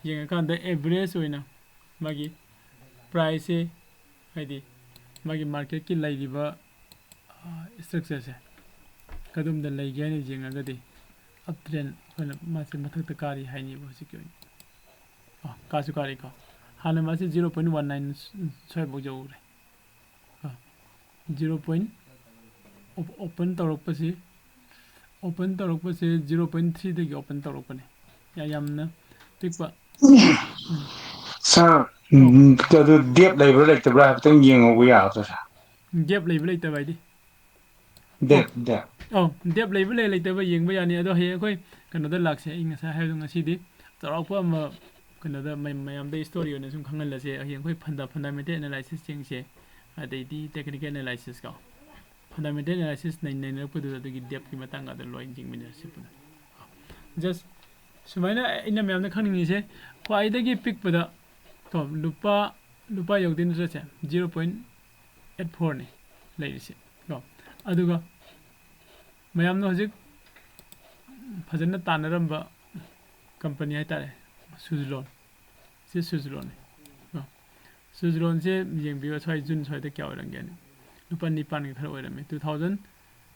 ꯌꯦꯡꯉꯀꯥꯟꯗ average ꯑꯣꯏꯅ ꯃꯥꯒꯤ priceꯁꯦ, ꯍꯥꯏꯗꯤ ꯃꯥꯒꯤ marketꯀꯤ ꯂꯩꯔꯤꯕ structureꯁꯦ ꯀꯗꯣꯝꯗ ꯂꯩꯒꯦ ꯍꯥꯏꯅ ꯌꯦꯡꯉꯒꯗꯤ, uptrend ꯑꯩꯈꯣꯏꯅ ꯃꯥꯁꯦ ꯃꯊꯛꯇ ꯀꯥꯔꯤ ꯍꯥꯏꯅꯦꯕ ꯍꯧꯖꯤꯛꯀꯤ ꯑꯣꯏꯅ꯫ ꯑꯣ, ꯀꯥꯁꯨ ꯀꯥꯔꯤꯀꯣ꯫ ꯍꯥꯟꯅ ꯃꯥꯁꯦ zero point one nine ꯁ꯭ꯋꯥꯏꯐꯥꯎ ꯌꯧꯔꯦ꯫ Zero point, open ꯇꯧꯔꯛꯄꯁꯤ, open ꯇꯧꯔꯛꯄꯁꯦ zero point threeꯗꯒꯤ open ꯇꯧꯔꯛꯄꯅꯦ꯫ ꯌꯥꯝꯅ ꯄꯤꯛꯄ꯫ Sir, ꯑꯗꯨ depth ꯂꯩꯕ꯭ꯔꯥ ꯂꯩꯇꯕ꯭ꯔꯥ ꯍꯥꯏꯐꯦꯠꯇꯪ ꯌꯦꯡꯍꯧꯕ ꯌꯥꯒꯗ꯭ꯔꯥ, sir? Gap ꯂꯩꯕ ꯂꯩꯇꯕ ꯍꯥꯏꯗꯤ? Depth, depth. ꯑꯧ, depth ꯂꯩꯕ ꯂꯩ ꯂꯩꯇꯕ ꯌꯦꯡꯕ ꯌꯥꯅꯤ꯫ ꯑꯗꯣ ꯍꯌꯦꯡ ꯑꯩꯈꯣꯏ ꯀꯩꯅꯣꯗ ꯂꯥꯛꯁꯦ꯫ ꯑꯩ ꯉꯁꯥꯏ ꯍꯥꯏꯕꯗꯣ, ꯉꯁꯤꯗꯤ ꯆꯥꯎꯔꯥꯛꯄ ꯑꯃ ꯀꯩꯅꯣꯗ ꯃꯌꯥꯝꯗ story ꯑꯣꯏꯅ ꯁꯨꯝ ꯈꯪꯍꯜꯂꯁꯦ꯫ ꯍꯌꯦꯡ ꯑꯩꯈꯣꯏ funda-, fundamental analysis ꯌꯦꯡꯁꯦ, ꯑꯗꯩꯗꯤ technical analysis ꯀꯣ꯫ Fundamental analysis ꯅꯩ-, ꯅꯩꯅꯔꯛꯄꯗꯨꯗ ꯑꯗꯨꯒꯤ depthꯀꯤ ꯃꯇꯥꯡꯒ ꯑꯗꯨ ꯂꯣꯏ ꯌꯦꯡꯃꯤꯟꯅꯔꯁꯤ ꯄꯨꯟꯅ꯫ Just ꯁꯨꯃꯥꯏꯅ ꯑꯩꯅ ꯃꯌꯥꯝꯗ ꯈꯪꯅꯤꯡꯉꯤꯁꯦ, ꯈ꯭ꯋꯥꯏꯗꯒꯤ ꯄꯤꯛꯄꯗ ꯀꯣ, ꯂꯨꯄꯥ, ꯂꯨꯄꯥ ꯌꯧꯗꯣꯏ ꯅꯠꯇ꯭ꯔꯁꯦ, zero point eight fourꯅꯤ ꯂꯩꯔꯤꯁꯦ ꯀꯣ꯫ ꯑꯗꯨꯒ ꯃꯌꯥꯝꯅ ꯍꯧꯖꯤꯛ ꯐꯖꯅ ꯇꯥꯟꯅꯔꯝꯕ ꯀꯝꯄꯅꯤ ꯍꯥꯏꯇꯥꯔꯦ, ꯁꯨꯖꯂꯣꯟ꯫ ꯁꯤ ꯁꯨꯖꯂꯣꯟꯅꯤ꯫ ꯀꯣ, ꯁꯨꯖꯂꯣꯟꯁꯦ ꯌꯦꯡꯕꯤꯌꯨ, ꯁ꯭ꯋꯥꯏ ꯖꯨꯟ ꯁ꯭ꯋꯥꯏꯗ ꯀꯌꯥ ꯑꯣꯏꯔꯝꯒꯦꯅ? ꯂꯨꯄꯥ ꯅꯤꯄꯥꯟꯒꯤ ꯈꯔ ꯑꯣꯏꯔꯝꯃꯤ꯫ Two thousand,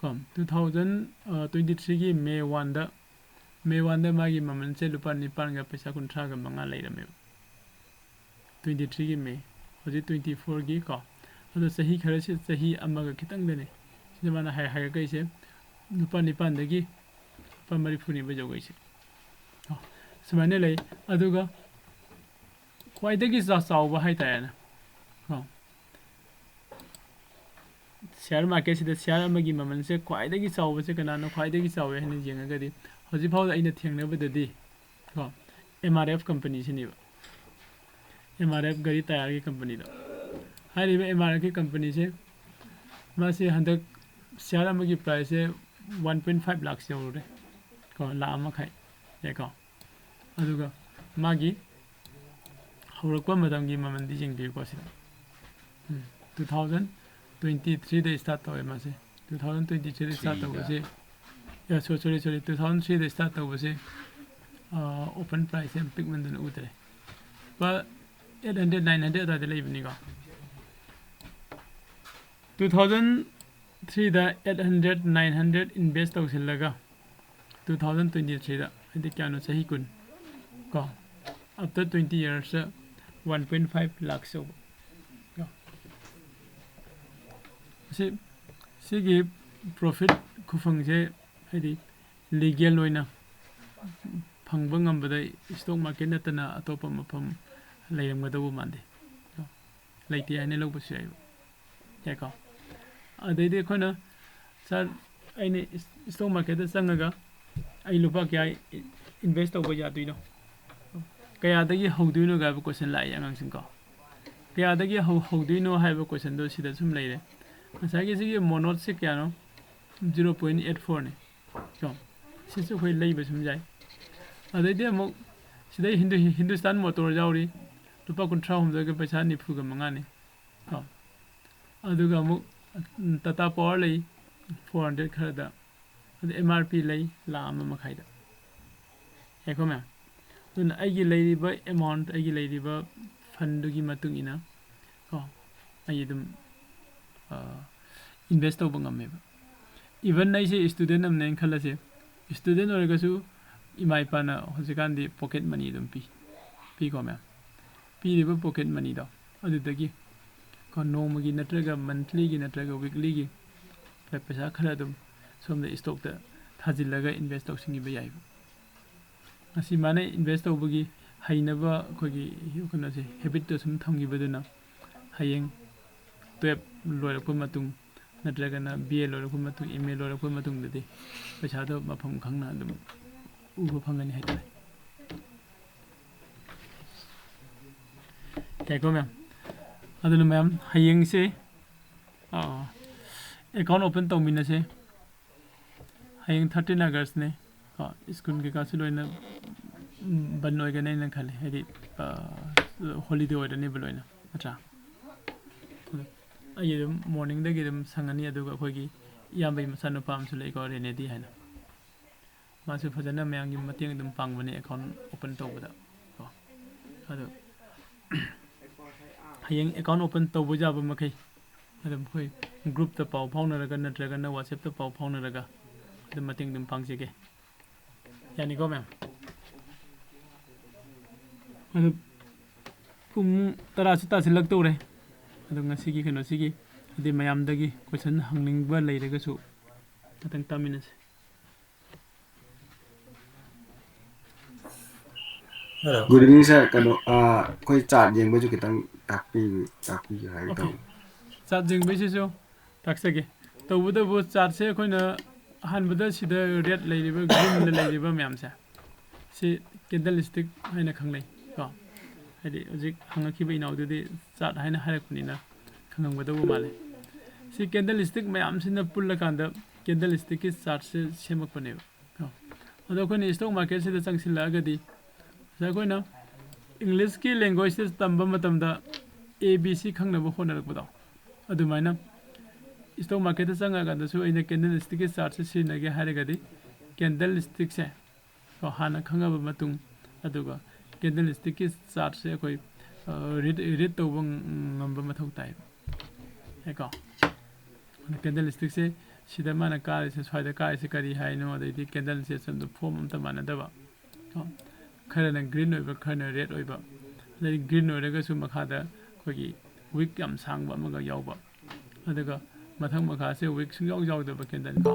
ꯀꯣ, two thousand twenty threeꯒꯤ May oneꯗ, May oneꯗ ꯃꯥꯒꯤ ꯃꯃꯜꯁꯦ ꯂꯨꯄꯥ ꯅꯤꯄꯥꯟꯒ ꯄꯩꯁꯥ ꯀꯨꯟꯊ꯭ꯔꯥꯒ ꯃꯉꯥ ꯂꯩꯔꯝꯃꯦꯕ꯫ Twenty threeꯒꯤ May, ꯍꯧꯖꯤꯛ twenty fourꯒꯤ ꯀꯣ, ꯑꯗꯣ ꯆꯍꯤ ꯈꯔꯁꯤ, ꯆꯍꯤ ꯑꯃꯒ ꯈꯤꯇꯪꯗꯅꯤ ꯁꯤꯗ ꯃꯥꯅ ꯍꯥꯏ-, ꯍꯥꯏꯒꯠꯂꯛꯏꯁꯦ, ꯂꯨꯄꯥ ꯅꯤꯄꯥꯟꯗꯒꯤ ꯂꯨꯄꯥ ꯃꯔꯤꯐꯨꯅꯦꯕ ꯌꯧꯔꯛꯏꯁꯦ꯫ ꯀꯣ, ꯁꯨꯃꯥꯏꯅ ꯂꯩ꯫ ꯑꯗꯨꯒ ꯈ꯭ꯋꯥꯏꯗꯒꯤ ꯆꯥ-, ꯆꯥꯎꯕ ꯍꯥꯏꯇꯥꯔꯦꯅꯦ, ꯀꯣ, share marketꯁꯤꯗ share ꯑꯃꯒꯤ ꯃꯃꯜꯁꯦ ꯈ꯭ꯋꯥꯏꯗꯒꯤ ꯆꯥꯎꯕꯁꯦ ꯀꯅꯥꯅꯣ? ꯈ꯭ꯋꯥꯏꯗꯒꯤ ꯆꯥꯎꯋꯦ ꯍꯥꯏꯅ ꯌꯦꯡꯉꯒꯗꯤ, ꯍꯧꯖꯤꯛ ꯐꯥꯎꯗ ꯑꯩꯅ ꯊꯦꯡꯅꯕꯗꯗꯤ, ꯀꯣ, M R F ꯀꯝꯄꯅꯤꯁꯤꯅꯦꯕ꯫ M R F ꯒꯥꯔꯤ ꯇꯥꯌꯔꯒꯤ ꯀꯝꯄꯅꯤꯗꯣ꯫ ꯍꯥꯏꯔꯤꯕ M R F ꯀꯤ ꯀꯝꯄꯅꯤꯁꯦ, ꯃꯥꯁꯦ ꯍꯟꯗꯛ share ꯑꯃꯒꯤ priceꯁꯦ one point five lakhs ꯌꯧꯔꯨꯔꯦ, ꯀꯣ, ꯂꯥꯈ ꯑꯃ ꯃꯈꯥꯏ, ꯌꯥꯏꯀꯣ꯫ ꯑꯗꯨꯒ ꯃꯥꯒꯤ ꯍꯧꯔꯛꯄ ꯃꯇꯝꯒꯤ ꯃꯃꯜꯗꯤ ꯌꯦꯡꯕꯤꯌꯨꯀꯣ ꯁꯤꯗ꯫ ꯎꯝ, two thousand twenty threeꯗ start ꯇꯧꯋꯦ ꯃꯥꯁꯦ꯫ Two thousand twenty threeꯗ start ꯇꯧꯕꯁꯦ, yeah, so-, sorry, sorry, two thousand threeꯗ start ꯇꯧꯕꯁꯦ, ꯑꯥ, open price ꯌꯥꯝ ꯄꯤꯛꯃꯟꯗꯅ ꯎꯗ꯭ꯔꯦ꯫ ꯂꯨꯄꯥ eight hundred, nine hundred ꯑꯗꯨꯋꯥꯏꯗ ꯂꯩꯕꯅꯤꯀꯣ꯫ Two thousand threeꯗ eight hundred, nine hundred invest ꯇꯧꯁꯤꯜꯂꯒ, two thousand twenty threeꯗ, ꯍꯥꯏꯗꯤ ꯀꯌꯥꯅꯣ, ꯆꯍꯤ ꯀꯨꯟ ꯀꯣ, after twenty yearsꯇ one point five lakhs ꯌꯧꯕ ꯀꯣ꯫ ꯁꯤ, ꯁꯤꯒꯤ profit ꯈꯨꯐꯪꯁꯦ, ꯍꯥꯏꯗꯤ legal ꯑꯣꯏꯅ ꯐꯪꯕ ꯉꯝꯕꯗ stock market ꯅꯠꯇꯅ ꯑꯇꯣꯞꯄ ꯃꯐꯝ ꯂꯩꯔꯝꯒꯗꯧꯕ ꯃꯥꯟꯗꯦ꯫ ꯂꯩꯇꯦ ꯍꯥꯏꯅ ꯂꯧꯕꯁꯨ ꯌꯥꯏꯕ, ꯌꯥꯏꯀꯣ? ꯑꯗꯩꯗꯤ ꯑꯩꯈꯣꯏꯅ, "Sir, ꯑꯩꯅ ꯏꯁ-, stock marketꯇ ꯆꯪꯉꯒ ꯑꯩ ꯂꯨꯄꯥ ꯀꯌꯥ ꯏ-, invest ꯇꯧꯕ ꯌꯥꯗꯣꯏꯅꯣ? ꯀꯌꯥꯗꯒꯤ ꯍꯧꯗꯣꯏꯅꯣ?" ꯍꯥꯏꯕ question ꯂꯥꯛꯑꯦ ꯑꯉꯥꯡꯁꯤꯡꯀꯣ꯫ ꯀꯌꯥꯗꯒꯤ ꯍꯧ-, ꯍꯧꯗꯣꯏꯅꯣ ꯍꯥꯏꯕ questionꯗꯣ ꯁꯤꯗ ꯁꯨꯝ ꯂꯩꯔꯦ꯫ ꯉꯁꯥꯏꯒꯤ ꯁꯤꯒꯤ ꯃꯣꯅꯣꯠꯁꯦ ꯀꯌꯥꯅꯣ? Zero point eight fourꯅꯤ꯫ ꯀꯣ? ꯁꯤꯁꯨ ꯑꯩꯈꯣꯏ ꯂꯩꯕ ꯁꯨꯝ ꯌꯥꯏ꯫ ꯑꯗꯩꯗꯤ ꯑꯃꯨꯛ ꯁꯤꯗꯩ ꯍꯤꯟꯗꯨ-, ꯍꯤꯟꯗꯨꯁꯇꯥꯟ ꯃꯣꯇꯣꯔ ꯌꯥꯎꯔꯤ, ꯂꯨꯄꯥ ꯀꯨꯟꯊ꯭ꯔꯥ ꯍꯨꯝꯗꯣꯏꯒ ꯄꯩꯁꯥ ꯅꯤꯐꯨꯒ ꯃꯉꯥꯅꯤ꯫ ꯀꯣ? ꯑꯗꯨꯒ ꯑꯃꯨꯛ, ꯎꯝ, ꯇꯥꯇꯥ ꯄꯥꯋꯔ ꯂꯩ, four hundred ꯈꯔꯗ꯫ ꯑꯗ M R P ꯂꯩ, ꯂꯥꯈ ꯑꯃ ꯃꯈꯥꯏꯗ꯫ ꯌꯥꯏꯀꯣ ꯃꯌꯥꯝ? ꯑꯗꯨꯅ ꯑꯩꯒꯤ ꯂꯩꯔꯤꯕ ꯑꯦꯃꯥꯎꯟꯠ, ꯑꯩꯒꯤ ꯂꯩꯔꯤꯕ ꯐꯟꯗꯨꯒꯤ ꯃꯇꯨꯡ ꯏꯟꯅ ꯀꯣ, ꯑꯩ ꯑꯗꯨꯝ ꯏꯟꯚꯦꯁ ꯇꯧꯕ ꯉꯝꯃꯦꯕ꯫ ꯏꯚꯟ ꯑꯩꯁꯦ ꯏꯁꯇꯨꯗꯦꯟ ꯑꯃꯅꯦꯅ ꯈꯜꯂꯁꯦ, ꯏꯁꯇꯨꯗꯦꯟ ꯑꯣꯏꯔꯒꯁꯨ ꯏꯃꯥ ꯏꯄꯥꯅ ꯍꯧꯖꯤꯛꯀꯥꯟꯗꯤ ꯄꯣꯀꯦꯠ ꯃꯅꯤ ꯑꯗꯨꯝ ꯄꯤ, ꯄꯤꯀꯣ ꯃꯌꯥꯝ꯫ ꯄꯤꯔꯤꯕ ꯄꯣꯀꯦꯠ ꯃꯅꯤꯗꯣ ꯑꯗꯨꯗꯒꯤ ꯀꯣ, ꯅꯣꯡꯃꯒꯤ ꯅꯠꯇ꯭ꯔꯒ ꯃꯟꯊꯂꯤꯒꯤ ꯅꯠꯇ꯭ꯔꯒ ꯋꯤꯛꯂꯤꯒꯤ ꯄꯩꯁꯥ ꯈꯔ ꯑꯗꯨꯝ ꯁꯣꯝꯗ ꯏꯁꯇꯣꯛꯇ ꯊꯥꯖꯤꯜꯂꯒ ꯏꯟꯚꯦꯁ ꯇꯧꯁꯤꯟꯈꯤꯕ ꯌꯥꯏꯕ꯫ ꯉꯁꯤ ꯃꯥꯅ ꯏꯟꯚꯦꯁ ꯇꯧꯕꯒꯤ ꯍꯩꯅꯕ ꯑꯩꯈꯣꯏꯒꯤ ꯀꯩꯅꯣꯁꯦ, ꯍꯦꯕꯤꯠꯇꯣ ꯁꯨꯝ ꯊꯝꯈꯤꯕꯗꯨꯅ ꯍꯌꯦꯡ ꯇꯨꯌꯦꯜꯞ ꯂꯣꯏꯔꯛꯄ ꯃꯇꯨꯡ ꯅꯠꯇ꯭ꯔꯒꯅ ꯕꯤ ꯑꯦ ꯂꯣꯏꯔꯛꯄ ꯃꯇꯨꯡ, ꯑꯦꯝ ꯑꯦ ꯂꯣꯏꯔꯛꯄ ꯃꯇꯨꯡꯗꯗꯤ ꯄꯩꯁꯥꯗꯣ ꯃꯐꯝ ꯈꯪꯅ ꯑꯗꯨꯝ ꯎꯕ ꯐꯪꯒꯅꯤ ꯍꯥꯏꯇꯥꯔꯦ꯫ ꯌꯥꯏꯀꯣ ꯃꯌꯥꯝ? ꯑꯗꯨꯅ ꯃꯌꯥꯝ ꯍꯌꯦꯡꯁꯦ ꯑꯦꯀꯥꯎꯟ ꯑꯣꯄꯟ ꯇꯧꯃꯤꯟꯅꯁꯦ꯫ ꯍꯌꯦꯡ ꯊꯥꯔꯇꯤꯟ ꯑꯥꯒꯁꯅꯦ꯫ ꯀꯣ, ꯁ꯭ꯀꯨꯜ ꯀꯩꯀꯥꯁꯨ ꯂꯣꯏꯅ ꯕꯟ ꯑꯣꯏꯒꯅꯦꯅ ꯈꯜꯂꯤ, ꯍꯥꯏꯗꯤ ꯍꯣꯂꯤꯗꯦ ꯑꯣꯏꯔꯅꯦꯕ ꯂꯣꯏꯅ, ꯅꯠꯇ꯭ꯔꯥ? ꯑꯗꯣ ꯑꯩ ꯑꯗꯨꯝ ꯃꯣꯔꯅꯤꯡꯗꯒꯤ ꯑꯗꯨꯝ ꯁꯪꯉꯅꯤ꯫ ꯑꯗꯨꯒ ꯑꯩꯈꯣꯏꯒꯤ ꯏꯌꯥꯝꯕꯒꯤ ꯃꯆꯥꯅꯨꯄꯥ ꯑꯃꯁꯨ ꯂꯩꯀꯣ, ꯔꯦꯅꯦꯗꯤ ꯍꯥꯏꯅ, ꯃꯥꯁꯨ ꯐꯖꯅ ꯃꯌꯥꯝꯒꯤ ꯃꯇꯦꯡ ꯑꯗꯨꯝ ꯄꯥꯡꯕꯅꯦ ꯑꯦꯀꯥꯎꯟ ꯑꯣꯄꯟ ꯇꯧꯕꯗ ꯀꯣ꯫ ꯑꯗꯣ ꯍꯌꯦꯡ ꯑꯦꯀꯥꯎꯟ ꯑꯣꯄꯟ ꯇꯧꯕ ꯌꯥꯕ ꯃꯈꯩ ꯑꯗꯨꯝ ꯑꯩꯈꯣꯏ ꯒ꯭ꯔꯨꯞꯇ ꯄꯥꯎ ꯐꯥꯎꯅꯔꯒ ꯅꯠꯇ꯭ꯔꯒꯅ ꯋꯥꯆꯦꯞꯇ ꯄꯥꯎ ꯐꯥꯎꯅꯔꯒ ꯑꯗꯨꯝ ꯃꯇꯦꯡ ꯑꯗꯨꯝ ꯄꯥꯡꯖꯒꯦ꯫ ꯌꯥꯅꯤꯀꯣ ꯃꯌꯥꯝ? ꯑꯗꯨ ꯄꯨꯡ ꯇꯔꯥꯁꯨ ꯇꯥꯁꯤꯜꯂꯛꯇꯧꯔꯦ꯫ ꯑꯗꯣ ꯉꯁꯤꯒꯤ ꯀꯩꯅꯣꯁꯤꯒꯤ, ꯍꯥꯏꯗꯤ ꯃꯌꯥꯝꯗꯒꯤ ꯀꯣꯏꯁꯟ ꯍꯪꯅꯤꯡꯕ ꯂꯩꯔꯒꯁꯨ ꯉꯥꯛꯇꯪ ꯇꯥꯃꯤꯟꯅꯁꯦ꯫ ꯒꯨꯗ ꯏꯚꯤꯅꯤꯡ ꯁꯥꯔ꯫ ꯀꯩꯅꯣ, ꯑꯩꯈꯣꯏ ꯆꯥꯔꯠ ꯌꯦꯡꯕꯩꯁꯨ ꯈꯤꯇꯪ ꯇꯥꯛꯄꯤ ꯇꯥꯛꯄꯤꯒꯦ ꯍꯥꯏꯒꯦ ꯑꯣꯀꯦ꯫ ꯇꯧꯕ꯫ ꯆꯥꯔꯠ ꯌꯦꯡꯕꯩꯁꯤꯁꯨ ꯇꯥꯛꯆꯒꯦ꯫ ꯇꯧꯕꯇꯕꯨ ꯆꯥꯔꯠꯁꯦ ꯑꯩꯈꯣꯏꯅ ꯑꯍꯥꯟꯕꯗ ꯁꯤꯗ ꯔꯦꯗ ꯂꯩꯔꯤꯕ, ꯒ꯭ꯔꯤꯟꯗ ꯂꯩꯔꯤꯕ ꯃꯌꯥꯝꯁꯦ, ꯁꯤ ꯀꯦꯟꯗꯜ ꯁ꯭ꯇꯤꯛ ꯍꯥꯏꯅ ꯈꯪꯅꯩ ꯀꯣ꯫ ꯍꯥꯏꯗꯤ ꯍꯧꯖꯤꯛ ꯍꯪꯉꯛꯈꯤꯕ ꯏꯅꯥꯎꯗꯨꯗꯤ ꯆꯥꯔꯠ ꯍꯥꯏꯅ ꯍꯥꯏꯔꯛꯄꯅꯤꯅ ꯈꯪꯉꯝꯒꯗꯧꯕ ꯃꯥꯜꯂꯦ꯫ ꯁꯤ ꯀꯦꯟꯗꯜ ꯁ꯭ꯇꯤꯛ ꯃꯌꯥꯝꯁꯤꯅ ꯄꯨꯜꯂꯀꯥꯟꯗ ꯀꯦꯟꯗꯜ ꯁ꯭ꯇꯤꯛꯀꯤ ꯆꯥꯔꯠꯁꯦ ꯁꯦꯝꯃꯛꯄꯅꯦꯕ ꯀꯣ꯫ ꯑꯗꯣ ꯑꯩꯈꯣꯏꯅ ꯏꯁꯇꯣꯛ ꯃꯥꯔꯀꯦꯠꯁꯤꯗ ꯆꯪꯁꯤꯜꯂꯛꯑꯒꯗꯤ ꯉꯁꯥꯏ ꯑꯩꯈꯣꯏꯅ ꯏꯪꯂꯤꯁꯀꯤ ꯂꯦꯡꯒ꯭ꯋꯦꯖꯇ ꯇꯝꯕ ꯃꯇꯝꯗ ꯑꯦ ꯕꯤ ꯁꯤ ꯈꯪꯅꯕ ꯍꯣꯠꯅꯔꯛꯄꯗꯣ, ꯑꯗꯨꯃꯥꯏꯅ ꯏꯁꯇꯣꯛ ꯃꯥꯔꯀꯦꯠꯇ ꯆꯪꯉꯀꯥꯟꯗꯁꯨ ꯑꯩꯅ ꯀꯦꯟꯗꯜ ꯁ꯭ꯇꯤꯛꯀꯤ ꯆꯥꯔꯠꯁꯦ ꯁꯤꯖꯤꯟꯅꯒꯦ ꯍꯥꯏꯔꯒꯗꯤ ꯀꯦꯟꯗꯜ ꯁ꯭ꯇꯤꯛꯁꯦ ꯀꯣ ꯍꯥꯟꯅ ꯈꯪꯉꯕ ꯃꯇꯨꯡ, ꯑꯗꯨꯒ ꯀꯦꯟꯗꯜ ꯁ꯭ꯇꯤꯛꯀꯤ ꯆꯥꯔꯠꯁꯦ ꯑꯩꯈꯣꯏ ꯔꯤꯠ ꯔꯤꯠ ꯇꯧꯕ ꯉꯝꯕ ꯃꯊꯧ ꯇꯥꯏꯕ꯫ ꯌꯥꯏꯀꯣ? ꯀꯦꯟꯗꯜ ꯁ꯭ꯇꯤꯛꯁꯦ ꯁꯤꯗ ꯃꯥꯅ ꯀꯥꯔꯤꯁꯦ, ꯁ꯭ꯋꯥꯏꯗ ꯀꯥꯔꯤꯁꯦ ꯀꯔꯤ ꯍꯥꯏꯅꯣ, ꯑꯗꯩꯗꯤ ꯀꯦꯟꯗꯜꯁꯦ ꯁꯣꯝꯗ ꯐꯣꯝ ꯑꯝꯇ ꯃꯥꯟꯅꯗꯕ ꯀꯣ꯫ ꯈꯔꯅ ꯒ꯭ꯔꯤꯟ ꯑꯣꯏꯕ, ꯈꯔꯅ ꯔꯦꯠ ꯑꯣꯏꯕ꯫ ꯑꯗꯩ ꯒ꯭ꯔꯤꯟ ꯑꯣꯏꯔꯒꯁꯨ ꯃꯈꯥꯗ ꯑꯩꯈꯣꯏꯒꯤ ꯋꯤꯛ ꯌꯥꯝ ꯁꯥꯡꯕ ꯑꯃꯒ ꯌꯥꯎꯕ꯫ ꯑꯗꯨꯒ ꯃꯊꯪ ꯃꯈꯥꯁꯦ ꯋꯤꯛ ꯁꯨꯡꯌꯥꯎ ꯌꯥꯎꯗꯕ ꯀꯦꯟꯗꯜ ꯀꯣ꯫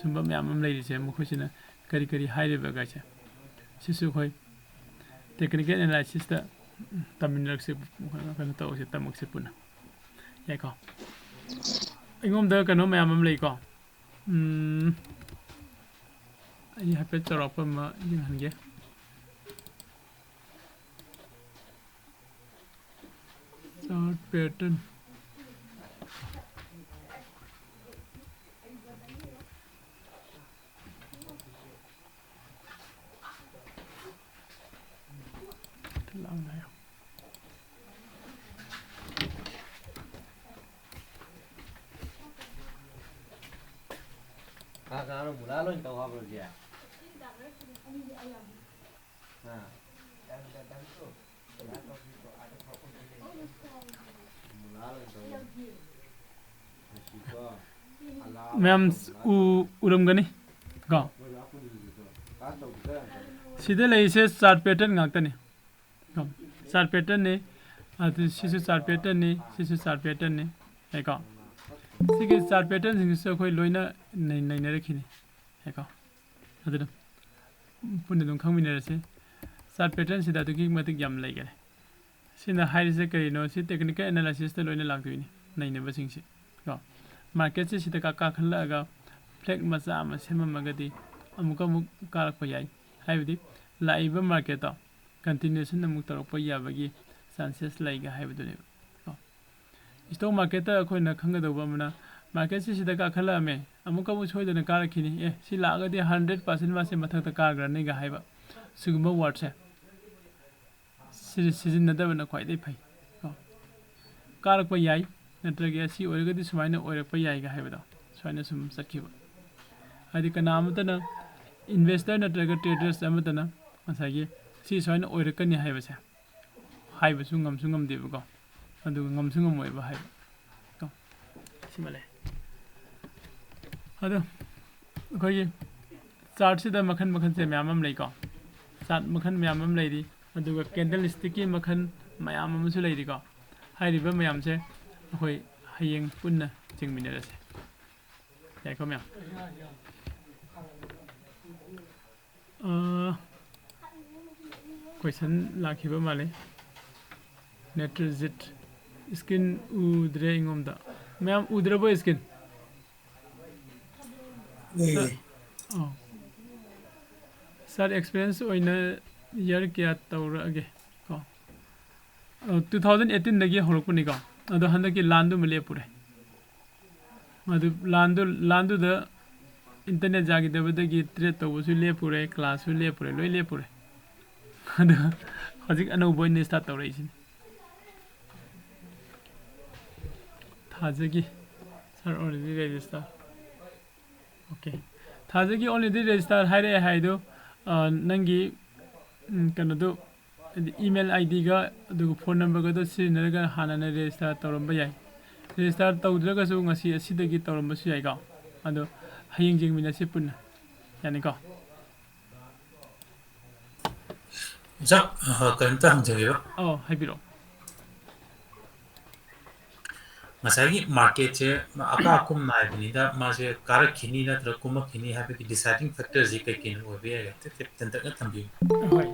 ꯁꯨꯝꯕ ꯃꯌꯥꯝ ꯑꯃ ꯂꯩꯔꯤꯁꯦ, ꯃꯈꯣꯏꯁꯤꯅ ꯀꯔꯤ ꯀꯔꯤ ꯍꯥꯏꯔꯤꯕ ꯒꯥꯏꯁꯦ꯫ ꯁꯤꯁꯨ ꯑꯩꯈꯣꯏ ꯇꯦꯛꯅꯤꯀꯦꯜ ꯑꯦꯅꯥꯂꯥꯏꯁꯤꯁꯇ ꯇꯝꯃꯤꯟꯅꯔꯛꯁꯦ, ꯀꯩꯅꯣ ꯇꯧꯔꯁꯦ, ꯇꯝꯃꯛꯁꯦ ꯄꯨꯟꯅ꯫ ꯌꯥꯏꯀꯣ? ꯑꯩꯉꯣꯟꯗ ꯀꯩꯅꯣ ꯃꯌꯥꯝ ꯑꯃ ꯂꯩꯀꯣ꯫ ꯎꯝ, ꯑꯩ ꯍꯥꯏꯐꯦꯠ ꯆꯥꯎꯔꯥꯛꯄ ꯑꯃ ꯌꯦꯡꯍꯟꯒꯦ꯫ Chart pattern. ꯀꯥ ꯀꯥꯅꯣ ꯃꯨꯂꯥ ꯂꯣꯏ ꯇꯧ ꯍꯥꯏꯕ꯭ꯔꯣ ꯍꯧꯖꯤꯛ? ꯍꯥ? ꯃꯌꯥꯝ ꯎ-, ꯎꯔꯝꯒꯅꯤ ꯀꯣ꯫ ꯁꯤꯗ ꯂꯩꯔꯤꯁꯦ chart pattern ꯉꯥꯛꯇꯅꯤ ꯀꯣ꯫ Chart patternꯅꯤ, ꯑꯗꯨ ꯁꯤꯁꯨ chart patternꯅꯤ, ꯁꯤꯁꯨ chart patternꯅꯤ꯫ ꯌꯥꯏꯀꯣ? ꯁꯤꯒꯤ chart patternꯁꯤꯡꯁꯤꯁꯨ ꯑꯩꯈꯣꯏ ꯂꯣꯏꯅ ꯅꯩ-, ꯅꯩꯅꯔꯛꯈꯤꯅꯤ꯫ ꯌꯥꯏꯀꯣ? ꯑꯗꯨꯅ ꯄꯨꯟꯅ ꯑꯗꯨꯝ ꯈꯪꯃꯤꯟꯅꯔꯁꯤ꯫ Chart patternꯁꯤꯗ ꯑꯗꯨꯛꯀꯤ ꯃꯇꯤꯛ ꯌꯥꯝ ꯂꯩꯈꯔꯦ꯫ ꯁꯤꯅ ꯍꯥꯏꯔꯤꯁꯦ ꯀꯔꯤꯅꯣ? ꯁꯤ technical analysisꯇ ꯂꯣꯏꯅ ꯂꯥꯛꯇꯣꯏꯅꯤ, ꯅꯩꯅꯕꯁꯤꯡꯁꯤ ꯀꯣ꯫ Marketꯁꯦ ꯁꯤꯗ ꯀꯥ-, ꯀꯥꯈꯠꯂꯛꯑꯒ flag ꯃꯆꯥ ꯑꯃ ꯁꯦꯝꯃꯝꯃꯒꯗꯤ ꯑꯃꯨꯛꯀ ꯑꯃꯨꯛ ꯀꯥꯔꯛꯄ ꯌꯥꯏ꯫ ꯍꯥꯏꯕꯗꯤ ꯂꯥꯛꯏꯕ marketꯇꯣ continuation ꯑꯃꯨꯛ ꯇꯧꯔꯛꯄ ꯌꯥꯕꯒꯤ chances ꯂꯩꯒ ꯍꯥꯏꯕꯗꯨꯅꯦꯕ ꯀꯣ꯫ Stock marketꯇ ꯑꯩꯈꯣꯏꯅ ꯈꯪꯒꯗꯧꯕ ꯑꯃꯅ, marketꯁꯤ ꯁꯤꯗ ꯀꯥꯈꯠꯂꯛꯑꯝꯃꯦ, ꯑꯃꯨꯛꯀ ꯑꯃꯨꯛ ꯁꯣꯏꯗꯅ ꯀꯥꯔꯛꯈꯤꯅꯤ, ꯑꯦ, ꯁꯤ ꯂꯥꯛꯑꯒꯗꯤ hundred percent ꯃꯥꯁꯦ ꯃꯊꯛꯇ ꯀꯥꯈ꯭ꯔꯅꯤꯒ ꯍꯥꯏꯕ ꯁꯤꯒꯨꯝꯕ wordꯁꯦ ꯁꯤ-, ꯁꯤꯖꯤꯟꯅꯗꯕꯅ ꯈ꯭ꯋꯥꯏꯗꯒꯤ ꯐꯩ ꯀꯣ꯫ ꯀꯥꯔꯛꯄ ꯌꯥꯏ, ꯅꯠꯇ꯭ꯔꯒ ꯑꯁꯤ ꯑꯣꯏꯔꯒꯗꯤ ꯁꯨꯃꯥꯏꯅ ꯑꯣꯏꯔꯛꯄ ꯌꯥꯏꯒ ꯍꯥꯏꯕꯗꯣ, ꯁꯨꯃꯥꯏꯅ ꯁꯨꯝ ꯆꯠꯈꯤꯕ꯫ ꯍꯥꯏꯗꯤ ꯀꯅꯥ ꯑꯃꯠꯇꯅ, investor ꯅꯠꯇ꯭ꯔꯒ traders ꯑꯃꯠꯇꯅ ꯉꯁꯥꯏꯒꯤ ꯁꯤ ꯁꯨꯃꯥꯏꯅ ꯑꯣꯏꯔꯛꯀꯅꯤ ꯍꯥꯏꯕꯁꯦ ꯍꯥꯏꯕꯁꯨ ꯉꯝꯁꯨ ꯉꯝꯗꯦꯕꯀꯣ, ꯑꯗꯨꯒ ꯉꯝꯁꯨ ꯉꯝꯃꯣꯏꯕ ꯍꯥꯏꯕ ꯀꯣ꯫ ꯁꯤꯃ ꯂꯩ꯫ ꯑꯗꯣ ꯑꯩꯈꯣꯏꯒꯤ ꯆꯥꯔꯠꯁꯤꯗ ꯃꯈꯜ ꯃꯈꯜꯁꯦ ꯃꯌꯥꯝ ꯑꯃ ꯂꯩꯀꯣ꯫ ꯆꯥꯔꯠ ꯃꯈꯜ ꯃꯌꯥꯝ ꯑꯃ ꯂꯩꯔꯤ, ꯑꯗꯨꯒ ꯀꯦꯟꯗꯜ ꯁ꯭ꯇꯤꯛꯀꯤ ꯃꯈꯜ ꯃꯌꯥꯝ ꯑꯃꯁꯨ ꯂꯩꯔꯤꯀꯣ꯫ ꯍꯥꯏꯔꯤꯕ ꯃꯌꯥꯝꯁꯦ ꯑꯩꯈꯣꯏ ꯍꯌꯦꯡ ꯄꯨꯟꯅ ꯆꯤꯡꯃꯤꯟꯅꯔꯁꯦ꯫ ꯌꯥꯏꯀꯣ ꯃꯌꯥꯝ? ꯑ, ꯀꯣꯏꯁꯟ ꯂꯥꯛꯈꯤꯕ ꯃꯥꯜꯂꯦ꯫ ꯅꯦꯇ꯭ꯔꯖꯤꯠ, ꯁ꯭ꯀ꯭ꯔꯤꯟ ꯎꯗ꯭ꯔꯦ ꯑꯩꯉꯣꯟꯗ꯫ ꯃꯌꯥꯝ ꯎꯗ꯭ꯔꯕꯣ ꯁ꯭ꯀ꯭ꯔꯤꯟ? ꯎꯏꯌꯦ꯫ ꯁꯥꯔ, ꯑꯣ꯫ ꯁꯥꯔ, ꯑꯦꯛꯁꯄꯤꯔꯤꯌꯦꯟꯁ ꯑꯣꯏꯅ ꯏꯌꯥꯔ ꯀꯌꯥ ꯇꯧꯔꯛꯑꯒꯦ? ꯀꯣ꯫ ꯑ, two thousand eighteen ꯗꯒꯤ ꯍꯧꯔꯛꯄꯅꯤꯀꯣ꯫ ꯑꯗꯣ ꯍꯟꯗꯛꯀꯤ ꯂꯥꯟꯗꯨꯃ ꯂꯦꯞꯄꯨꯔꯦ꯫ ꯑꯗꯨ ꯂꯥꯟꯗꯨ, ꯂꯥꯟꯗꯨꯗ ꯏꯟꯇꯔꯅꯦꯠ ꯌꯥꯈꯤꯗꯕꯗꯒꯤ ꯇ꯭ꯔꯦꯠ ꯇꯧꯕꯁꯨ ꯂꯦꯞꯄꯨꯔꯦ, ꯀ꯭ꯂꯥꯁꯁꯨ ꯂꯦꯞꯄꯨꯔꯦ, ꯂꯣꯏ ꯂꯦꯞꯄꯨꯔꯦ꯫ ꯑꯗꯣ ꯍꯧꯖꯤꯛ ꯑꯅꯧꯕ ꯑꯣꯏꯅ ꯁ꯭ꯇꯥꯔꯠ ꯇꯧꯔꯛꯏꯁꯤꯅꯤ꯫ ꯊꯥꯖꯒꯤ, ꯁꯥꯔ already register꯫ ꯑꯣꯀꯦ꯫ ꯊꯥꯖꯒꯤ already register ꯍꯥꯏꯔꯛꯑꯦ ꯍꯥꯏꯗꯣ, ꯑ, ꯅꯪꯒꯤ, ꯎꯝ, ꯀꯩꯅꯣꯗꯣ, ꯍꯥꯏꯗꯤ ꯏꯃꯦꯜ ꯑꯥꯏ ꯗꯤꯒ ꯑꯗꯨꯒ ꯐꯣꯟ ꯅꯝꯕꯔꯒꯗꯣ ꯁꯤꯖꯤꯟꯅꯔꯒ ꯍꯥꯟꯅꯅ ꯔꯦꯖꯤꯁꯇꯥꯔ ꯇꯧꯔꯝꯕ ꯌꯥꯏ꯫ ꯔꯦꯖꯤꯁꯇꯥꯔ ꯇꯧꯗ꯭ꯔꯒꯁꯨ ꯉꯁꯤ ꯑꯁꯤꯗꯒꯤ ꯇꯧꯔꯝꯕꯁꯨ ꯌꯥꯏꯀꯣ꯫ ꯑꯗꯣ ꯍꯌꯦꯡ ꯌꯦꯡꯃꯤꯟꯅꯁꯤ ꯄꯨꯟꯅ꯫ ꯌꯥꯅꯤꯀꯣ? ꯑꯣꯖꯥ, ꯑ, ꯀꯔꯤꯝꯇ ꯍꯪꯖꯒꯦꯕ? ꯑꯧ, ꯍꯥꯏꯕꯤꯔꯛꯑꯣ꯫ ꯉꯁꯥꯏꯒꯤ ꯃꯥꯔꯀꯦꯠꯁꯦ ꯑꯀꯥ ꯑꯀꯨꯝ ꯅꯥꯏꯕꯅꯤꯅ ꯃꯥꯁꯦ ꯀꯥꯔꯛꯈꯤꯅꯤ ꯅꯠꯇ꯭ꯔꯒ ꯀꯨꯝꯃꯛꯈꯤꯅꯤ ꯍꯥꯏꯕꯒꯤ deciding factorꯁꯦ ꯀꯩ ꯀꯩꯅ ꯑꯣꯏꯕ ꯌꯥꯏ? ꯍꯥꯏꯐꯦꯠ ꯇꯦꯟꯇꯛꯅ ꯊꯝꯕꯤꯌꯨ꯫ ꯍꯣꯏ꯫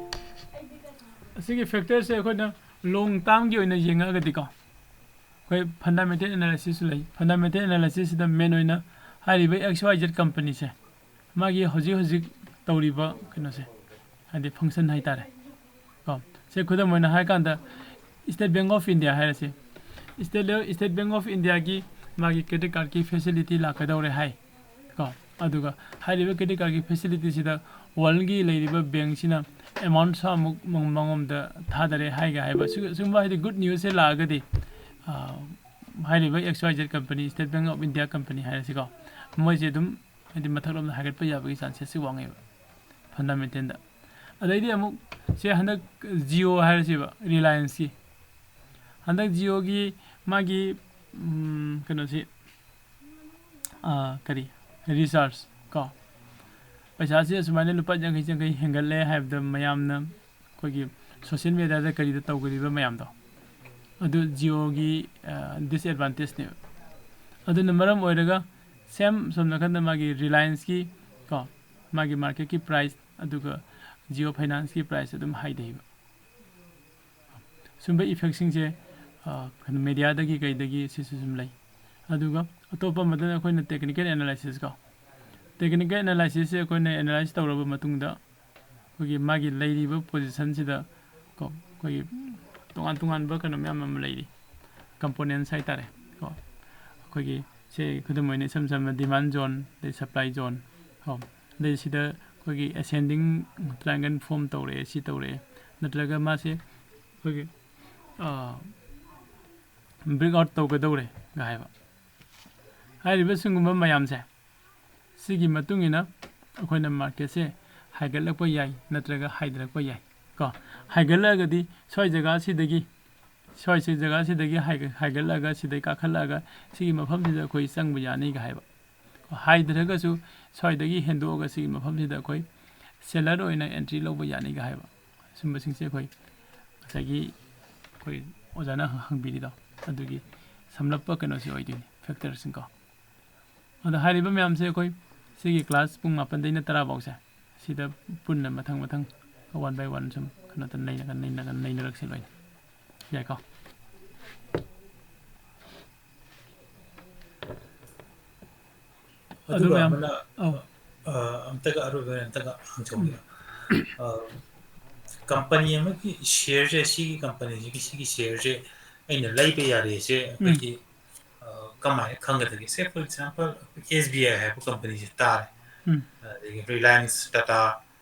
ꯑꯁꯤꯒꯤ factorꯁꯦ ꯑꯩꯈꯣꯏꯅ long termꯒꯤ ꯑꯣꯏꯅ ꯌꯦꯡꯉꯛꯑꯒꯗꯤꯀꯣ, ꯑꯩꯈꯣꯏ fundamental analysisꯁꯨ ꯂꯩ꯫ Fundamental analysisꯁꯤꯗ main ꯑꯣꯏꯅ ꯍꯥꯏꯔꯤꯕ X Y Z companyꯁꯦ, ꯃꯥꯒꯤ ꯍꯧꯖꯤꯛ ꯍꯧꯖꯤꯛ ꯇꯧꯔꯤꯕ ꯀꯩꯅꯣꯁꯦ, ꯍꯥꯏꯗꯤ function ꯍꯥꯏꯇꯥꯔꯦ꯫ ꯀꯣ, ꯁꯦ ꯈꯨꯗꯝ ꯑꯣꯏꯅ ꯍꯥꯏꯔꯀꯥꯟꯗ State Bank of India ꯍꯥꯏꯔꯁꯤ꯫ State, State Bank of Indiaꯒꯤ ꯃꯥꯒꯤ credit cardꯀꯤ facility ꯂꯥꯛꯀꯗꯧꯔꯦ ꯍꯥꯏ꯫ ꯀꯣ, ꯑꯗꯨꯒ ꯍꯥꯏꯔꯤꯕ credit cardꯀꯤ facilityꯁꯤꯗ worldꯒꯤ ꯂꯩꯔꯤꯕ bankꯁꯤꯅ amount ꯁꯥꯃꯨꯛ ꯃꯉꯣꯝꯗ ꯊꯥꯗꯔꯦ ꯍꯥꯏꯒ ꯍꯥꯏꯕ꯫ ꯁꯤ-, ꯁꯤꯒꯨꯝꯕ ꯍꯥꯏꯗꯤ good newsꯁꯦ ꯂꯥꯛꯑꯒꯗꯤ, ꯑ, ꯍꯥꯏꯔꯤꯕ X Y Z company, State Bank of India company ꯍꯥꯏꯔꯁꯤꯀꯣ, ꯃꯣꯏꯁꯦ ꯑꯗꯨꯝ ꯍꯥꯏꯗꯤ ꯃꯊꯛꯂꯣꯝꯗ ꯍꯥꯏꯒꯠꯄ ꯌꯥꯕꯒꯤ chances ꯁꯤ ꯋꯥꯡꯉꯦꯕ fundamentalꯗ꯫ ꯑꯗꯩꯗꯤ ꯑꯃꯨꯛ ꯁꯦ ꯍꯟꯗꯛ ꯖꯤꯑꯣ ꯍꯥꯏꯔꯁꯤꯕ, ꯔꯤꯂꯥꯌꯟꯁꯀꯤ꯫ ꯍꯟꯗꯛ ꯖꯤꯑꯣꯒꯤ ꯃꯥꯒꯤ, ꯎꯝ, ꯀꯩꯅꯣꯁꯤ, ꯑꯥ, ꯀꯔꯤ, ꯔꯤꯆꯥꯔꯖ ꯀꯣ, ꯄꯩꯁꯥꯁꯦ ꯑꯁꯨꯃꯥꯏꯅ ꯂꯨꯄꯥ ꯌꯥꯡꯈꯩ ꯌꯥꯡꯈꯩ ꯍꯦꯟꯒꯠꯂꯦ ꯍꯥꯏꯕꯗ ꯃꯌꯥꯝꯅ ꯑꯩꯈꯣꯏꯒꯤ ꯁꯣꯁꯤꯌꯦꯜ ꯃꯦꯗꯤꯌꯥꯗ ꯀꯔꯤꯗ ꯇꯧꯒꯗꯧꯔꯤꯕ ꯃꯌꯥꯝꯗꯣ, ꯑꯗꯨ ꯖꯤꯑꯣꯒꯤ, ꯑꯥ, ꯗꯤꯁꯑꯦꯗꯚꯥꯟꯇꯦꯖꯅꯦꯕ꯫ ꯑꯗꯨꯅ ꯃꯔꯝ ꯑꯣꯏꯔꯒ ꯁꯦꯝ ꯁꯣꯝ ꯅꯥꯀꯟꯗ ꯃꯥꯒꯤ ꯔꯤꯂꯥꯌꯟꯁꯀꯤ ꯀꯣ, ꯃꯥꯒꯤ ꯃꯥꯔꯀꯦꯠꯀꯤ ꯄ꯭ꯔꯥꯏꯁ ꯑꯗꯨꯒ ꯖꯤꯑꯣ ꯐꯥꯏꯅꯥꯟꯁꯀꯤ ꯄ꯭ꯔꯥꯏꯁ ꯑꯗꯨꯝ ꯍꯥꯏꯊꯩꯕ꯫ ꯁꯨꯝꯕ ꯏꯐꯦꯛꯁꯤꯡꯁꯦ, ꯑ, ꯀꯩꯅꯣ, ꯃꯦꯗꯤꯌꯥꯗꯒꯤ ꯀꯩꯗꯒꯤ ꯁꯤꯁꯨ ꯁꯨꯝ ꯂꯩ꯫ ꯑꯗꯨꯒ ꯑꯇꯣꯞꯄ ꯑꯃꯗꯅ ꯑꯩꯈꯣꯏꯅ ꯇꯦꯛꯅꯤꯀꯦꯜ ꯑꯦꯅꯥꯂꯥꯏꯁꯤꯁ ꯀꯣ꯫ ꯇꯦꯛꯅꯤꯀꯦꯜ ꯑꯦꯅꯥꯂꯥꯏꯁꯤꯁꯁꯦ ꯑꯩꯈꯣꯏꯅ ꯑꯦꯅꯥꯂꯥꯏꯁ ꯇꯧꯔꯕ ꯃꯇꯨꯡꯗ ꯑꯩꯈꯣꯏꯒꯤ ꯃꯥꯒꯤ ꯂꯩꯔꯤꯕ ꯄꯣꯖꯤꯁꯟꯁꯤꯗ ꯀꯣ, ꯑꯩꯈꯣꯏꯒꯤ ꯇꯣꯉꯥꯟ ꯇꯣꯉꯥꯟꯕ ꯀꯩꯅꯣ ꯃꯌꯥꯝ ꯑꯃ ꯂꯩꯔꯤ, ꯀꯝꯄꯣꯅꯦꯟꯁ ꯍꯥꯏꯇꯥꯔꯦ ꯀꯣ꯫ ꯑꯩꯈꯣꯏꯒꯤ ꯁꯦ ꯈꯨꯗꯝ ꯑꯣꯏꯅ ꯏꯁꯝ ꯁꯝꯅ ꯗꯤꯃꯥꯟ ꯖꯣꯟ, ꯑꯗꯩ ꯁꯄ꯭ꯂꯥꯏ ꯖꯣꯟ ꯀꯣ꯫ ꯑꯗꯩ ꯁꯤꯗ ꯑꯩꯈꯣꯏꯒꯤ ꯑꯦꯁꯦꯟꯗꯤꯡ ꯇ꯭ꯔꯥꯏꯡꯒꯜ ꯐꯣꯝ ꯇꯧꯔꯛꯑꯦ, ꯁꯤ ꯇꯧꯔꯛꯑꯦ, ꯅꯠꯇ꯭ꯔꯒ ꯃꯥꯁꯦ ꯑꯩꯈꯣꯏꯒꯤ, ꯑ, ꯕ꯭ꯔꯦꯛ ꯑꯥꯎꯠ ꯇꯧꯒꯗꯧꯔꯦꯒ ꯍꯥꯏꯕ꯫ ꯍꯥꯏꯔꯤꯕ ꯁꯤꯒꯨꯝꯕ ꯃꯌꯥꯝꯁꯦ, ꯁꯤꯒꯤ ꯃꯇꯨꯡ ꯏꯟꯅ ꯑꯩꯈꯣꯏꯅ ꯃꯥꯔꯀꯦꯠꯁꯦ ꯍꯥꯏꯒꯠꯂꯛꯄ ꯌꯥꯏ ꯅꯠꯇ꯭ꯔꯒ ꯍꯥꯏꯊꯔꯛꯄ ꯌꯥꯏ ꯀꯣ꯫ ꯍꯥꯏꯒꯠꯂꯛꯑꯒꯗꯤ ꯁ꯭ꯋꯥꯏ ꯖꯒꯥꯁꯤꯗꯒꯤ, ꯁ꯭ꯋꯥꯏꯁꯤ ꯖꯒꯥꯁꯤꯗꯒꯤ ꯍꯥꯏꯒ-, ꯍꯥꯏꯒꯠꯂꯛꯑꯒ ꯁꯤꯗꯩ ꯀꯥꯈꯠꯂꯛꯑꯒ ꯁꯤꯒꯤ ꯃꯐꯝꯁꯤꯗ ꯑꯩꯈꯣꯏ ꯆꯪꯕ ꯌꯥꯅꯤꯒ ꯍꯥꯏꯕ꯫ ꯍꯥꯏꯊꯔꯒꯁꯨ ꯁ꯭ꯋꯥꯏꯗꯒꯤ ꯍꯦꯟꯗꯣꯛꯑꯒ ꯁꯤꯒꯤ ꯃꯐꯝꯁꯤꯗ ꯑꯩꯈꯣꯏ ꯁꯦꯂꯔ ꯑꯣꯏꯅ ꯑꯦꯟꯇ꯭ꯔꯤ ꯂꯧꯕ ꯌꯥꯅꯤꯒ ꯍꯥꯏꯕ꯫ ꯁꯨꯝꯕꯁꯤꯡꯁꯦ ꯑꯩꯈꯣꯏ ꯉꯁꯥꯏꯒꯤ ꯑꯩꯈꯣꯏ ꯑꯣꯖꯥꯅ ꯍꯪꯕꯤꯔꯤꯗꯣ ꯑꯗꯨꯒꯤ ꯁꯝꯂꯞꯄ ꯀꯩꯅꯣꯁꯤ ꯑꯣꯏꯗꯣꯏꯅꯤ, ꯐꯦꯛꯇꯔꯁꯤꯡꯀꯣ꯫ ꯑꯗꯣ ꯍꯥꯏꯔꯤꯕ ꯃꯌꯥꯝꯁꯦ ꯑꯩꯈꯣꯏ ꯁꯤꯒꯤ ꯀ꯭ꯂꯥꯁ ꯄꯨꯡ ꯃꯥꯄꯟꯗꯩꯅ ꯇꯔꯥ ꯐꯥꯎꯁꯦ ꯁꯤꯗ ꯄꯨꯟꯅ ꯃꯊꯪ ꯃꯊꯪ one by one ꯁꯨꯝ ꯀꯩꯅꯣ ꯇꯧ-, ꯅꯩꯅ-, ꯅꯩꯅ-, ꯅꯩꯅꯔꯛꯁꯤ ꯂꯣꯏꯅ꯫ ꯌꯥꯏꯀꯣ? ꯑꯗꯨ ꯑꯗꯨꯒ ꯃꯌꯥꯝ-, ꯑꯃꯅ, ꯑꯧ꯫ ꯑ, ꯑꯝꯇꯒ ꯑꯔꯣꯏꯕ ꯑꯣꯏꯅ ꯑꯝꯇꯒ ꯍꯪꯖꯍꯧꯒꯦ꯫ ꯎꯝ꯫ ꯑ, ꯀꯝꯄꯅꯤ ꯑꯃꯒꯤ ꯁꯤꯌꯔꯁꯦ, ꯁꯤꯒꯤ ꯀꯝꯄꯅꯤꯁꯤꯒꯤ ꯁꯤꯒꯤ ꯁꯤꯌꯔꯁꯦ ꯑꯩꯅ ꯂꯩꯕ ꯌꯥꯔꯦꯁꯦ ꯎꯝ꯫ ꯑꯩꯈꯣꯏꯒꯤ, ꯑ, ꯀꯃꯥꯏꯅ ꯈꯪꯒꯗꯒꯦ? Say, for example, ꯑꯩꯈꯣꯏ ꯑꯦꯁ ꯕꯤ ꯑꯥꯏ ꯍꯥꯏꯕ ꯀꯝꯄꯅꯤꯁꯦ ꯇꯥꯔꯦ꯫ ꯎꯝ꯫ ꯑꯗꯒꯤ ꯔꯤꯂꯥꯌꯟꯁ, ꯇꯥꯇꯥ,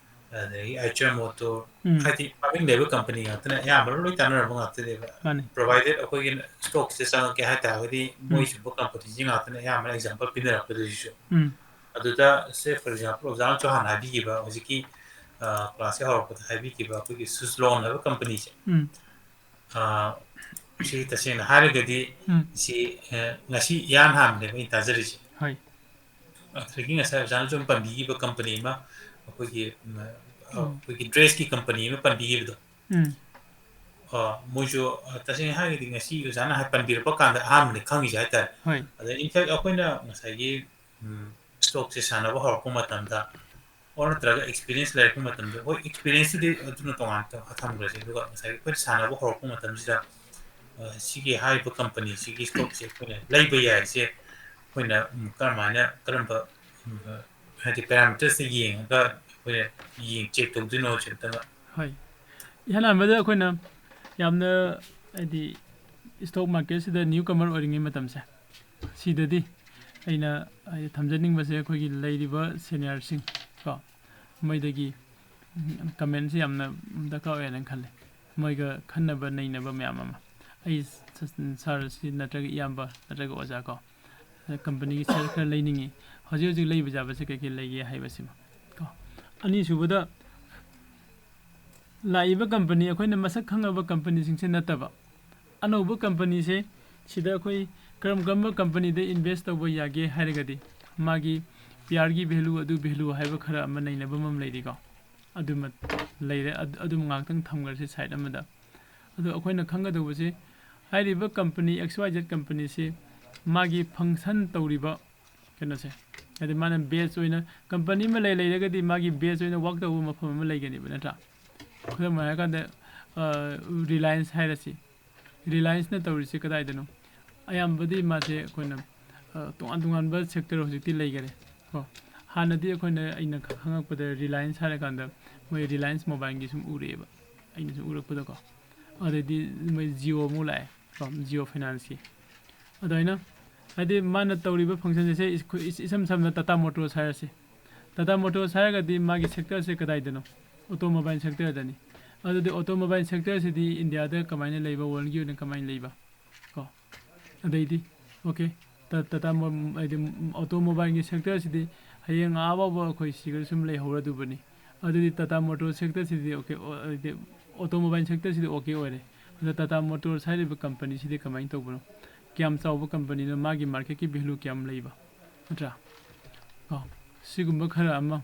ꯑꯗꯒꯤ ꯑꯥꯏꯆꯔ ꯃꯣꯇꯣꯔ, ꯎꯝ꯫ ꯍꯥꯏꯗꯤ ꯃꯃꯤꯡ ꯂꯩꯕ ꯀꯝꯄꯅꯤ ꯉꯥꯛꯇꯅꯦ, ꯑꯌꯥꯝꯕꯅ ꯂꯣꯏ ꯇꯥꯟꯅꯔꯝꯕ ꯉꯥꯛꯇꯅꯦꯕ꯫ ꯃꯥꯅꯤ꯫ Provided ꯑꯩꯈꯣꯏꯒꯤ ꯁ꯭ꯇꯣꯛꯁꯦ ꯆꯪꯉꯛꯀꯦ ꯍꯥꯏ ꯇꯥꯔꯒꯗꯤ ꯎꯝ꯫ ꯃꯣꯏ ꯁꯨꯝꯕ ꯀꯝꯄꯅꯤꯁꯤ ꯉꯥꯛꯇꯅꯦ ꯑꯌꯥꯝꯕꯅ ꯑꯦꯛꯖꯥꯝꯄꯜ ꯄꯤꯅꯔꯛꯄꯗꯨꯁꯨ꯫ ꯎꯝ꯫ ꯑꯗꯨꯗ, say, for example, ꯑꯣꯖꯥꯅꯁꯨ ꯍꯥꯟꯅ ꯍꯥꯏꯕꯤꯈꯤꯕ ꯍꯧꯖꯤꯛꯀꯤ, ꯀ꯭ꯂꯥꯁꯁꯦ ꯍꯧꯔꯛꯄꯗ ꯍꯥꯏꯕꯤꯈꯤꯕ ꯑꯩꯈꯣꯏꯒꯤ ꯁꯨꯖꯂꯣꯟ ꯍꯥꯏꯕ ꯀꯝꯄꯅꯤꯁꯦ, ꯎꯝ ꯑ, ꯁꯤ ꯇꯁꯦꯡꯅ ꯍꯥꯏꯔꯒꯗꯤ ꯎꯝ ꯁꯤ ꯑ, ꯉꯁꯤ ꯏꯍꯥꯟ ꯍꯥꯟꯕꯅꯦꯕ ꯑꯩꯅ ꯇꯥꯖꯔꯤꯁꯦ꯫ ꯍꯣꯏ ꯑꯗꯒꯤ ꯉꯁꯥꯏ ꯑꯣꯖꯥꯅꯁꯨ ꯑꯗꯨꯝ ꯄꯟꯕꯤꯈꯤꯕ ꯀꯝꯄꯅꯤ ꯑꯃ, ꯑꯩꯈꯣꯏꯒꯤ ꯎꯝ, ꯑꯣ ꯑꯩꯈꯣꯏꯒꯤ ꯗ꯭ꯔꯦꯁꯀꯤ ꯀꯝꯄꯅꯤ ꯑꯃ ꯄꯟꯕꯤꯈꯤꯕꯗꯣ, ꯎꯝ ꯑ, ꯃꯣꯏꯁꯨ ꯑ, ꯇꯁꯦꯡꯅ ꯍꯥꯏꯔꯒꯗꯤ ꯉꯁꯤ ꯑꯣꯖꯥꯅ ꯍꯥꯏ ꯄꯟꯕꯤꯔꯛꯄ ꯀꯥꯟꯗ ꯑꯍꯥꯟꯕꯅꯤ ꯈꯪꯉꯤꯁꯦ ꯍꯥꯏꯇꯥꯔꯦ꯫ ꯍꯣꯏ ꯑꯗ ꯏꯟꯐꯦꯛ ꯑꯩꯈꯣꯏꯅ ꯉꯁꯥꯏꯒꯤ ꯎꯝ, ꯁ꯭ꯇꯣꯛꯁꯦ ꯁꯥꯟꯅꯕ ꯍꯧꯔꯛꯄ ꯃꯇꯝꯗ ꯑꯣꯔ ꯅꯠꯇ꯭ꯔꯒ ꯑꯦꯛꯁꯄꯤꯔꯤꯌꯦꯟꯁ ꯂꯩꯔꯛꯄ ꯃꯇꯝꯗ, ꯍꯣꯏ, ꯑꯦꯛꯁꯄꯤꯔꯤꯌꯦꯟꯁꯇꯨꯗꯤ ꯑꯗꯨꯅ ꯇꯣꯉꯥꯟꯅ ꯊꯝꯈ꯭ꯔꯁꯦ, ꯑꯗꯨꯒ ꯉꯁꯥꯏꯒꯤ ꯑꯩꯈꯣꯏꯅ ꯁꯥꯟꯅꯕ ꯍꯧꯔꯛꯄ ꯃꯇꯝꯁꯤꯗ ꯑ, ꯁꯤꯒꯤ ꯍꯥꯏꯔꯤꯕ ꯀꯝꯄꯅꯤꯁꯤꯒꯤ ꯁ꯭ꯇꯣꯛꯁꯦ ꯑꯩꯈꯣꯏꯅ ꯂꯩꯕ ꯌꯥꯏꯁꯦ ꯑꯩꯈꯣꯏꯅ ꯎꯝ, ꯀꯔꯝꯍꯥꯏꯅ, ꯀꯔꯝꯕ ꯎꯝ, ꯍꯥꯏꯗꯤ ꯄꯦꯔꯥꯃꯤꯇꯔꯁꯇ ꯌꯦꯡꯉꯒ ꯑꯩꯈꯣꯏꯅ ꯌꯦꯡ ꯆꯦꯛ ꯇꯧꯗꯣꯏꯅꯣ ꯁꯤ ꯑꯝꯇꯪ? ꯍꯣꯏ, ꯏꯍꯥꯟ ꯍꯥꯟꯕꯗ ꯑꯩꯈꯣꯏꯅ ꯌꯥꯝꯅ ꯍꯥꯏꯗꯤ ꯁ꯭ꯇꯣꯛ ꯃꯥꯔꯀꯦꯠꯁꯤꯗ ꯅ꯭ꯌꯨ ꯀꯃꯔ ꯑꯣꯏꯔꯤꯉꯩ ꯃꯇꯝꯁꯦ, ꯁꯤꯗꯗꯤ ꯑꯩꯅ ꯍꯥꯏꯗꯤ ꯊꯝꯖꯅꯤꯡꯕꯁꯦ ꯑꯩꯈꯣꯏꯒꯤ ꯂꯩꯔꯤꯕ ꯁꯦꯅꯤꯌꯔꯁꯤꯡ ꯀꯣ, ꯃꯣꯏꯗꯒꯤ ꯀꯃꯦꯟꯁꯦ ꯌꯥꯝꯅ ꯗꯔꯀꯥꯔ ꯑꯣꯏꯌꯦꯅ ꯈꯜꯂꯦ꯫ ꯃꯣꯏꯒ ꯈꯟꯅꯕ ꯅꯩꯅꯕ ꯃꯌꯥꯝ ꯑꯃ, ꯑꯩ ꯁꯥꯔ ꯑꯁꯤ ꯅꯠꯇ꯭ꯔꯒ ꯏꯌꯥꯝꯕ ꯅꯠꯇ꯭ꯔꯒ ꯑꯣꯖꯥ ꯀꯣ, ꯀꯝꯄꯅꯤꯒꯤ ꯁꯤꯌꯔ ꯈꯔ ꯂꯩꯅꯤꯡꯉꯤ, ꯍꯧꯖꯤꯛ ꯍꯧꯖꯤꯛ ꯂꯩꯕ ꯌꯥꯕꯁꯦ ꯀꯩ ꯀꯩ ꯂꯩꯒꯦ ꯍꯥꯏꯕꯁꯤꯃ ꯀꯣ꯫ ꯑꯅꯤꯁꯨꯕꯗ, ꯂꯥꯛꯏꯕ ꯀꯝꯄꯅꯤ, ꯑꯩꯈꯣꯏꯅ ꯃꯁꯛ ꯈꯪꯉꯕ ꯀꯝꯄꯅꯤꯁꯤꯡꯁꯦ ꯅꯠꯇꯕ, ꯑꯅꯧꯕ ꯀꯝꯄꯅꯤꯁꯦ, ꯁꯤꯗ ꯑꯩꯈꯣꯏ ꯀꯔꯝ ꯀꯔꯝꯕ ꯀꯝꯄꯅꯤꯗ ꯏꯟꯚꯦꯁ ꯇꯧꯕ ꯌꯥꯒꯦ ꯍꯥꯏꯔꯒꯗꯤ, ꯃꯥꯒꯤ ꯄꯤꯌꯥꯔꯒꯤ ꯚꯦꯂꯨ, ꯑꯗꯨ ꯚꯦꯂꯨ ꯍꯥꯏꯕ ꯈꯔ ꯑꯃ ꯅꯩꯅꯕ ꯑꯃ ꯂꯩꯔꯤꯀꯣ, ꯑꯗꯨꯃ ꯂꯩꯔꯦ꯫ ꯑꯗꯨ, ꯑꯗꯨꯝ ꯉꯥꯏꯍꯥꯛꯇꯪ ꯊꯝꯈ꯭ꯔꯁꯤ ꯁꯥꯏꯠ ꯑꯃꯗ꯫ ꯑꯗꯣ ꯑꯩꯈꯣꯏꯅ ꯈꯪꯒꯗꯧꯕꯁꯤ, ꯍꯥꯏꯔꯤꯕ ꯀꯝꯄꯅꯤ ꯑꯦꯛꯁ ꯋꯥꯏ ꯖꯦꯠ ꯀꯝꯄꯅꯤꯁꯤ ꯃꯥꯒꯤ ꯐꯪꯁꯟ ꯇꯧꯔꯤꯕ ꯀꯩꯅꯣꯁꯦ, ꯍꯥꯏꯗꯤ ꯃꯥꯅ ꯕꯦꯁ ꯑꯣꯏꯅ, ꯀꯝꯄꯅꯤ ꯑꯃ ꯂꯩ ꯂꯩꯔꯒꯗꯤ ꯃꯥꯒꯤ ꯕꯦꯁ ꯑꯣꯏꯅ ꯋꯥꯛ ꯇꯧꯕ ꯃꯐꯝ ꯑꯃ ꯂꯩꯒꯅꯦꯕ, ꯅꯠꯇ꯭ꯔꯥ? ꯈꯨꯗꯝ ꯑꯣꯏꯅ ꯍꯥꯏꯔꯀꯥꯟꯗ, ꯔꯤꯂꯥꯌꯟꯁ ꯍꯥꯏꯔꯁꯤ꯫ ꯔꯤꯂꯥꯌꯟꯁꯅ ꯇꯧꯔꯤꯁꯦ ꯀꯗꯥꯏꯗꯅꯣ? ꯑꯌꯥꯝꯕꯗꯤ ꯃꯥꯁꯦ ꯑꯩꯈꯣꯏꯅ, ꯑ, ꯇꯣꯉꯥꯟ ꯇꯣꯉꯥꯟꯕ ꯁꯦꯛꯇꯔ ꯍꯧꯖꯤꯛꯇꯤ ꯂꯩꯈꯔꯦ ꯀꯣ꯫ ꯍꯥꯟꯅꯗꯤ ꯑꯩꯈꯣꯏꯅ, ꯑꯩꯅ ꯈꯪꯉꯛꯄꯗ ꯔꯤꯂꯥꯌꯟꯁ ꯍꯥꯏꯔꯀꯥꯟꯗ ꯃꯣꯏ ꯔꯤꯂꯥꯌꯟꯁ ꯃꯣꯕꯥꯏꯜꯒꯤ ꯁꯨꯝ ꯎꯔꯛꯑꯦꯕ, ꯑꯩꯅ ꯁꯨꯝ ꯎꯔꯛꯄꯗꯀꯣ꯫ ꯑꯗꯩꯗꯤ ꯃꯣꯏ ꯖꯤꯑꯣ ꯑꯃꯨꯛ ꯂꯥꯛꯑꯦ ꯀꯣ, ꯖꯤꯑꯣ ꯐꯥꯏꯅꯥꯟꯁꯀꯤ꯫ ꯑꯗꯨꯃꯥꯏꯅ ꯍꯥꯏꯗꯤ ꯃꯥꯅ ꯇꯧꯔꯤꯕ ꯐꯪꯁꯟꯁꯦ, ꯏꯁ-, ꯏꯁ-, ꯏꯁꯝ ꯁꯝꯅ ꯇꯥꯇꯥ ꯃꯣꯇꯣꯔꯁ ꯍꯥꯏꯔꯁꯤ꯫ ꯇꯥꯇꯥ ꯃꯣꯇꯣꯔꯁ ꯍꯥꯏꯔꯒꯗꯤ ꯃꯥꯒꯤ ꯁꯦꯛꯇꯔꯁꯦ ꯀꯗꯥꯏꯗꯅꯣ? ꯑꯣꯇꯣꯃꯣꯕꯥꯏꯜ ꯁꯦꯛꯇꯔꯗꯅꯤ꯫ ꯑꯗꯨꯗꯤ ꯑꯣꯇꯣꯃꯣꯕꯥꯏꯜ ꯁꯦꯛꯇꯔꯁꯤꯗꯤ ꯏꯟꯗꯤꯌꯥꯗ ꯀꯃꯥꯏꯅ ꯂꯩꯕ, ꯋꯥꯔꯜꯒꯤ ꯑꯣꯏꯅ ꯀꯃꯥꯏꯅ ꯂꯩꯕ ꯀꯣ? ꯑꯗꯩꯗꯤ, ꯑꯣꯀꯦ, ꯇꯥ-, ꯇꯥꯇꯥ ꯃꯣ-, ꯍꯥꯏꯗꯤ ꯑꯣꯇꯣꯃꯣꯕꯥꯏꯜꯒꯤ ꯁꯦꯛꯇꯔꯁꯤꯗꯤ ꯍꯌꯦꯡ ꯑꯥ ꯐꯥꯎꯕ ꯑꯩꯈꯣꯏ ꯁꯤꯈ꯭ꯔ ꯁꯨꯝ ꯂꯩꯍꯧꯔꯗꯨꯕꯅꯤ꯫ ꯑꯗꯨꯗꯤ ꯇꯥꯇꯥ ꯃꯣꯇꯣꯔ ꯁꯦꯛꯇꯔꯁꯤꯗꯤ ꯑꯣꯀꯦ, ꯑꯣ-, ꯍꯥꯏꯗꯤ ꯑꯣꯇꯣꯃꯣꯕꯥꯏꯜ ꯁꯦꯛꯇꯔꯁꯤꯗꯤ ꯑꯣꯀꯦ ꯑꯣꯏꯔꯦ꯫ ꯑꯗꯣ ꯇꯥꯇꯥ ꯃꯣꯇꯣꯔꯁ ꯍꯥꯏꯔꯤꯕ ꯀꯝꯄꯅꯤꯁꯤꯗꯤ ꯀꯃꯥꯏꯅ ꯇꯧꯕꯅꯣ? ꯀꯌꯥꯝ ꯆꯥꯎꯕ ꯀꯝꯄꯅꯤꯅꯣ? ꯃꯥꯒꯤ ꯃꯥꯔꯀꯦꯠꯀꯤ ꯚꯦꯂꯨ ꯀꯌꯥꯝ ꯂꯩꯕ, ꯅꯠꯇ꯭ꯔꯥ? ꯀꯣ, ꯁꯤꯒꯨꯝꯕ ꯈꯔ ꯑꯃ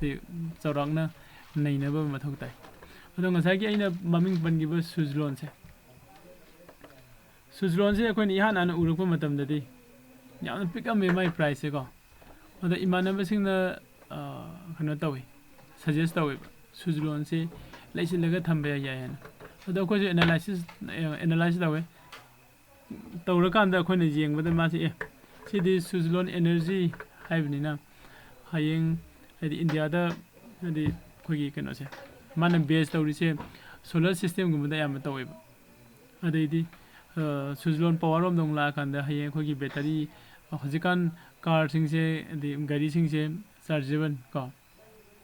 ꯗꯤ ꯆꯥꯎꯔꯥꯛꯅ ꯅꯩꯅꯕ ꯃꯊꯧ ꯇꯥꯏ꯫ ꯑꯗꯣ ꯉꯁꯥꯏꯒꯤ ꯑꯩꯅ ꯃꯃꯤꯡ ꯄꯟꯈꯤꯕ ꯁꯨꯖꯂꯣꯟꯁꯦ, ꯁꯨꯖꯂꯣꯟꯁꯦ ꯑꯩꯈꯣꯏꯅ ꯏꯍꯥꯟ ꯍꯥꯟꯅ ꯎꯔꯛꯄ ꯃꯇꯝꯗꯗꯤ ꯌꯥꯝꯅ ꯄꯤꯛꯑꯝꯃꯦ ꯃꯥꯏ ꯄ꯭ꯔꯥꯏꯁꯁꯦꯀꯣ꯫ ꯑꯗꯣ ꯏꯃꯥꯟꯅꯕꯁꯤꯡꯅ, ꯑ, ꯀꯩꯅꯣ ꯇꯧꯋꯤ, ꯁꯖꯦꯁ ꯇꯧꯋꯦꯕ, ꯁꯨꯖꯂꯣꯟꯁꯤ ꯂꯩꯁꯤꯜꯂꯒ ꯊꯝꯕ ꯌꯥꯏ ꯍꯥꯏꯅ꯫ ꯑꯗꯣ ꯑꯩꯈꯣꯏꯁꯨ ꯑꯦꯅꯥꯂꯥꯏꯁꯤꯁ, ꯑꯦꯅꯥꯂꯥꯏꯁ ꯇꯧꯋꯦ꯫ ꯇꯧꯔꯀꯥꯟꯗ ꯑꯩꯈꯣꯏꯅ ꯌꯦꯡꯕꯗ ꯃꯥꯁꯤ, ꯑꯦ, ꯁꯤꯗꯤ ꯁꯨꯖꯂꯣꯟ ꯑꯦꯅꯔꯖꯤ ꯍꯥꯏꯕꯅꯤꯅ, ꯍꯌꯦꯡ ꯍꯥꯏꯗꯤ ꯏꯟꯗꯤꯌꯥꯗ ꯍꯥꯏꯗꯤ ꯑꯩꯈꯣꯏꯒꯤ ꯀꯩꯅꯣꯁꯦ, ꯃꯥꯅ ꯕꯦꯁ ꯇꯧꯔꯤꯁꯦ ꯁꯣꯂꯔ ꯁꯤꯁꯇꯦꯝꯒꯨꯝꯕꯗ ꯑꯌꯥꯝꯕ ꯇꯧꯋꯦꯕ꯫ ꯑꯗꯩꯗꯤ, ꯑ, ꯁꯨꯖꯂꯣꯟ ꯄꯋꯥꯔ ꯔꯣꯝꯗ ꯑꯃꯨꯛ ꯂꯥꯛꯑꯀꯥꯟꯗ ꯍꯌꯦꯡ ꯑꯩꯈꯣꯏꯒꯤ ꯕꯦꯇꯔꯤ, ꯍꯧꯖꯤꯛꯀꯥꯟ ꯀꯥꯔꯁꯤꯡꯁꯦ, ꯍꯥꯏꯗꯤ ꯒꯥꯔꯤꯁꯤꯡꯁꯦ ꯆꯥꯔꯖꯦꯕꯜ ꯀꯣ,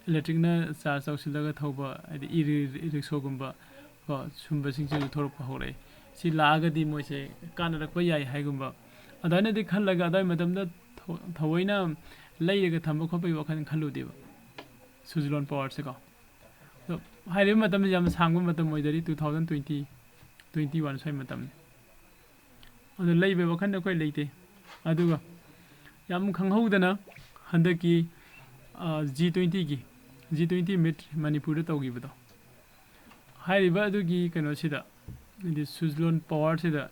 ꯏꯂꯦꯛꯇ꯭ꯔꯤꯛꯅ ꯆꯥꯔꯖ ꯇꯧꯁꯤꯜꯂꯒ ꯊꯧꯕ, ꯍꯥꯏꯗꯤ ꯏ ꯔꯤ-, ꯏ ꯔꯤꯛꯁꯣꯒꯨꯝꯕ ꯀꯣ, ꯁꯨꯝꯕꯁꯤꯡꯁꯤꯁꯨ ꯊꯣꯛꯂꯛꯄ ꯍꯧꯔꯛꯑꯦ꯫ ꯁꯤ ꯂꯥꯛꯑꯒꯗꯤ ꯃꯣꯏꯁꯦ ꯀꯥꯟꯅꯔꯛꯄ ꯌꯥꯏ ꯍꯥꯏꯒꯨꯝꯕ ꯑꯗꯨꯃꯥꯏꯅꯗꯤ ꯈꯜꯂꯒ, ꯑꯗꯨꯋꯥꯏ ꯃꯇꯝꯗ ꯊꯧ-, ꯊꯑꯣꯏꯅ ꯂꯩꯔꯒ ꯊꯝꯕ ꯈꯣꯠꯄꯒꯤ ꯋꯥꯈꯜ ꯈꯜꯂꯨꯗꯦꯕ ꯁꯨꯖꯂꯣꯟ ꯄꯋꯥꯔꯁꯦꯀꯣ꯫ ꯑꯗꯣ ꯍꯥꯏꯔꯤꯕ ꯃꯇꯝꯁꯤ ꯌꯥꯝ ꯁꯥꯡꯕ ꯃꯇꯝ ꯑꯣꯏꯗꯔꯤ, two thousand twenty, twenty one ꯁ꯭ꯋꯥꯏ ꯃꯇꯝꯅꯤ꯫ ꯑꯗꯣ ꯂꯩꯕꯩ ꯋꯥꯈꯜ ꯑꯩꯈꯣꯏ ꯂꯩꯇꯦ꯫ ꯑꯗꯨꯒ ꯌꯥꯝ ꯈꯪꯍꯧꯗꯅ ꯍꯟꯗꯛꯀꯤ, ꯑ, G twenty ꯒꯤ, G twenty meet ꯃꯅꯤꯄꯨꯔꯗ ꯇꯧꯈꯤꯕꯗꯣ, ꯍꯥꯏꯔꯤꯕ ꯑꯗꯨꯒꯤ ꯀꯩꯅꯣꯁꯤꯗ, ꯍꯥꯏꯗꯤ ꯁꯨꯖꯂꯣꯟ ꯄꯋꯥꯔꯁꯤꯗ,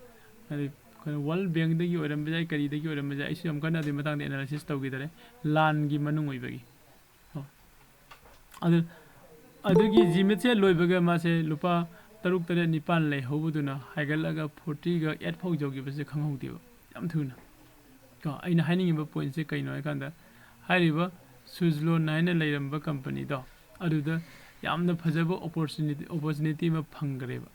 ꯍꯥꯏꯗꯤ ꯑꯩꯈꯣꯏꯅ ꯋꯥꯔꯜ ꯕꯦꯡꯗꯒꯤ ꯑꯣꯏꯔꯝꯕ ꯌꯥꯏ, ꯀꯔꯤꯗꯒꯤ ꯑꯣꯏꯔꯝꯕ ꯌꯥꯏ, ꯑꯩꯁꯨ ꯌꯥꯝ ꯀꯟꯅ ꯑꯗꯨꯒꯤ ꯃꯇꯥꯡꯗ ꯑꯦꯅꯥꯂꯥꯏꯁꯤꯁ ꯇꯧꯈꯤꯗꯔꯦ, ꯂꯥꯟꯒꯤ ꯃꯅꯨꯡ ꯑꯣꯏꯕꯒꯤ꯫ ꯑꯣ꯫ ꯑꯗꯨ, ꯑꯗꯨꯒꯤ G meet ꯁꯦ ꯂꯣꯏꯕꯒ ꯃꯥꯁꯦ ꯂꯨꯄꯥ ꯇꯔꯨꯛ, ꯇꯔꯦꯠ, ꯅꯤꯄꯥꯟ ꯂꯩꯍꯧꯕꯗꯨꯅ ꯍꯥꯏꯒꯠꯂꯒ forty ꯒ eight ꯐꯥꯎ ꯌꯧꯈꯤꯕꯁꯦ ꯈꯪꯍꯧꯗꯦꯕ, ꯌꯥꯝ ꯊꯨꯅ꯫ ꯀꯣ, ꯑꯩꯅ ꯍꯥꯏꯅꯤꯡꯉꯤꯕ point ꯁꯦ ꯀꯩꯅꯣ ꯍꯥꯏꯀꯥꯟꯗ, ꯍꯥꯏꯔꯤꯕ ꯁꯨꯖꯂꯣꯟ ꯍꯥꯏꯅ ꯂꯩꯔꯝꯕ company ꯗꯣ, ꯑꯗꯨꯗ ꯌꯥꯝꯅ ꯐꯖꯕ opportunity, opportunity ꯑꯃ ꯐꯪꯈ꯭ꯔꯦꯕ꯫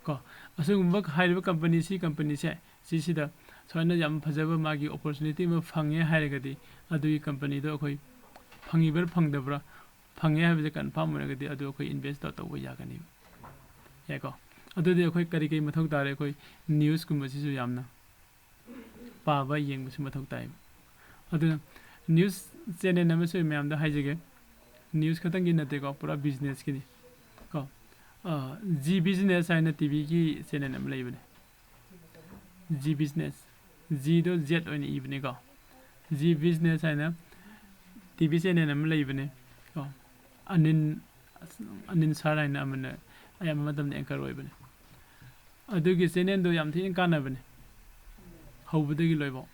ꯀꯣ, ꯑꯁꯤꯒꯨꯝꯕ ꯍꯥꯏꯔꯤꯕ company ꯁꯤ, company ꯁꯦ, ꯁꯤꯁꯤꯗ ꯁꯨꯃꯥꯏꯅ ꯌꯥꯝ ꯐꯖꯕ ꯃꯥꯒꯤ opportunity ꯑꯃ ꯐꯪꯉꯦ ꯍꯥꯏꯔꯒꯗꯤ, ꯑꯗꯨꯒꯤ company ꯗꯣ ꯑꯩꯈꯣꯏ ꯐꯪꯉꯤꯕ꯭ꯔꯥ ꯐꯪꯗꯕ꯭ꯔꯥ, ꯐꯪꯉꯦ ꯍꯥꯏꯕꯁꯦ confirm ꯑꯣꯏꯔꯒꯗꯤ, ꯑꯗꯨ ꯑꯩꯈꯣꯏ invest ꯇꯧ-, ꯇꯧꯕ ꯌꯥꯒꯅꯦꯕ꯫ ꯌꯥꯏꯀꯣ? ꯑꯗꯨꯗꯤ ꯑꯩꯈꯣꯏ ꯀꯔꯤ ꯀꯔꯤ ꯃꯊꯧ ꯇꯥꯔꯦ? ꯑꯩꯈꯣꯏ news ꯀꯨꯝꯕꯁꯤꯁꯨ ꯌꯥꯝꯅ ꯄꯥꯕ, ꯌꯦꯡꯕꯁꯨ ꯃꯊꯧ ꯇꯥꯏ꯫ ꯑꯗꯨꯅ news channel ꯑꯃꯁꯨ ꯑꯩ ꯃꯌꯥꯝꯗ ꯍꯥꯏꯖꯒꯦ, ꯅ꯭ꯌꯨꯁ ꯈꯛꯇꯪꯒꯤ ꯅꯠꯇꯦꯀꯣ, ꯄꯨꯔꯥ ꯕꯤꯖꯤꯅꯦꯁꯀꯤꯅꯤ ꯀꯣ꯫ ꯖꯤ ꯕꯤꯖꯤꯅꯦꯁ ꯍꯥꯏꯅ ꯇꯤ ꯚꯤꯒꯤ ꯆꯦꯅꯦꯜ ꯑꯃ ꯂꯩꯕꯅꯦ, ꯖꯤ ꯕꯤꯖꯤꯅꯦꯁ꯫ ꯖꯤꯗꯣ ꯖꯦꯠ ꯑꯣꯏꯅ ꯏꯕꯅꯦꯀꯣ꯫ ꯖꯤ ꯕꯤꯖꯤꯅꯦꯁ ꯍꯥꯏꯅ ꯇꯤ ꯚꯤ ꯆꯦꯅꯦꯜ ꯑꯃ ꯂꯩꯕꯅꯦ ꯀꯣ꯫ ꯑꯅꯤꯜ, ꯑꯅꯤꯜ ꯁꯥꯔ ꯍꯥꯏꯅ ꯑꯃꯅ ꯑꯌꯥꯝꯕ ꯃꯇꯝꯗ ꯑꯦꯡꯀꯔ ꯑꯣꯏꯕꯅꯦ꯫ ꯑꯗꯨꯒꯤ ꯆꯦꯅꯦꯜꯗꯣ ꯌꯥꯝ ꯊꯤꯅ ꯀꯥꯟꯅꯕꯅꯦ, ꯍꯧꯕꯗꯒꯤ ꯂꯣꯏꯐꯥꯎ꯫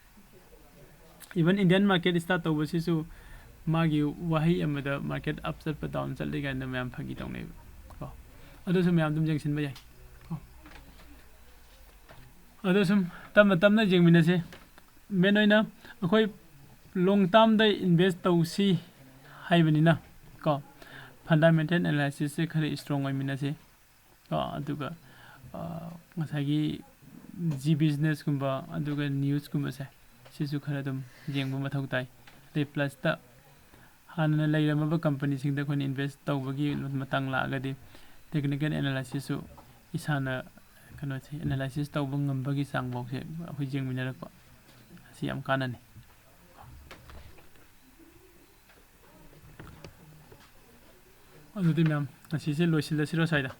ꯏꯚꯟ ꯏꯟꯗꯤꯌꯥꯟ ꯃꯥꯔꯀꯦꯠ ꯁ꯭ꯇꯥꯔꯠ ꯇꯧꯕꯁꯤꯁꯨ ꯃꯥꯒꯤ ꯋꯥꯍꯩ ꯑꯃꯗ ꯃꯥꯔꯀꯦꯠ ꯑꯞ ꯆꯠꯄ, ꯗꯥꯎꯟ ꯆꯠꯂꯤ ꯀꯥꯏꯅ ꯃꯌꯥꯝ ꯐꯥꯒꯤ ꯇꯧꯅꯩꯕ ꯀꯣ꯫ ꯑꯗꯨꯁꯨ ꯃꯌꯥꯝ ꯑꯗꯨꯝ ꯌꯦꯡꯁꯤꯟꯕ ꯌꯥꯏ ꯀꯣ꯫ ꯑꯗꯣ ꯁꯨꯝ ꯇꯞꯅ ꯇꯞꯅ ꯌꯦꯡꯃꯤꯟꯅꯁꯦ꯫ ꯃꯦꯟ ꯑꯣꯏꯅ ꯑꯩꯈꯣꯏ ꯂꯣꯡ ꯇꯥꯔꯝꯗ ꯏꯟꯚꯦꯁ ꯇꯧꯁꯤ ꯍꯥꯏꯕꯅꯤꯅ ꯀꯣ, ꯐꯟꯗꯥꯃꯦꯟꯇꯦꯜ ꯑꯦꯅꯥꯂꯥꯏꯁꯤꯁꯁꯦ ꯈꯔ ꯏꯁꯇ꯭ꯔꯣꯡ ꯑꯣꯏꯃꯤꯟꯅꯁꯤ ꯀꯣ꯫ ꯑꯗꯨꯒ ꯉꯁꯥꯏꯒꯤ ꯖꯤ ꯕꯤꯖꯤꯅꯦꯁꯀꯨꯝꯕ ꯑꯗꯨꯒ ꯅ꯭ꯌꯨꯁꯀꯨꯝꯕꯁꯦ, ꯁꯤꯁꯨ ꯈꯔ ꯑꯗꯨꯝ ꯌꯦꯡꯕ ꯃꯊꯧ ꯇꯥꯏ꯫ ꯑꯗꯩ ꯄ꯭ꯂꯁꯇ ꯍꯥꯟꯅꯅ ꯂꯩꯔꯝꯃꯕ ꯀꯝꯄꯅꯤꯁꯤꯡꯗ ꯑꯩꯈꯣꯏꯅ ꯏꯟꯚꯦꯁ ꯇꯧꯕꯒꯤ ꯃꯇꯥꯡ ꯂꯥꯛꯑꯒꯗꯤ, ꯇꯦꯛꯅꯤꯀꯦꯜ ꯑꯦꯅꯥꯂꯥꯏꯁꯤꯁꯁꯨ ꯏꯁꯥꯅ, ꯀꯩꯅꯣꯁꯦ, ꯑꯦꯅꯥꯂꯥꯏꯁꯤꯁ ꯇꯧꯕ ꯉꯝꯕꯒꯤ ꯆꯥꯡꯐꯥꯎꯁꯦ ꯑꯩꯈꯣꯏ ꯌꯦꯡꯃꯤꯟꯅꯔꯛꯄ ꯑꯁꯤ ꯌꯥꯝ ꯀꯥꯟꯅꯅꯤ꯫ ꯑꯗꯨꯗꯤ ꯃꯌꯥꯝ, ꯉꯁꯤꯁꯦ ꯂꯣꯏꯁꯤꯜꯂꯁꯤꯔꯣ ꯁ꯭ꯋꯥꯏꯗ?